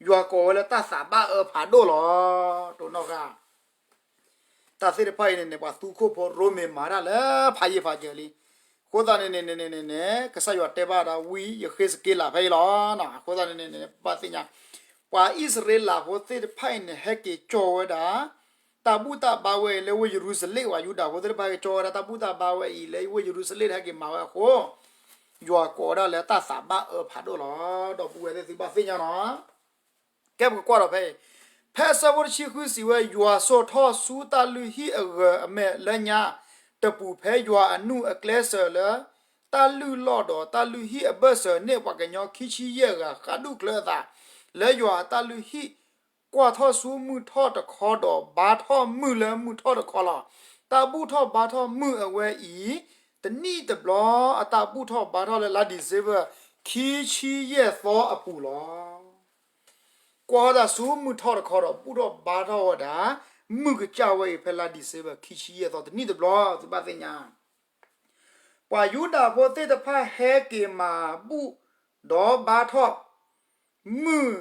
ယွၤကိးဝဲလၢတၢ်သးဘၣ်အၢဖးဒိၣ်လီၤ. တိၢ်နီၣ်ဃာ် တၢ်သ့ၣ်တဖၣ်အံၤန့ၣ်န့ၣ် ပှၤသူခိၣ်ဖိရိမ့ၤမၤဒၣ်လၢဖးယံာ်ဖးစၢၤလံ. အဃိသတးန့ၣ်န့ၣ်န့ၣ်န့ၣ်န့ၣ် ကစၢ်ယွၤတဲဘၣ်ဒီးဝံယဃ့စက့လးဖဲအံၤလီၤ. အဃိသတးန့ၣ်န့ၣ်န့ၣ် ပဘၣ်သ့ၣ်ညါ, ပှၤအံၣ်စရ့လးဖိသ့ၣ်တဖၣ်အံၤန့ၣ် ဟဲက့ၤကၠီဝဲဒၣ် တၢ်ဘူၣ်တၢ်ဘါဝဲအံၤလၢဝ့ၢ်ယရူၤၡလ့ၣ်, ပှၤယူဒၤဖိသ့ၣ်တဖၣ်ဟဲက့ၤကၠီဝဲဒၣ် တၢ်ဘူၣ်တၢ်ဘါဝဲအံၤလၢဝ့ၢ်ယရူၤၡလ့ၣ် ဟဲက့ၤမၤဝဲအဃိ, ယွၤကိးဝဲဒၣ်လၢတၢ်သးဘၣ်အၢဖးဒိၣ်လီၤ. ဒီပုၢ်ဝဲၢ်သ့ၣ်သုဘၣ်သ့ၣ်ညါနီၤ ကဲပကကွၢ်ဒီးဖဲအံၤ, ဖဲအဆၢဖိတဆံဃုစံးဝဲ, ယွၤစိာ်ထီၣ်ဆူတၢ်လုၢ်ဟံၣ်အဂၢၤအမဲာ်လၢညါတပူၤ ဖဲယွၤအနူၢ်အကျဲစၢၤလၢ တၢ်လုၢ်လီၢ်ဒီးတၢ်လုၢ်ဟံၣ်အဘၢၣ်စၢၤန့ၣ် ပှၤကညီခံဆံယဲၢ်ဂၤ ဃၣ်ဒူၣ်ချၢအသး လၢယွၤအတၢ်လုၢ်ဟံၣ်, ကွၢ်ထီၣ်ဆူမုၢ်ထီၣ်တခီဒီး ဘါထီၣ်မုၢ်လၢမုၢ်ထီၣ်တခီလီၤ. တၢ်ဘူၣ်ထီၣ်ဘါထီၣ်မုၢ်အဝဲအံၤ တနံၣ်တဘျီ အတၢ်ဘူၣ်ထီၣ်ဘါထီၣ်လၢလါ December ခံဆံယဲၢ်သီအပူၤလီၤ. ကွၢ်ထီၣ်တၢ်ဆူမုၢ်ထီၣ်တခီဒီး ဘူၣ်ထီၣ်ဘါထီၣ်ဝဲဒၣ် မုၢ်ကစၢ်ဝဲအံၤ ဖဲလါ December ခံဆံယဲၢ်သီ တနံၣ်တဘျီ သုဘၣ်သ့ၣ်ညါ, ပှၤယူဒၤဖိသ့ၣ်တဖၣ်ဟဲက့ၤမၤဘူၣ်ဒီးဘါထီၣ် မုၢ်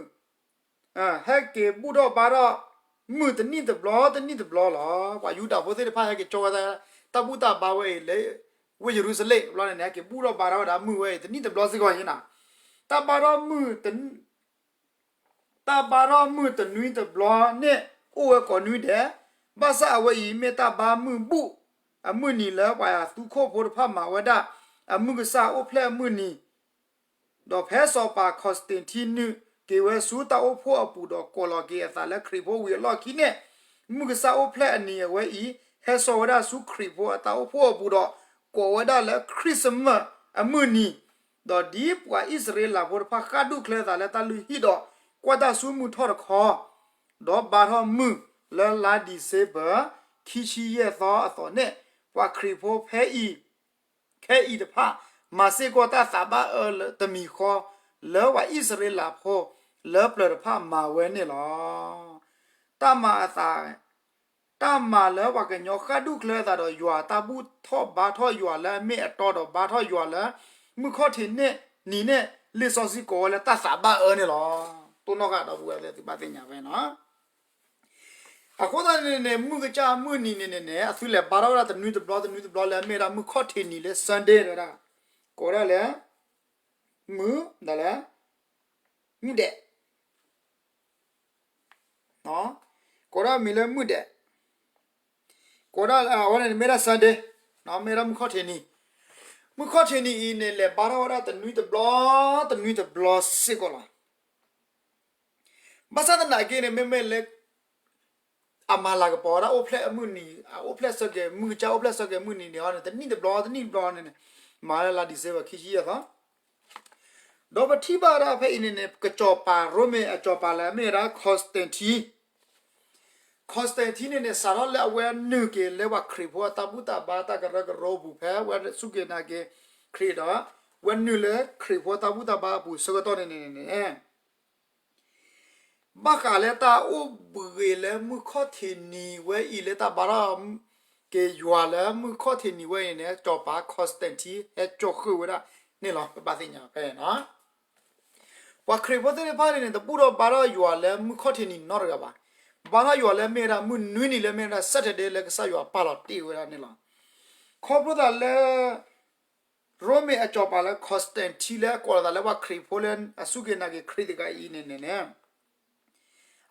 ဟဲက့ၤဘူၣ်ထီၣ်ဘါထီၣ် မုၢ်တနံၣ်တဘျီ တနံၣ်တဘျီလီၤ. ပှၤယူဒၤဖိသ့ၣ်တဖၣ်ဟဲက့ၤကၠီဝဲဒၣ် တၢ်ဘူၣ်တၢ်ဘါဝဲအံၤလၢ ဝ့ၢ်ယရူၤၡလ့ၣ် ဘျီန့ၣ်န့ၣ် ဟဲက့ၤဘူၣ်ထီၣ်ဘါထီၣ်ဝဲဒၣ်မုၢ်ဝဲအံၤ တနံၣ်တဘျီစ့ၢ်ကီးန့ၣ်နီၤ. တၢ်ဘါထီၣ်မုၢ် တၢ်ဘါထီၣ်မုၢ်တနွံတဘျီန့ၣ် အိၣ်ဝဲကိးနွံဒဲး, ဘၣ်ဆၣ်အဝဲအံၤမ့ၢ်တၢ်ဘါမုၢ်ဘူၣ်အမုၢ်နံၤလၢပှၤသူခိၣ်ဖိတဖၣ်မၤဝဲဒၣ် အမုၢ်ကစၢ်အိၣ်ဖျဲၣ်အမုၢ်နံၤ, ဒီးဖဲစီၤပၤ Constantine နုာ်က့ၤဝဲဆူတၢ်အိၣ်ဖှိၣ်အပူၤဒီး ကိးလီၤက့ၤအသးလၢခရံာ်ဖိဝံၤအလီၢ်ခံန့ၣ်, မုၢ်ကစၢ်အိၣ်ဖျဲၣ်အနံၤအဝဲအံၤ ဟဲစိာ်ဝဲဒၣ်ဆူခရံာ်ဖိအတၢ်အိၣ်ဖှိၣ်အပူၤဒီး ကိးဝဲဒၣ်လၢ Christmas အမုၢ်နံၤ, ဒီးဒ်ပှၤအံၣ်စရ့လးဖိတဖၣ်ဃၣ်ဒူၣ်ချၢအသးလၢတၢ်လုၢ်ဟံၣ်ဒီး ကွၢ်တၢ်ဆူမုၢ်ထီၣ်တခီ ဒီးဘါထီၣ်မုၢ်လၢလါ December ခံဆံယဲၢ်သီအသိးန့ၣ်, ပှၤခရံာ်ဖိဖဲအံၤ ခဲအံၤတဖၣ် မၤစ့ၢ်ကီးတၢ်သးဘၣ်အၢတမံၤဃီ လၢပှၤအံၣ်စရ့လးဖိလၢပျၢၤတဖၣ်မၤဝဲန့ၣ်လီၤ. တၢ်မၤအသး, တၢ်မၤလၢပှၤကညီဃၣ်ဒူၣ်ချၢအသးဒီးယွၤတၢ်ဘူၣ်ထီၣ်ဘါထီၣ်ယွၤလၢအမ့ၢ်အတီဒီးဘါထီၣ်ယွၤလၢ မုၢ်ခီၣ်ထံးန့ၣ်နံၤန့ၣ် လံာ်စီဆှံကိးဝဲလၢတၢ်သးဘၣ်အၢန့ၣ်လီၤ. တိၢ်နီၣ်ဃာ်ဒီပုၢ်ဝဲၢ်သ့ၣ်သုဘၣ်သ့ၣ်ညါဖဲန့ၣ်လီၤ. အဃိသတးန့ၣ်န့ၣ် မုၢ်ကစၢ်မုၢ်နံၤန့ၣ်န့ၣ်န့ၣ် အသုလဲၤဘါထီၣ်ဝဲဒၣ်တနွံတဘျီတနွံတဘျီလၢအမ့ၢ်ဝဲဒၣ်မုၢ်ခီၣ်ထံးနံၤလၢ Sunday ဝဲဒၣ်, ကိးဝဲဒၣ်လၢ မုၢ်ဒၣ်လဲာ်, မုၢ်ဒဲး, ကိးဒၣ်မံၤလၢမုၢ်ဒဲး, ကိးဒၣ်အဝဲန့ၣ်မ့ၢ်ဒၣ် Sunday, မ့ၢ်ဒၣ်မုၢ်ခီၣ်ထံးနံၤ, မုၢ်ခီၣ်ထံးနံၤအံၤန့ၣ် လဲၤဘါထီၣ်ဝဲဒၣ်တနွံတဘျီ, တနွံတဘျီစ့ၢ်ကီးလီၤ. ဘၣ်ဆၣ်သနာ်က့န့ၣ် မ့မ့ၢ်လၢ အမၤလၤကပီၤဝဲဒၣ်အိၣ်ဖျဲၣ်အမုၢ်နံၤ, အိၣ်ဖျဲၣ်ဆၢက့ၤ မုၢ်ကစၢ်အိၣ်ဖျဲၣ်ဆၢက့ၤမုၢ်နံၤန့ၣ်အီၤန့ၣ် တနံၣ်တဘျီ တနံၣ်တဘျီန့ၣ်န့ၣ် မၤလၢလါ December ခံဆံယဲၢ်သီ, ဒီးပထံၣ်ဘၣ်ဝဲဒၣ်ဖဲအံၤန့ၣ်န့ၣ် ကစီၤပၤရိမ့ၤအစီၤပၤလၢအမ့ၢ်ဝဲဒၣ် Constantine, Constantine န့ၣ်န့ၣ် စးထီၣ်လၢအဝဲနုာ်က့ၤလၢပှၤခရံာ်ဖိအတၢ်ဘူၣ်တၢ်ဘါတၢ်ကရၢကရိပူၤ ဖဲအဝဲစူၢ်က့ၤနာ်က့ၤခရံာ်ဒီး ဝဲနုာ်လၢခရံာ်ဖိအတၢ်ဘူၣ်တၢ်ဘါအပူၤဆၢကတီၢ်န့ၣ်န့ၣ်န့ၣ် ဘၣ်ဃးလၢတၢ်အိၣ်ဘှံးဂ့ၤလၢမုၢ်ခီၣ်ထံးနံၤဝဲအံၤလၢတၢ်ဘါထီၣ်က့ၤယွၤလၢမုၢ်ခီၣ်ထံးနံၤဝဲအံၤန့ၣ် စီၤပၤ Constantine ဟဲကၠီဃုာ်ဝဲဒၣ်န့ၣ်လီၤ. ပဘၣ်သ့ၣ်ညါဖဲ ပှၤခရံာ်ဖိသ့ၣ်တဖၣ်န့ၣ်န့ၣ် တဘူၣ်ထီၣ်ဘါထီၣ်ယွၤလၢမုၢ်ခီၣ်ထံးနံၤနီတဂၤဘၣ်. ဘါထီၣ်ယွၤလၢမ့ၢ်ဝဲဒၣ်မုၢ်နွံနံၤလၢမ့ၢ်ဝဲဒၣ် Saturday လၢကစၢ်ယွၤပာ်လီၤတ့ၢ်ဝဲဒၣ်န့ၣ်လီၤ. ခီဖျိသးလၢ ရိမ့ၤအစီၤပၤလၢ Constantine လၢအကိးလီၤသးလၢပှၤခရံာ်ဖိလၢအစူၢ်က့ၤနာ်က့ၤခရံာ်တဂၤအံၤန့ၣ်န့ၣ်န့ၣ်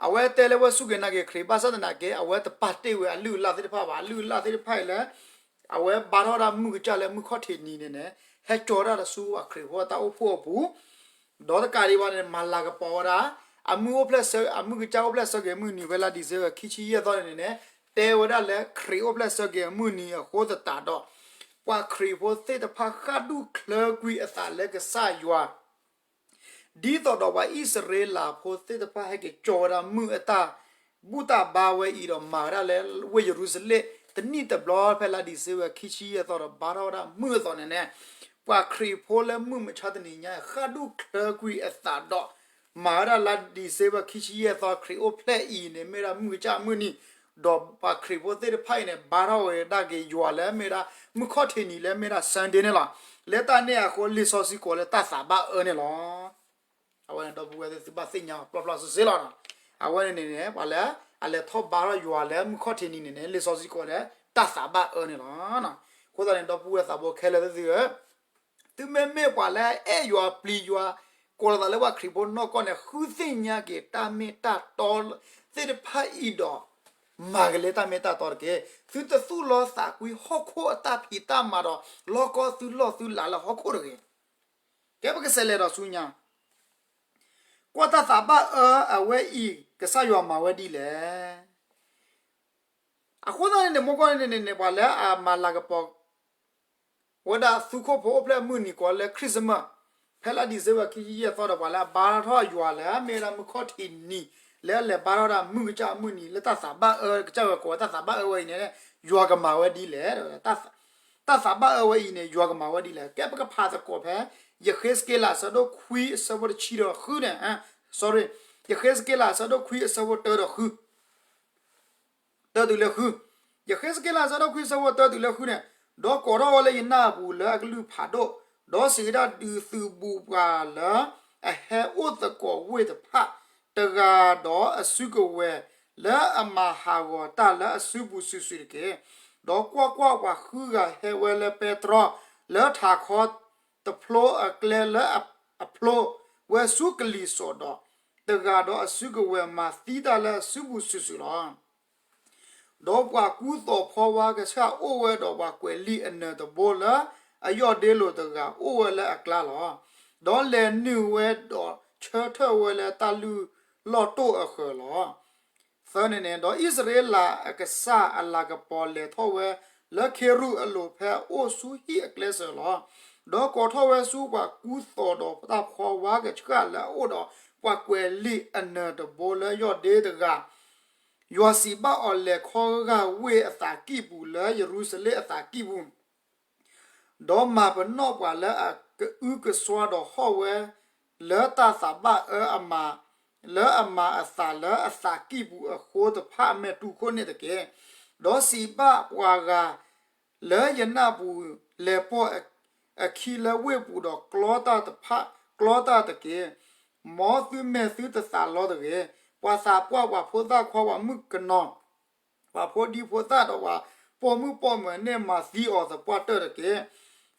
အဝဲတဲလၢဝဲစူၢ်က့ၤနာ်က့ၤခရံာ် ဘၣ်ဆၣ်သနာ်က့ အဝဲတပာ်တ့ၢ်ဝဲအလုၢ်အလၢ်သ့ၣ်တဖၣ်ဘၣ်. အလုၢ်အလၢ်သ့ၣ်တဖၣ်အံၤလၢ အဝဲဘါထီၣ်ဝဲဒၣ်မုၢ်ကစၢ်လၢမုၢ်ခီၣ်ထံးနံၤန့ၣ်န့ၣ် ဟဲကၠီဝဲဒၣ်လၢဆူပှၤခရံာ်ဖိအတၢ်အိၣ်ဖှိၣ်အပူၤ, ဒီးတကးဒံးဘၣ်န့ၣ် မၤလၤကပီၤဝဲဒၣ် အမုၢ်အိၣ်ဖျဲၣ်ဆၢ အမုၢ်ကစၢ်အိၣ်ဖျဲၣ်ဆၢက့ၤအမုၢ်နံၤ ဖဲလါဒံၣ်စ့ဘၢၣ် ခံဆံယဲၢ်သီန့ၣ်န့ၣ် တဲဝဲဒၣ်လၢခရံာ်အိၣ်ဖျဲၣ်ဆၢက့ၤအမုၢ်နံၤအဃိသတးဒီး ပှၤခရံာ်ဖိသ့ၣ်တဖၣ်ဃၣ်ဒူၣ်ချၢကွံာ်အသးလၢကစၢ်ယွၤ ဒ်သိးဒီးပှၤအံၣ်စရ့လးဖိသ့ၣ်တဖၣ်ဟဲက့ၤကၠီဝဲဒၣ်မုၢ်အတၢ်ဘူၣ်တၢ်ဘါဝဲအံၤဒီးမၤဝဲဒၣ်လၢဝ့ၢ်ယရူၤၡလ့ၣ် တနံၣ်တဘျီဖဲလါဒံၣ်စ့ဘၢၣ် ခံဆံယဲၢ်သီဒီးဘါထီၣ်ဝဲဒၣ်မုၢ်အသိးန့ၣ်န့ၣ်, ပှၤခရံာ်ဖိလၢမုၢ်မဆါတနံၤညါ ဃၣ်ဒူၣ်ချၢကွံာ်အသးဒီး မၤဝဲဒၣ်လါဒံၣ်စ့ဘၢၣ် ခံဆံယဲၢ်သီ ခရံာ်အိၣ်ဖျဲၣ်အံၤန့ၣ် မ့ၢ်ဒၣ်မုၢ်ကစၢ်အမုၢ်နံၤ, ဒီးပှၤခရံာ်ဖိသ့ၣ်တဖၣ်အံၤန့ၣ် ဘါထီၣ်ဝဲဒၣ်က့ၤယွၤလၢမ့ၢ်ဒၣ် မုၢ်ခီၣ်ထံးနံၤလၢမ့ၢ်ဒၣ် Sunday န့ၣ်လီၤ. လၢတၢ်န့ၣ်အဃိ လံာ်စီဆှံကိးလၢတၢ်သးဘၣ်အၢန့ၣ်လီၤ. အဝဲန့ၣ်ဒီပုၢ်ဝဲၢ်သ့ၣ် သုဘၣ်သ့ၣ်ညါအီၤပျီပျီစုာ်စုာ်လီၤ. အဝဲန့ၣ်န့ၣ် ပှၤလၢအလဲၤထီၣ်ဘါထီၣ်ယွၤလၢမုၢ်ခီၣ်ထံးနံၤန့ၣ်န့ၣ် လံာ်စီဆှံကိးလၢတၢ်သးဘၣ်အၢန့ၣ်လီၤ. အဃိသတးန့ၣ် ဒီပုၢ်ဝဲၢ်သးဘိခဲလၢာ်သ့ၣ်သုဧၢ, သုမ့မ့ၢ်ပှၤလၢအအဲၣ်ယွၤပျံၤယွၤ ကိးလီၤသးလၢပှၤခရံာ်ဖိနီၢ်ကီၢ်န့ၣ် ဃုသ့ၣ်ညါက့ၤတၢ်မ့ၢ်တၢ်တီသ့ၣ်တဖၣ်အံၤဒီး မၤက့ၤလၢတၢ်မ့ၢ်တၢ်တီတက့ၢ်. သုတသူၣ်လီသးကွံဟီၣ်ခိၣ်အတၢ်ဖံးတၢ်မၤဒီး လီၢ်ကီၢ်သုလီၢ်သုလၤလၢဟီၣ်ခိၣ်တဂ့ၤ. ကဲပကစးလဲၤဒီးဆူညါ ကွၢ်တၢ်သးဘၣ်အၢအဝဲအံၤ ကစၢ်ယွၤမၤဝဲဒ်လဲၣ်. အဃိသတးန့ၣ်န့ၣ် မုၢ်ကီၢ်န့ၣ်န့ၣ်န့ၣ် ပှၤလၢအမၤလၤကပီၤ ဝဲဒၣ်သုးခိၣ်ဖိအိၣ်ဖျဲၣ်မုၢ်နံၤကိးလၢ Christmas ဖဲလါဒံၣ်စ့ဘၢၣ် ခံဆံယဲၢ်သီဒီး ပှၤလၢအဘါထီၣ်ယွၤလၢ မ့ၢ်ဝဲဒၣ်မုၢ်ခီၣ်ထံးနံၤ လၢအလဲၤဘါထီၣ်ဝဲဒၣ်မုၢ်ကစၢ်အမုၢ်နံၤ လၢတၢ်သးဘၣ်အၢ ကစၢ်ယွၤကိးဝဲတၢ်သးဘၣ်အၢဝဲအံၤန့ၣ် ယွၤကမၤဝဲဒ်လဲၣ်. တၢ်သးဘၣ်အၢဝဲအံၤန့ၣ် ယွၤကမၤဝဲဒ်လဲၣ်. ကဲပကဖးသကိးဖဲ ယဃ့းစက့လး အဆၢဒိၣ်ခွံအဆၢဖိတဆံဒီးဃုန့ၣ်, sorry, ယဃ့းစက့လး အဆၢဒိၣ်ခွံအဆၢဖိတၢဒီးဃု တၢတုၤလၢဃု, ယဃ့းစက့လး အဆၢဒိၣ်ခွံ အဆၢဖိတၢတုၤလၢဃုန့ၣ်, ဒီးကိးထီၣ်ဝဲလၢယနၢ်အပူၤလၢအကလုၢ်ဖးဒိၣ်, ဒီးစံးဝဲဒၣ် ဒုးသုးဘူးပှၤလၢအဟဲအိၣ်သကိးဝ့ၢ်တဖၣ် တဂၤဒီးအစုကဝဲၤ လၢအမၤဟးဂီၤတၢ်လၢအစုပူၤစုာ်စုာ်တက့ၢ်. ဒီးကွၢ်ကွၢ်, ပှၤဃုဂၤဟဲဝဲလၢပဲတြီ လၢထးခီတဖျိအကျဲလၢအဖျိဝဲဆူကလံၤစိးဒီး, တဂၤဒီးအစုကဝဲၤမၤသံတၢ်လၢအစုပူၤစုာ်စုာ်လီၤ. ဒီးပှၤကူသိးဖီဝါကဆှၣ်အိၣ်ဝဲဒီးပှၤကွဲးလံာ်အနၢၤတဘိလၢအယီၢ်ဒ့လိာ်တဂၤ အိၣ်ဝဲလၢအကျါလီၤ. ဒီးလဲၤနုာ်ဝဲဒီးဆၢထၢၣ်ဝဲလၢတၢ်လုၢ်လီၢ်တိၢ်အဃၢၤလီၤ. သၢန့ၣ်န့ၣ်, ဒီးအံၣ်စရ့လးအကစၢ်အလၤကပီၤလဲၤထီၣ်ဝဲလၢခ့ရူၢ်အလိၤဖဲအအိၣ်ဆူဟံၣ်အကျဲစၢၤလီၤ. ဒီးကိးထီၣ်ဝဲဆူပှၤကူသိးဒီးတၢ်ဖီဝါကဆှၣ်လၢအအိၣ်ဒီး ပှၤကွဲးလံာ်အနၢၤတဘိလၢယီၢ်ဒ့တဂၤ, ယွၤစံးဘၣ်အီၤ, လဲၤခီဂာ်ဝ့ၢ်အသးကံၢ်ပူၤလၢယရူၤၡလ့ၣ်အသးကံၢ်ပူၤ ဒီးမၤပနီၣ်ပှၤလၢအကအုကစွါဒီးဟီၣ်ဝဲ လၢတၢ်သးဘၣ်အၢအမၤ, လၢအမၤအသးလၢအသးကံၢ်ပူၤအဃိတဖၣ်အမဲာ်တူၢ်ခိၣ်န့ၣ်တက့ၢ်. ဒီးစံးဘၣ်ပှၤဂၤလၢယနၢ်ပူၤ, လဲၤပိာ်အခံလၢဝ့ၢ်ပူၤဒီးကျီတၢ်တဖၣ်, ကျီတၢ်တက့ၢ်. မ်သုမဲာ်သုတသးလီတဂ့ၤ. ပှၤသးပှၢ်, ပှၤဖိသၣ်ခွါ, ပှၤမုၣ်ကနီၤ, ပှၤဖိဒံဖိသၣ်ဒီးပှၤပိာ်မုၣ်ပိာ်မၢၤန့ၣ် မၤသံအီၤသပှၢ်တၢၢ်တက့ၢ်.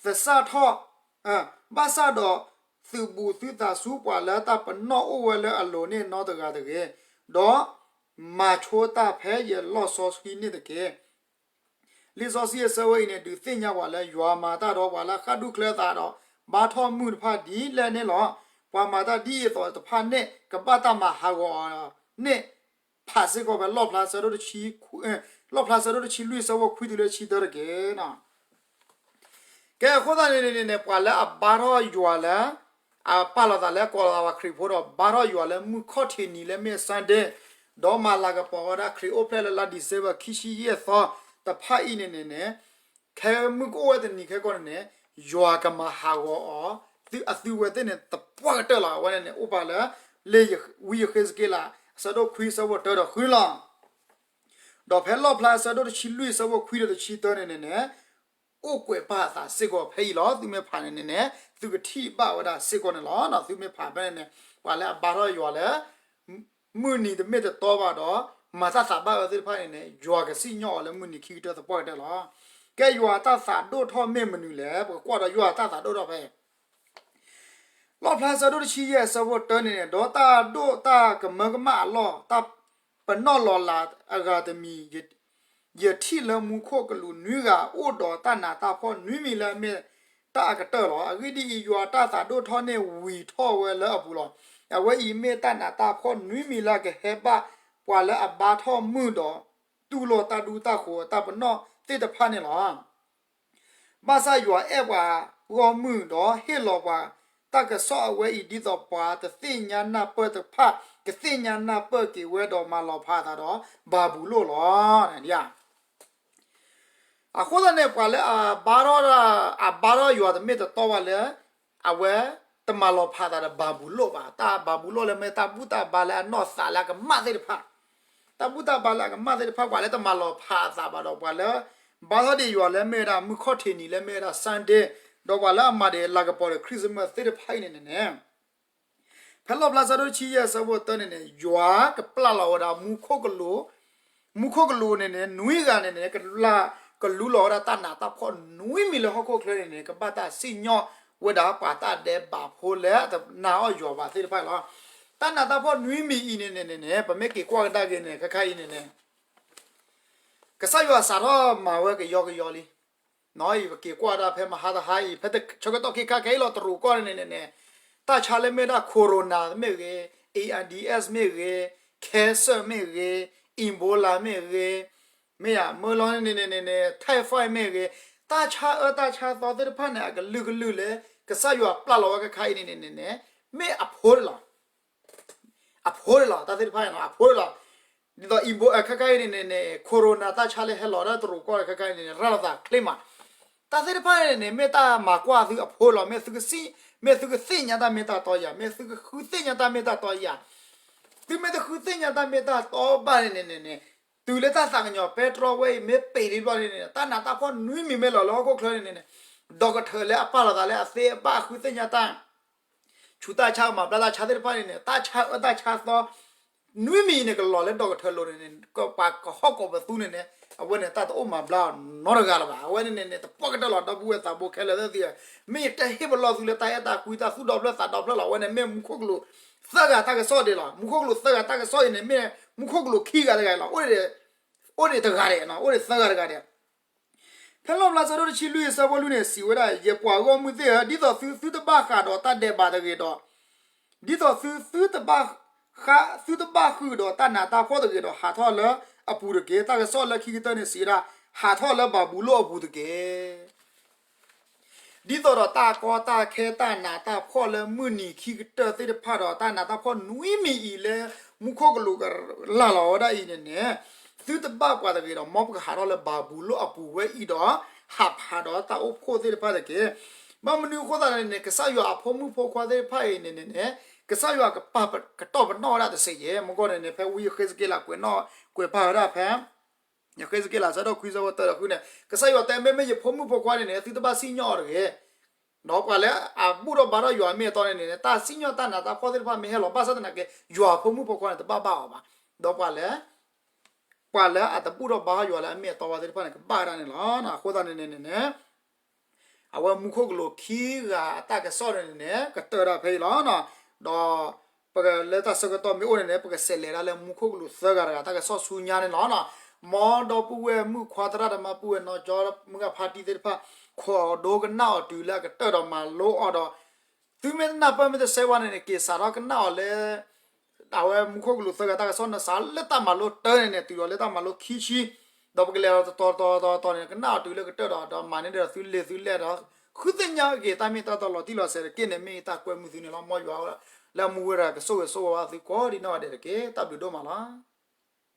သဆၣ်ထီၣ်, ဘၣ်ဆၣ်ဒီးသုးဘူးသုသးဆူပှၤလၢတၢ်ပနီၣ်အိၣ်ဝဲလၢအလိၤန့ၣ်နီတဂၤတဂ့ၤ, ဒီးမၤဆိတၢ်ဖဲယလီၢ်စီဆှံန့ၣ်တက့ၢ်. လံာ်စီဆှံအဆၢဝဲအံၤန့ၣ် ဒုးသ့ၣ်ညါပှၤလၢယွၤမၤတၢ်ဒီးပှၤလၢအဃၣ်ဒူၣ်ချၢအသးဒီး ဘါထီၣ်မုၢ်တဖၣ်ဒ်လဲၣ်န့ၣ်လီၤ. ပှၤမၤတၢ်ဒ်အသိးတဖၣ်န့ၣ် ကဘၣ်တၢ်မၤဟးဂီၤအီၤန့ၣ် ဖးစ့ၢ်ကီးဖဲလီၣ်ဖျါဆၢဒိၣ်တဆံ, လီၣ်ဖျါဆၢဒိၣ်တဆံလွံၢ် အဆၢဖိခွံတုၤလၢတဆံတၢတက့ၢ်. ကဲအဃိသတးန့ၣ်န့ၣ်န့ၣ် ပှၤလၢအဘါထီၣ်ယွၤလၢ အပာ်လီၤသးလၢကိးလီၤသးပှၤခရံာ်ဖိဒီး ဘါထီၣ်ယွၤလၢမုၢ်ခီၣ်ထံးနံၤလၢမ့ၢ် Sunday, ဒီးမၤလၤကပီၤဝဲဒၣ်ခရံာ်အိၣ်ဖျဲၣ်လၢလါ December ခံဆံယဲၢ်သီတဖၣ်အံၤန့ၣ်န့ၣ်န့ၣ်, ခဲမုၢ်ကအိၣ်ဝဲတနံၤခဲကိာ်န့ၣ်န့ၣ်, ယွၤကမၤဟးဂီၤအီၤ, အသုဝဲသ့ၣ်န့ၣ် သပှၢ်ကတၢၢ်လီၤ. အဝဲန့ၣ်န့ၣ် အိၣ်ပာ်လၢ လံာ်ဝံယဃ့းစက့လး အဆၢဒိၣ်ခွံ အဆၢဖိတၢဒီးဃုလီၤ. ဒီးဖဲလီၣ်ဖျါအဆၢဒိၣ်တဆံလွံၢ် အဆၢဖိခွံဒီးတဆံတၢန့ၣ်န့ၣ်န့ၣ်, အိၣ်ကွဲးပာ်အသးစ့ၢ်ကီးဖဲအံၤလီၤ. သုမ့ၢ်ဖးန့ၣ်န့ၣ်န့ၣ် သုကထံၣ်ဘၣ်ဝဲဒၣ်စ့ၢ်ကီးန့ၣ်လီၤ. သုမ့ၢ်ဖးဖဲန့ၣ်န့ၣ် ပှၤလၢအဘါထီၣ်ယွၤလၢ မုၢ်နံၤတမ့ၢ်တတီဘၣ်ဒီး မၤတၢ်သးဘၣ်အၢသ့ၣ်တဖၣ်န့ၣ်န့ၣ် ယွၤကစံၣ်ညီၣ်အီၤလၢမုၢ်နံၤခံကတၢၢ်သပှၢ်ကတၢၢ်လီၤ. ကဲယွၤအတၢ်သးဒိၣ်ထီၣ်မ့ၢ်မနုၤလဲၣ်. ပကကွၢ်ဒီးယွၤအတၢ်သးဒိၣ်ထီၣ်ဖဲ လီၣ်ဖျါဆၢဒိၣ်တဆံယဲၢ်အဆၢဖိတၢန့ၣ်န့ၣ်, ဒီးတၢ်ဒိၣ်တၢ်ကမၢကမၣ်အလီၢ် တၢ်ပနီၣ်လီၤလးအဂၤတမံၤ, ယထံၣ်လၢမူခိၣ်ကလူးနွံဂၤအိၣ်ဒီးတၢ်နးတၢ်ဖှီၣ်နွံမံၤလၢအမ့ၢ်တၢ်အကတၢၢ်လီၤ. အဂ့ၢ်ဒ်အံၤ, ယွၤတၢ်သးဒိၣ်ထီၣ်န့ၣ်ဝံၤထီၣ်ဝဲလၢအပူၤလီၤ. အဝဲအံၤမ့ၢ်တၢ်နးတၢ်ဖှီၣ်နွံမံၤလၢအကဟဲဘၣ်ပှၤလၢအဘါထီၣ်မုၢ်ဒီး တူၢ်လိာ်တၢ်ဒူတၢ်ဃိၤအတၢ်ပနီၣ်သ့ၣ်တဖၣ်န့ၣ်လီၤ. ဘၣ်ဆၣ်ယွၤအဲၣ်ပှၤဂီၢ်မုၢ်ဒီးဟ့ၣ်လီၤပှၤတၢ်ကစီၣ်အဝဲအံၤ ဒ်သိးပှၤတသ့ၣ်ညါနၢ်ပၢၢ်တဖၣ် ကသ့ၣ်ညါနၢ်ပၢၢ်က့ၤဝဲဒီးမၤလီၤဖးအသးဒီးဘၤဘူၤလိၣ်လီၤ. အဃိသတးန့ၣ် ပှၤလၢအဘါထီၣ်, အဘါထီၣ်ယွၤတမ့ၢ်တတီဘၣ်လၢ အဝဲတမၤလီၤဖးအသးဒီးဘၤဘူၤလိၣ်ဘၣ်. တၢ်ဘၤဘူၤလိၣ်လၢမ့ၢ်တၢ်ဘူၣ်တၢ်ဘါလၢအနီၢ်သးလၢအကမၣ်သ့ၣ်တဖၣ်, တၢ်ဘူၣ်တၢ်ဘါလၢအကမၣ်သ့ၣ်တဖၣ် ပှၤလၢတမၤလီၤဖးအသးဘၣ်ဒီး ပှၤလၢဘါထီၣ်ဒံးယွၤလၢမ့ၢ်ဝဲဒၣ်မုၢ်ခီၣ်ထံးနံၤလၢမ့ၢ်ဝဲဒၣ် Sunday ဒီးပှၤလၢအမၤဒံးလၤကပီၤဒီး Christmas သ့ၣ်တဖၣ်အံၤန့ၣ်န့ၣ်န့ၣ် ဖဲလီၣ်ဖျါဆၢဒိၣ်တဆံယဲၢ်အဆၢဖိတၢန့ၣ်န့ၣ် ယွၤကပျၢ်လီၤဝဲဒၣ်မူခိၣ်ကလူး, မူခိၣ်ကလူးန့ၣ်န့ၣ် နွံဂၤန့ၣ်န့ၣ် ကလူ, ကလူလီၤဝဲဒၣ်တၢ်နးတၢ်ဖှီၣ်နွံမံၤလၢဟီၣ်ခိၣ်ချၢန့ၣ်န့ၣ် ကဘၣ်တၢ်စံၣ်ညီၣ်ဝဲဒၣ်ပှၤတၢ်ဒဲးဘးဖိလၢအတနာ်အီၣ်ယွၤဘၣ်သ့ၣ်တဖၣ်လီၤ. တၢ်နးတၢ်ဖှီၣ်နွံမံၤအံၤန့ၣ်န့ၣ်န့ၣ် ပမ့ၢ်က့ၤကွၢ်ကဒါက့ၤန့ၣ် ခဲခါအံၤန့ၣ်န့ၣ် ကစၢ်ယွၤစးထီၣ်မၤဝဲကယီကယီလံ. အံၤပက့ၤကွၢ်ဒၣ်ဖဲမဟါတဟါအံၤ ဖဲဆၢကတီၢ်ခဲခါခဲအံၤလီၤ တရူးကီၢ်န့ၣ်န့ၣ်န့ၣ် တၢ်ဆါလၢမ့ၢ်ဒၣ် Corona မ့ၢ်ဂ့ၤ, AIDS မ့ၢ်ဂ့ၤ, cancer မ့ၢ်ဂ့ၤ, Ebola မ့ၢ်ဂ့ၤ, မ့ၢ်ယမၢလီၤန့ၣ်န့ၣ်န့ၣ်န့ၣ် typhoid မ့ၢ်ဂ့ၤ, တၢ်ဆါအၢတၢ်ဆါသီသ့ၣ်တဖၣ်န့ၣ် အကလုာ်ကလုာ်လၢ ကစၢ်ယွၤပျၢ်လီၤဝဲခဲခါအံၤန့ၣ်န့ၣ်န့ၣ် မ့ၢ်အဖိတလီၤ အဖိတလီၤ တၢ်သ့ၣ်တဖၣ်န့ၣ်လီၤ အဖိတလီၤ. ဒ်သိး Ebola ခဲခါအံၤန့ၣ်န့ၣ်န့ၣ် Corona တၢ်ဆါလၢဟဲလီၤဒၣ်တရူးကီၢ်ခဲခါအံၤန့ၣ်န့ၣ် ရၤလီၤသးချ့မး. တၢ်သ့ၣ်တဖၣ်န့ၣ်န့ၣ် မ့ၢ်တၢ်မၤကွၢ်သုအဖိလီၤ. မ့ၢ်သုကစံၣ်, မ့ၢ်သုကသ့ၣ်ညါတၢ်မ့ၢ်တၢ်တီယၤ, မ့ၢ်သုကဃုသ့ၣ်ညါတၢ်မ့ၢ်တၢ်တီယၤ, သုမ့ၢ်တဃုသ့ၣ်ညါတၢ်မ့ၢ်တၢ်တီဘၣ်န့ၣ်န့ၣ်န့ၣ် တုၤလၢတၢ်သးကညီၤပဲတြီဝဲအံၤ မ့ၢ်ပ့ၤလံဘျီန့ၣ်န့ၣ် တၢ်နးတၢ်ဖှီၣ်နွံမံၤမ့ၢ်လီၤလၢဟီၣ်ခိၣ်ချၢန့ၣ်န့ၣ် ဒီကထၢၣ်လၢအပာ်လီၤသးလၢအသ့အဘၣ်ဃုသ့ၣ်ညါတၢ် ဆူးတၢ်ဆါကမၤဘျါတၢ်ဆါသ့ၣ်တဖၣ်န့ၣ်န့ၣ် တၢ်ဆါအၢတၢ်ဆါသီ နွံမံၤန့ၣ် ကလီၤလၢဒီကထၢၣ်လိၤန့ၣ်န့ၣ် ပှၤကဟီၣ်ကိးပသူန့ၣ်န့ၣ် အဝဲန့ၣ်တၢ်တအိၣ်မၤဘျါအီၤနီတဂၤလၢၤဘၣ်. အဝဲန့ၣ်န့ၣ်န့ၣ် တပှၢ်ကတၢၢ်လီၤ ဒီပုၢ်ဝဲၢ်သးဘိခဲလၢာ်သ့ၣ်ဧၢ, မ့ၢ်ယတဟ့ၣ်ပလီၢ်သုလၢတၢ်အဲၣ်တၢ်ကွံ တၢ်သူၣ်ဒီဖျၢၣ်သးဒီဖျၢၣ်လီၤ. အဝဲန့ၣ်မ့ၢ်မူခိၣ်ကလူးသၢဂၤတၢ်ကစီၣ်ဒံးလီၤ. မူခိၣ်ကလူးသၢဂၤတၢ်ကစီၣ်အံၤန့ၣ် မ့ၢ်မူခိၣ်ကလူးခံဂၤတဂၤအံၤလီၤ. အိၣ်ဒံးတဂၤဒဲး, အိၣ်ဒံးသၢဂၤတဂၤဒဲး ဖဲလီၣ်ဖျါဆၢဒိၣ်တဆံလွံၢ်အဆၢဖိလွံၢ်န့ၣ် စံးဝဲဒၣ်, ယပှၤဂီၢ်မုၢ်သ့ၣ်ဧၢ, ဒ်သိးသုသုတဘၣ်ဃးဒီးတၢ်ဒဲးဘးတဂ့ၤဒီး, ဒ်သိးသုသုတဘၣ်ဃး, သုတဘၣ်ဃုာ်ဒီးတၢ်နးတၢ်ဖှီၣ်တဂ့ၤဒီး ဟးထီၣ်လၢအပူၤတက့ၢ်. တၢ်ကစီၣ်လၢခံကတၢၢ်န့ၣ်စံးဝဲဒၣ်, ဟးထီၣ်လၢဘၤဘူလိၣ်အပူၤတက့ၢ်. ဒ်သိးဒီးတၢ်ကီတၢ်ခဲတၢ်နးတၢ်ဖှီၣ်လၢမုၢ်နံၤခံကတၢၢ်သ့ၣ်တဖၣ်ဒီး တၢ်နးတၢ်ဖှီၣ်နွံမံၤအံၤလၢမူခိၣ်ကလူးကလၢ်လီၤဝဲဒၣ်အံၤန့ၣ်န့ၣ်, သုတဘၣ်ပှၤတဂ့ၤဒီး မ်ပကဟးထီၣ်လၢဘၤဘူလိၣ်အပူၤဝဲအံၤဒီး ဟးဖးဒီးတၢ်အိၣ်ဖှိၣ်သ့ၣ်တဖၣ်တက့ၢ်. ဘၣ်မနုၤအဃိသတးန့ၣ်န့ၣ် ကစၢ်ယွၤအဖိမုၣ်ဖိခွါသ့ၣ်တဖၣ်အံၤန့ၣ်န့ၣ်န့ၣ် ကစၢ်ယွၤကပာ်ကတီၢ်ပနီၣ်ဝဲဒၣ်တစဲးယဲၢ် မ့ၢ်ဂ့ၢ်န့ၣ်န့ၣ် ဖဲဝံယဃ့စက့လးကွဲးနီၣ်, ကွဲးပာ်ဝဲဒၣ်ဖဲ ယဃ့စက့လးဆၢဒိၣ်ခွံဆၢဖိတၢဒီးဃုန့ၣ် ကစၢ်ယွၤတဲ မ့မ့ၢ်ယဖိမုၣ်ဖိခွါန့ၣ်န့ၣ် သုတဘၣ်စံၣ်ညီၣ်အီၤတဂ့ၤ, ဒီးပှၤလၢအဘူၣ်ထီၣ်ဘါထီၣ်ယွၤအမ့ၢ်အတီန့ၣ်န့ၣ် တၢ်စံၣ်ညီၣ်တၢ်နးတၢ်ဖှီၣ်သ့ၣ်တဖၣ်မ့ၢ်ဟဲလီၤ ဘၣ်ဆၣ်သနာ်က့ ယွၤအဖိမုၣ်ဖိခွါန့ၣ် တဘၣ်ဘၣ်အီၤဘၣ်. ဒီးပှၤလၢ ပှၤလၢအတဘူၣ်ထီၣ်ဘါထီၣ်ယွၤလၢအမ့ၢ်အတီဘၣ်သ့ၣ်တဖၣ်န့ၣ် ကဘၣ်ဝဲဒၣ်န့ၣ်လီၤ. အဃိသတးန့ၣ်န့ၣ်န့ၣ် အဝဲမူခိၣ်ကလူးခံဂၤအတၢ်ကစီၣ်န့ၣ်န့ၣ် ကတၢၢ်ဒၣ်ဖဲအံၤလီၤ. ဒီးပကလၢတၢ်ဆၢကတီၢ်မ့ၢ်အိၣ်န့ၣ်န့ၣ် ပကစးလဲၤဒၣ်လၢမူခိၣ်ကလူးသၢဂၤတဂၤ တၢ်ကစီၣ်ဆူညါန့ၣ်လီၤ. မ်ဒီပုၢ်ဝဲၢ်မုၣ်ခွါသရၣ်သမါပုၢ်ဝဲၢ်နီၢ်ကၠီမုၢ်ဂၢ်ဖါတံၢ်သ့ၣ်တဖၣ် ခိးဒိကနၣ်အီၤတုၤလၢအကတၢၢ်ဒီးမၤလိအီၤဒီး သုမ့ၢ်တနၢ်ပၢၢ်မ့ၢ်တဆဲးဝဲန့ၣ်န့ၣ် က့ၤစးထီၣ်ကနၣ်အီၤလၢ အဝဲမူခိၣ်ကလူးသၢဂၤတၢ်ကစီၣ်န့ၣ် စးလၢတၢ်မၤလိတၢ်န့ၣ်န့ၣ် တုၤလီၤလၢတၢ်မၤလိခံဆံ ဒီးပကလဲၤဒီးတတီၤတတီၤတတီၤန့ၣ် ကနၣ်အီၤတုၤလၢကတၢၢ်ဒီး ဒီးမၤန့ၢ်ဒီးသုလ့ၤသုလဲၢ်ဒီး ဃုသ့ၣ်ညါက့ၤတၢ်မ့ၢ်တၢ်တီလီၤတံၢ်လီၤဆဲးတက့ၢ်န့ၣ် မ့ၢ်တၢ်ကွဲမုာ်သုန့ၣ်လီၤ. မ်ယွၤလၢအမူဝဲတဂၤကဆိၣ်ဂ့ၤဆိၣ်ဝါဘၣ်သုကိးဒံးနီၢ်ဂၤဒဲးတက့ၢ်. တၢ်ဘျုးဒိၣ်မးလီၤ.